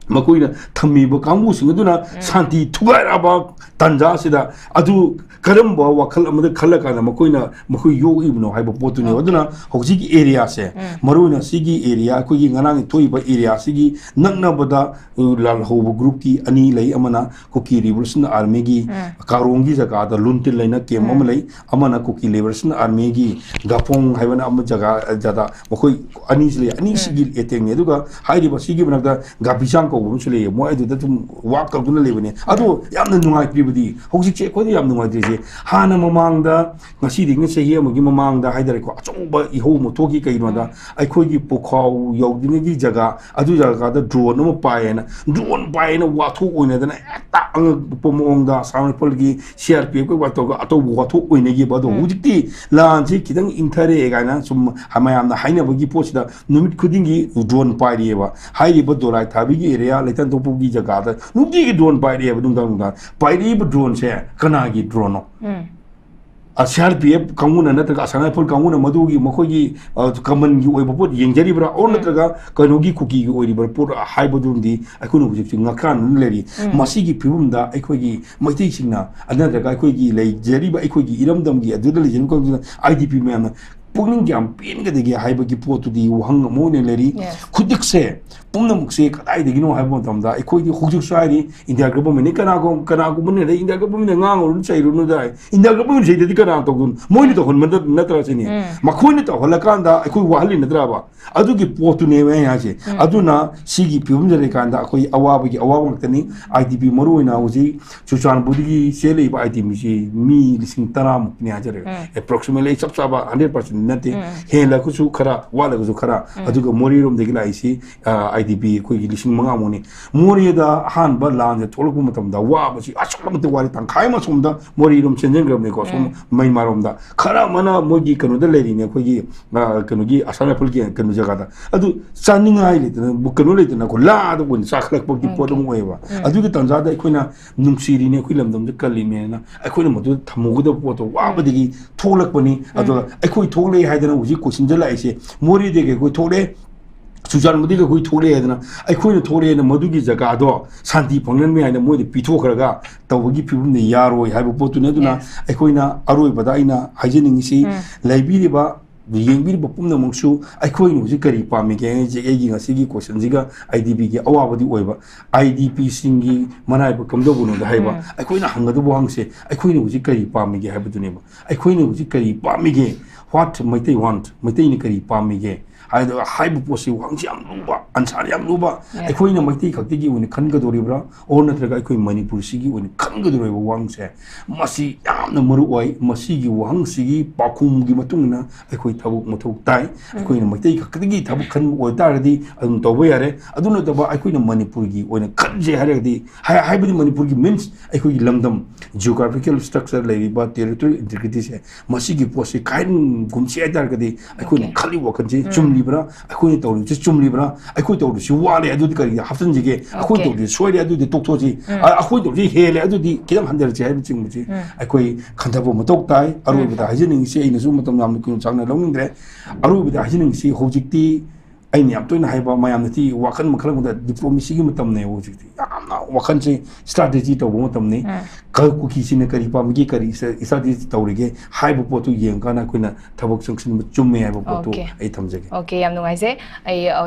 ꯃꯈꯣꯏꯅ ꯊꯝꯃꯤꯕ ꯀꯥꯡꯕꯨꯁꯤꯡ ꯑꯗꯨꯅ ꯁꯥꯟꯇꯤ ꯊꯨꯒꯥꯏꯔꯛꯑꯕ ꯇꯥꯟꯖꯥ ꯑꯁꯤꯗ, ꯑꯗꯨ ꯀꯔꯝꯕ ꯋꯥꯈꯜ ꯑꯃꯗ ꯈꯜꯂꯀꯥꯟꯗ ꯃꯈꯣꯏꯅ, ꯃꯈꯣꯏ ꯌꯣꯛꯏꯕꯅꯣ ꯍꯥꯏꯕ ꯄꯣꯠꯇꯨꯅꯦꯕ꯫ ꯑꯗꯨꯅ ꯍꯧꯖꯤꯛꯀꯤ ꯑꯦꯔꯤꯌꯥꯁꯦ, ꯃꯔꯨꯑꯣꯏꯅ ꯁꯤꯒꯤ ꯑꯦꯔꯤꯌꯥ, ꯑꯩꯈꯣꯏꯒꯤ ꯉꯔꯥꯡ ꯊꯣꯛꯏꯕ ꯑꯦꯔꯤꯌꯥꯁꯤꯒꯤ ꯅꯛꯅꯕꯗ, ꯑ, ꯂꯥꯜꯍꯧꯕ ꯒ꯭ꯔꯨꯞꯀꯤ ꯑꯅꯤ ꯂꯩ, ꯑꯃꯅ ꯀꯨꯀꯤ ꯔꯤꯚꯣꯂꯨꯁꯟ ꯑꯥꯔꯃꯤꯒꯤ ꯀꯥꯔꯣꯡꯒꯤ ꯖꯒꯥꯗ ꯂꯨꯟꯇꯤꯟ ꯂꯩꯅ ꯀꯦꯝ ꯑꯃ ꯂꯩ, ꯑꯃꯅ ꯀꯨꯀꯤ ꯂꯤꯕꯔꯦꯁꯟ ꯑꯥꯔꯃꯤꯒꯤ ꯒꯥꯐꯣꯡ ꯍꯥꯏꯕꯅ ꯑꯃ ꯖꯒꯥ, ꯖꯒꯥꯗ ꯃꯈꯣꯏ ꯑꯅꯤꯁꯤ ꯂꯩ꯫ ꯑꯅꯤꯁꯤꯒꯤ ꯑꯦꯇꯦꯛꯅꯤ꯫ ꯑꯗꯨꯒ ꯍꯥꯏꯔꯤꯕ ꯁꯤꯒꯤ ꯃꯅꯥꯛꯇ ꯒꯥꯕꯤꯆꯥꯡ ꯀꯧꯕ ꯑꯃꯁꯨ ꯂꯩꯌꯦ꯫ ꯃꯣꯏ ꯑꯗꯨꯗ ꯑꯗꯨꯝ ꯋꯥꯛ ꯇꯧꯗꯨꯅ ꯂꯩꯕꯅꯦ꯫ ꯑꯗꯣ ꯌꯥꯝꯅ ꯅꯨꯡꯉꯥꯏꯇ꯭ꯔꯤꯕꯗꯤ, ꯍꯧꯖꯤꯛꯁꯦ ꯑꯩꯈꯣꯏꯗ ꯌꯥꯝ ꯅꯨꯡꯉꯥꯏꯇ꯭ꯔꯤꯁꯦ, ꯍꯥꯟꯅ ꯃꯃꯥꯡꯗ, ꯉꯁꯤꯗꯒꯤ ꯆꯍꯤ ꯑꯃꯒꯤ ꯃꯃꯥꯡꯗ ꯍꯥꯏꯇꯥꯔꯦꯀꯣ, ꯑꯆꯧꯕ ꯏꯍꯧ ꯑꯃ ꯊꯣꯛꯈꯤ꯫ ꯀꯩꯒꯤꯅꯣꯗ, ꯑꯩꯈꯣꯏꯒꯤ ꯄꯨꯈꯥꯎ ꯌꯧꯗ꯭ꯔꯤꯉꯩꯒꯤ ꯖꯒꯥ, ꯑꯗꯨ ꯖꯒꯥꯗ ꯗ꯭ꯔꯣꯟ ꯑꯃ ꯄꯥꯏꯌꯦꯅ, ꯗ꯭ꯔꯣꯟ ꯄꯥꯏꯌꯦꯅ ꯋꯥꯊꯣꯛ ꯑꯣꯏꯅꯗꯅ ꯍꯦꯛꯇ ꯑꯉꯛꯄ ꯃꯑꯣꯡꯗ Assam ꯔꯥꯏꯐꯜꯒꯤ C R P F ꯀ ꯇꯧꯔꯒ ꯑꯇꯧꯕ ꯋꯥꯊꯣꯛ ꯑꯣꯏꯅꯈꯤꯕ꯫ ꯑꯗꯣ ꯍꯧꯖꯤꯛꯇꯤ ꯂꯥꯟꯁꯤ ꯈꯤꯇꯪ ꯏꯪꯊꯔꯛꯑꯦ ꯀꯥꯏꯅ ꯁꯨꯝ ꯃꯌꯥꯝꯅ ꯍꯥꯏꯅꯕꯒꯤ ꯄꯣꯠꯁꯤꯗ ꯅꯨꯃꯤꯠ ꯈꯨꯗꯤꯡꯒꯤ ꯗ꯭ꯔꯣꯟ ꯄꯥꯏꯔꯤꯑꯕ꯫ ꯍꯥꯏꯔꯤꯕ ꯗꯣꯂꯥꯏ ꯊꯥꯕꯤꯒꯤ ꯑꯦꯔꯤꯌꯥ, ꯂꯩꯇꯥꯟꯊꯣꯛꯄꯒꯤ ꯖꯒꯥꯗ ꯅꯨꯡꯇꯤꯒꯤ ꯗ꯭ꯔꯣꯟ ꯄꯥꯏꯔꯤꯑꯕ, ꯅꯨꯡꯗꯥꯡ ꯅꯨꯡꯗꯥꯡ꯫ ꯄꯥꯏꯔꯛꯏꯕ ꯗ꯭ꯔꯣꯟꯁꯦ ꯀꯅꯥꯒꯤ ꯗ꯭ꯔꯣꯟꯅꯣ? ꯎꯝ꯫ ꯑ, ꯁꯤ ꯑꯥꯔ ꯄꯤ ꯑꯦꯐ ꯀꯥꯡꯕꯨꯅ ꯅꯠꯇ꯭ꯔꯒ ꯑꯁꯥꯝ ꯔꯥꯏꯐꯜ ꯀꯥꯡꯕꯨꯅ ꯃꯗꯨꯒꯤ ꯃꯈꯣꯏꯒꯤ, ꯑ, ꯀꯃꯟꯒꯤ ꯑꯣꯏꯕ ꯄꯣꯠ ꯌꯦꯡꯖꯔꯤꯕ꯭ꯔꯥ? ꯑꯣꯔ ꯎꯝ꯫ ꯅꯠꯇ꯭ꯔꯒ ꯀꯩꯅꯣꯒꯤ ꯀꯨꯀꯤꯒꯤ ꯑꯣꯏꯔꯤꯕ꯭ꯔꯥ ꯄꯣꯠ ꯍꯥꯏꯕꯗꯨꯝꯗꯤ ꯑꯩꯈꯣꯏꯅ ꯍꯧꯖꯤꯛꯁꯦ ꯉꯛꯈꯥꯟꯅ ꯂꯩꯔꯤ꯫ ꯎꯝ꯫ ꯃꯁꯤꯒꯤ ꯐꯤꯕꯝꯗ ꯑꯩꯈꯣꯏꯒꯤ ꯃꯩꯇꯩꯁꯤꯡꯅ, ꯑ, ꯅꯠꯇ꯭ꯔꯒ ꯑꯩꯈꯣꯏꯒꯤ ꯂꯩꯖꯔꯤꯕ ꯑꯩꯈꯣꯏꯒꯤ ꯏꯔꯝꯗꯝꯒꯤ ꯑꯗꯨꯗ ꯂꯩꯖꯔꯤꯕ ꯀꯥꯡꯕꯨꯁꯤꯅ, ꯑꯥꯏ ꯗꯤ ꯄꯤ ꯃꯌꯥꯝꯅ ꯄꯨꯛꯅꯤꯡ ꯀꯌꯥꯝ ꯄꯦꯟꯒꯗꯒꯦ ꯍꯥꯏꯕꯒꯤ ꯄꯣꯠꯇꯨꯗꯤ ꯋꯥꯍꯪ ꯑꯃ ꯑꯣꯏꯅ ꯂꯩꯔꯤ꯫ Yes꯫ ꯈꯨꯗꯤꯛꯁꯦ ꯄꯨꯝꯅꯃꯛꯁꯦ ꯀꯗꯥꯏꯗꯒꯤꯅꯣ ꯍꯥꯏꯕ ꯃꯇꯝꯗ, ꯑꯩꯈꯣꯏꯗꯤ ꯍꯧꯖꯤꯛꯁꯨ ꯍꯥꯏꯔꯤ, ꯏꯟꯗꯤꯌꯥ ꯒꯚꯔꯟꯃꯦꯟꯠꯅ ꯀꯅꯥꯒꯨꯝ-, ꯀꯅꯥꯒꯨꯝꯕꯅ ꯏꯟꯗꯤꯌꯥ ꯒꯚꯔꯟꯃꯦꯟꯠꯅ ꯉꯥꯡꯉꯨꯔꯅꯨ, ꯆꯩꯔꯨꯅꯨ ꯍꯥꯏ꯫ ꯏꯟꯗꯤꯌꯥ ꯒꯚꯔꯟꯃꯦꯟꯠ ꯆꯩꯗꯗꯤ ꯀꯅꯥꯅ ꯇꯧꯗꯣꯏꯅꯣ? ꯃꯣꯏꯅ ꯇꯧꯍꯟꯕ ꯅꯠ-, ꯅꯠꯇ꯭ꯔꯥ ꯁꯤꯅꯤ? ꯎꯝ꯫ ꯃꯈꯣꯏꯅ ꯇꯧꯍꯜꯂꯀꯥꯟꯗ ꯑꯩꯈꯣꯏ ꯋꯥꯍꯜꯂꯤ ꯅꯠꯇ꯭ꯔꯥꯕ? ꯑꯗꯨꯒꯤ ꯄꯣꯠꯇꯨꯅꯦꯕ ꯑꯩꯅ ꯍꯥꯏꯁꯦ꯫ ꯎꯝ꯫ ꯑꯗꯨꯅ ꯁꯤꯒꯤ ꯐꯤꯕꯝꯁꯤꯗ ꯂꯩꯀꯥꯟꯗ ꯑꯩꯈꯣꯏ ꯑꯋꯥꯕꯒꯤ ꯑꯋꯥꯕ ꯉꯥꯛꯇꯅꯤ꯫ ꯑꯥꯏ ꯗꯤ ꯄꯤ ꯃꯔꯨ ꯑꯣꯏꯅ ꯍꯧꯖꯤꯛ ꯆꯨꯔꯆꯥꯟꯄꯨꯔꯗꯒꯤ ꯆꯦꯜꯂꯛꯏꯕ ꯑꯥꯏ ꯗꯤ ꯄꯤꯁꯤ ꯃꯤ ꯂꯤꯁꯤꯡ ꯇꯔꯥꯃꯨꯛꯅꯤ ꯍꯥꯏꯖꯔꯦ꯫ ꯎꯝ꯫ Approximately ꯑꯩ ꯆꯞ ꯆꯥꯕ hundred percent ꯅꯠꯇꯦ꯫ ꯍꯦꯜꯂꯒꯁꯨ ꯈꯔ, ꯋꯥꯠꯂꯒꯁꯨ ꯈꯔ꯫ ꯑꯗꯨꯒ ꯃꯣꯔꯦꯔꯣꯝꯗꯒꯤ ꯂꯥꯛꯏꯁꯤ, ꯑ, IDP ꯑꯩꯈꯣꯏꯒꯤ ꯂꯤꯁꯤꯡ ꯃꯉꯥꯃꯨꯛꯅꯤ꯫ ꯃꯣꯔꯦꯗ ꯑꯍꯥꯟꯕ ꯂꯥꯟꯁꯦ ꯊꯣꯛꯂꯛꯄ ꯃꯇꯝꯗ ꯋꯥꯕꯁꯤ ꯑꯁꯨꯛꯀꯤ ꯃꯇꯤꯛ ꯋꯥꯔꯦ꯫ ꯇꯪꯈꯥꯏ ꯑꯃ ꯑꯁꯣꯝꯗ ꯃꯣꯔꯦꯔꯣꯝ ꯆꯦꯟꯁꯤꯟꯈ꯭ꯔꯕꯅꯤꯀꯣ, ꯁꯣꯝ ꯃꯩꯃꯥꯔꯣꯝꯗ꯫ ꯈꯔ ꯑꯃꯅ ꯃꯣꯏꯒꯤ ꯀꯩꯅꯣꯗ ꯂꯩꯔꯤꯅꯦ, ꯑꯩꯈꯣꯏꯒꯤ, ꯑ, ꯀꯩꯅꯣꯒꯤ ꯑꯁꯥꯝ ꯔꯥꯏꯐꯜꯒꯤ ꯀꯩꯅꯣ ꯖꯒꯥꯗ꯫ ꯑꯗꯨ ꯆꯥꯅꯤꯡꯉꯥꯏ ꯂꯩꯇꯅ, ꯕꯨ-, ꯀꯩꯅꯣ ꯂꯩꯇꯅ ꯑꯩꯈꯣꯏ ꯂꯥꯗ ꯑꯣꯏꯅ ꯆꯥꯈꯠꯂꯛꯄꯒꯤ ꯄꯣꯠ ꯑꯃ ꯑꯣꯏꯌꯦꯕ꯫ ꯑꯗꯨꯒꯤ ꯇꯥꯟꯖꯥꯗ ꯑꯩꯈꯣꯏꯅ ꯅꯨꯡꯁꯤꯔꯤꯅꯦ, ꯑꯩꯈꯣꯏ ꯂꯝꯗꯝꯗ ꯀꯜꯂꯤꯅꯦꯅ ꯑꯩꯈꯣꯏꯅ ꯃꯗꯨꯗ ꯊꯝꯍꯧꯒꯗꯕ ꯄꯣꯠꯇꯣ ꯋꯥꯕꯗꯒꯤ ꯊꯣꯛꯂꯛꯄꯅꯤ꯫ ꯑꯗꯨꯒ ꯑꯩꯈꯣꯏ ꯊꯣꯛꯂꯛꯑꯦ ꯍꯥꯏꯗꯅ ꯍꯧꯖꯤꯛ ꯀꯣꯏꯁꯟꯁꯦ ꯂꯥꯛꯏꯁꯦ, ꯃꯣꯔꯦꯗꯒꯤ ꯑꯩꯈꯣꯏ ꯊꯣꯛꯂꯛꯑꯦ, ꯆꯨꯔꯆꯥꯟꯄꯨꯔꯗꯒꯤ ꯑꯩꯈꯣꯏ ꯊꯣꯛꯂꯛꯑꯦ ꯍꯥꯏꯗꯅ, ꯑꯩꯈꯣꯏꯅ ꯊꯣꯛꯂꯛꯑꯦꯅ ꯃꯗꯨꯒꯤ ꯖꯒꯥꯗꯣ ꯁꯥꯟꯇꯤ ꯐꯪꯅꯅꯕ ꯍꯥꯏꯅ ꯃꯣꯏꯗ ꯄꯤꯊꯣꯛꯈ꯭ꯔꯒ ꯇꯧꯕꯒꯤ ꯐꯤꯕꯝꯗ ꯌꯥꯔꯣꯏ ꯍꯥꯏꯕ ꯄꯣꯠꯇꯨꯅꯤ꯫ ꯑꯗꯨꯅ ꯑꯩꯈꯣꯏꯅ ꯑꯔꯣꯏꯕꯗ ꯑꯩꯅ ꯍꯥꯏꯖꯅꯤꯡꯉꯤꯁꯤ, ꯂꯩꯕꯤꯔꯤꯕ, ꯌꯦꯡꯕꯤꯔꯤꯕ ꯄꯨꯝꯅꯃꯛꯁꯨ ꯑꯩꯈꯣꯏꯅ ꯍꯧꯖꯤꯛ ꯀꯔꯤ ꯄꯥꯝꯃꯤꯒꯦ ꯍꯥꯏꯁꯦ, ꯑꯩꯒꯤ ꯉꯁꯤꯒꯤ ꯀꯣꯏꯁꯟꯁꯤꯒ IDPꯒꯤ ꯑꯋꯥꯕꯗꯤ ꯑꯣꯏꯕ, IDPꯁꯤꯡꯒꯤ ꯃꯔꯥꯏꯕꯛ ꯀꯝꯗꯧꯕꯅꯣꯗ ꯍꯥꯏꯕ, ꯑꯩꯈꯣꯏꯅ ꯍꯪꯒꯗꯕ ꯋꯥꯍꯪꯁꯦ, ꯑꯩꯈꯣꯏꯅ ꯍꯧꯖꯤꯛ ꯀꯔꯤ ꯄꯥꯝꯃꯤꯒꯦ ꯍꯥꯏꯕꯗꯨꯅꯦꯕ꯫ ꯑꯩꯈꯣꯏꯅ ꯍꯧꯖꯤꯛ ꯀꯔꯤ ꯄꯥꯝꯃꯤꯒꯦ? What Meitei want? ꯃꯩꯇꯩꯅ ꯀꯔꯤ ꯄꯥꯝꯃꯤꯒꯦ? ꯍꯥꯏꯗ-, ꯍꯥꯏꯕ ꯄꯣꯠꯁꯤ ꯋꯥꯍꯪꯁꯤ ꯌꯥꯝ ꯂꯨꯕ, ꯑꯟꯁꯥꯔ ꯌꯥꯝ ꯂꯨꯕ꯫ ꯑꯩꯈꯣꯏꯅ ꯃꯩꯇꯩ ꯈꯛꯇꯒꯤ ꯑꯣꯏꯅ ꯈꯟꯒꯗꯧꯔꯤꯕ꯭ꯔꯥ? ꯑꯣꯔ ꯅꯠꯇ꯭ꯔꯒ ꯑꯩꯈꯣꯏ ꯃꯅꯤꯄꯨꯔꯁꯤꯒꯤ ꯑꯣꯏꯅ ꯈꯟꯒꯗꯧꯔꯤꯕ ꯋꯥꯍꯪꯁꯦ, ꯃꯁꯤ ꯌꯥꯝꯅ ꯃꯔꯨ ꯑꯣꯏ꯫ ꯃꯁꯤꯒꯤ ꯋꯥꯍꯪꯁꯤꯒꯤ ꯄꯥꯎꯈꯨꯝꯒꯤ ꯃꯇꯨꯡ ꯏꯟꯅ ꯑꯩꯈꯣꯏ ꯊꯕꯛ ꯃꯊꯧ ꯇꯥꯏ꯫ ꯑꯩꯈꯣꯏꯅ ꯃꯩꯇꯩ ꯈꯛꯇꯒꯤ ꯊꯕꯛ ꯈꯟꯕ ꯑꯣꯏꯇꯥꯔꯒꯗꯤ ꯑꯗꯨꯝ ꯇꯧꯕ ꯌꯥꯔꯦ꯫ ꯑꯗꯨ ꯅꯠꯇꯕ ꯑꯩꯈꯣꯏꯅ ꯃꯅꯤꯄꯨꯔꯒꯤ ꯑꯣꯏꯅ ꯈꯟꯁꯦ ꯍꯥꯏꯔꯒꯗꯤ, ꯍꯥꯏ-, ꯍꯥꯏꯕꯗꯤ ꯃꯅꯤꯄꯨꯔꯒꯤ means ꯑꯩꯈꯣꯏꯒꯤ ꯂꯝꯗꯝ, geographical structure ꯂꯩꯔꯤꯕ territorial integrityꯁꯦ, ꯃꯁꯤꯒꯤ ꯄꯣꯠꯁꯤ ꯀꯥꯏꯍꯟꯒꯨꯝꯁꯤ ꯍꯥꯏꯇꯥꯔꯒꯗꯤ ꯑꯩꯈꯣꯏꯅ ꯈꯜꯂꯤꯕ ꯋꯥꯈꯜꯁꯤ ꯆꯨꯝꯂꯤꯕ꯭ꯔꯥ? ꯑꯩꯈꯣꯏꯅ ꯇꯧꯔꯤꯕꯁꯤ ꯆꯨꯝꯂꯤꯕ꯭ꯔꯥ? ꯑꯩꯈꯣꯏ ꯇꯧꯔꯤꯁꯤ ꯋꯥꯠꯂꯦ, ꯑꯗꯨꯗꯤ ꯀꯔꯤꯗ ꯍꯥꯞꯆꯤꯟꯁꯤꯒꯦ? ꯑꯩꯈꯣꯏ ꯇꯧꯔꯤꯁꯤ ꯁꯣꯏꯔꯦ, ꯑꯗꯨꯗꯤ ꯇꯣꯛꯊꯣꯛꯁꯤ꯫ ꯑ, ꯑꯩꯈꯣꯏ ꯇꯧꯔꯤꯁꯤ ꯍꯦꯜꯂꯦ, ꯑꯗꯨꯗꯤ ꯈꯤꯇꯪ ꯍꯟꯊꯔꯁꯤ ꯍꯥꯏꯕꯅꯆꯤꯡꯕꯁꯤ ꯑꯩꯈꯣꯏ ꯈꯟꯊꯕ ꯃꯊꯧ ꯇꯥꯏ꯫ ꯑꯔꯣꯏꯕꯗ ꯍꯥꯏꯖꯅꯤꯡꯉꯤꯁꯤ, ꯑꯩꯅꯁꯨ ꯃꯇꯝ ꯌꯥꯝꯅ ꯀꯨꯏꯅ ꯁꯥꯡꯅ ꯂꯧꯅꯤꯡꯗ꯭ꯔꯦ꯫ ꯑꯔꯣꯏꯕꯗ ꯍꯥꯏꯖꯅꯤꯡꯉꯤꯁꯤ, ꯍꯧꯖꯤꯛꯇꯤ ꯑꯩꯅ ꯌꯥꯝ ꯇꯣꯏꯅ ꯍꯥꯏꯕ, ꯃꯌꯥꯝꯅꯗꯤ ꯋꯥꯈꯜ ꯃꯈꯜ ꯑꯃꯗ diplomacyꯒꯤ ꯃꯇꯝꯅꯦꯕ ꯍꯧꯖꯤꯛꯇꯤ꯫ ꯌꯥꯝꯅ ꯋꯥꯈꯜꯁꯦ strategy ꯇꯧꯕ ꯃꯇꯝꯅꯤ꯫ ꯀ-, ꯀꯨꯀꯤꯁꯤꯡꯅ ꯀꯔꯤ ꯄꯥꯝꯃꯤꯒꯦ, ꯀꯔꯤ ꯁ-, strategy ꯇꯧꯔꯤꯒꯦ ꯍꯥꯏꯕ ꯄꯣꯠꯇꯨ ꯌꯦꯡꯉꯀꯥꯟꯗ ꯑꯩꯈꯣꯏꯅ ꯊꯕꯛ ꯆꯪꯁꯤꯟꯕ ꯆꯨꯝꯃꯦ ꯍꯥꯏꯕ ꯄꯣꯠꯇꯨ ꯑꯩ ꯊꯝꯖꯒꯦ꯫ Okay, ꯌꯥꯝ ꯅꯨꯡꯉꯥꯏꯖꯩ꯫ ꯑꯩ, ꯑ,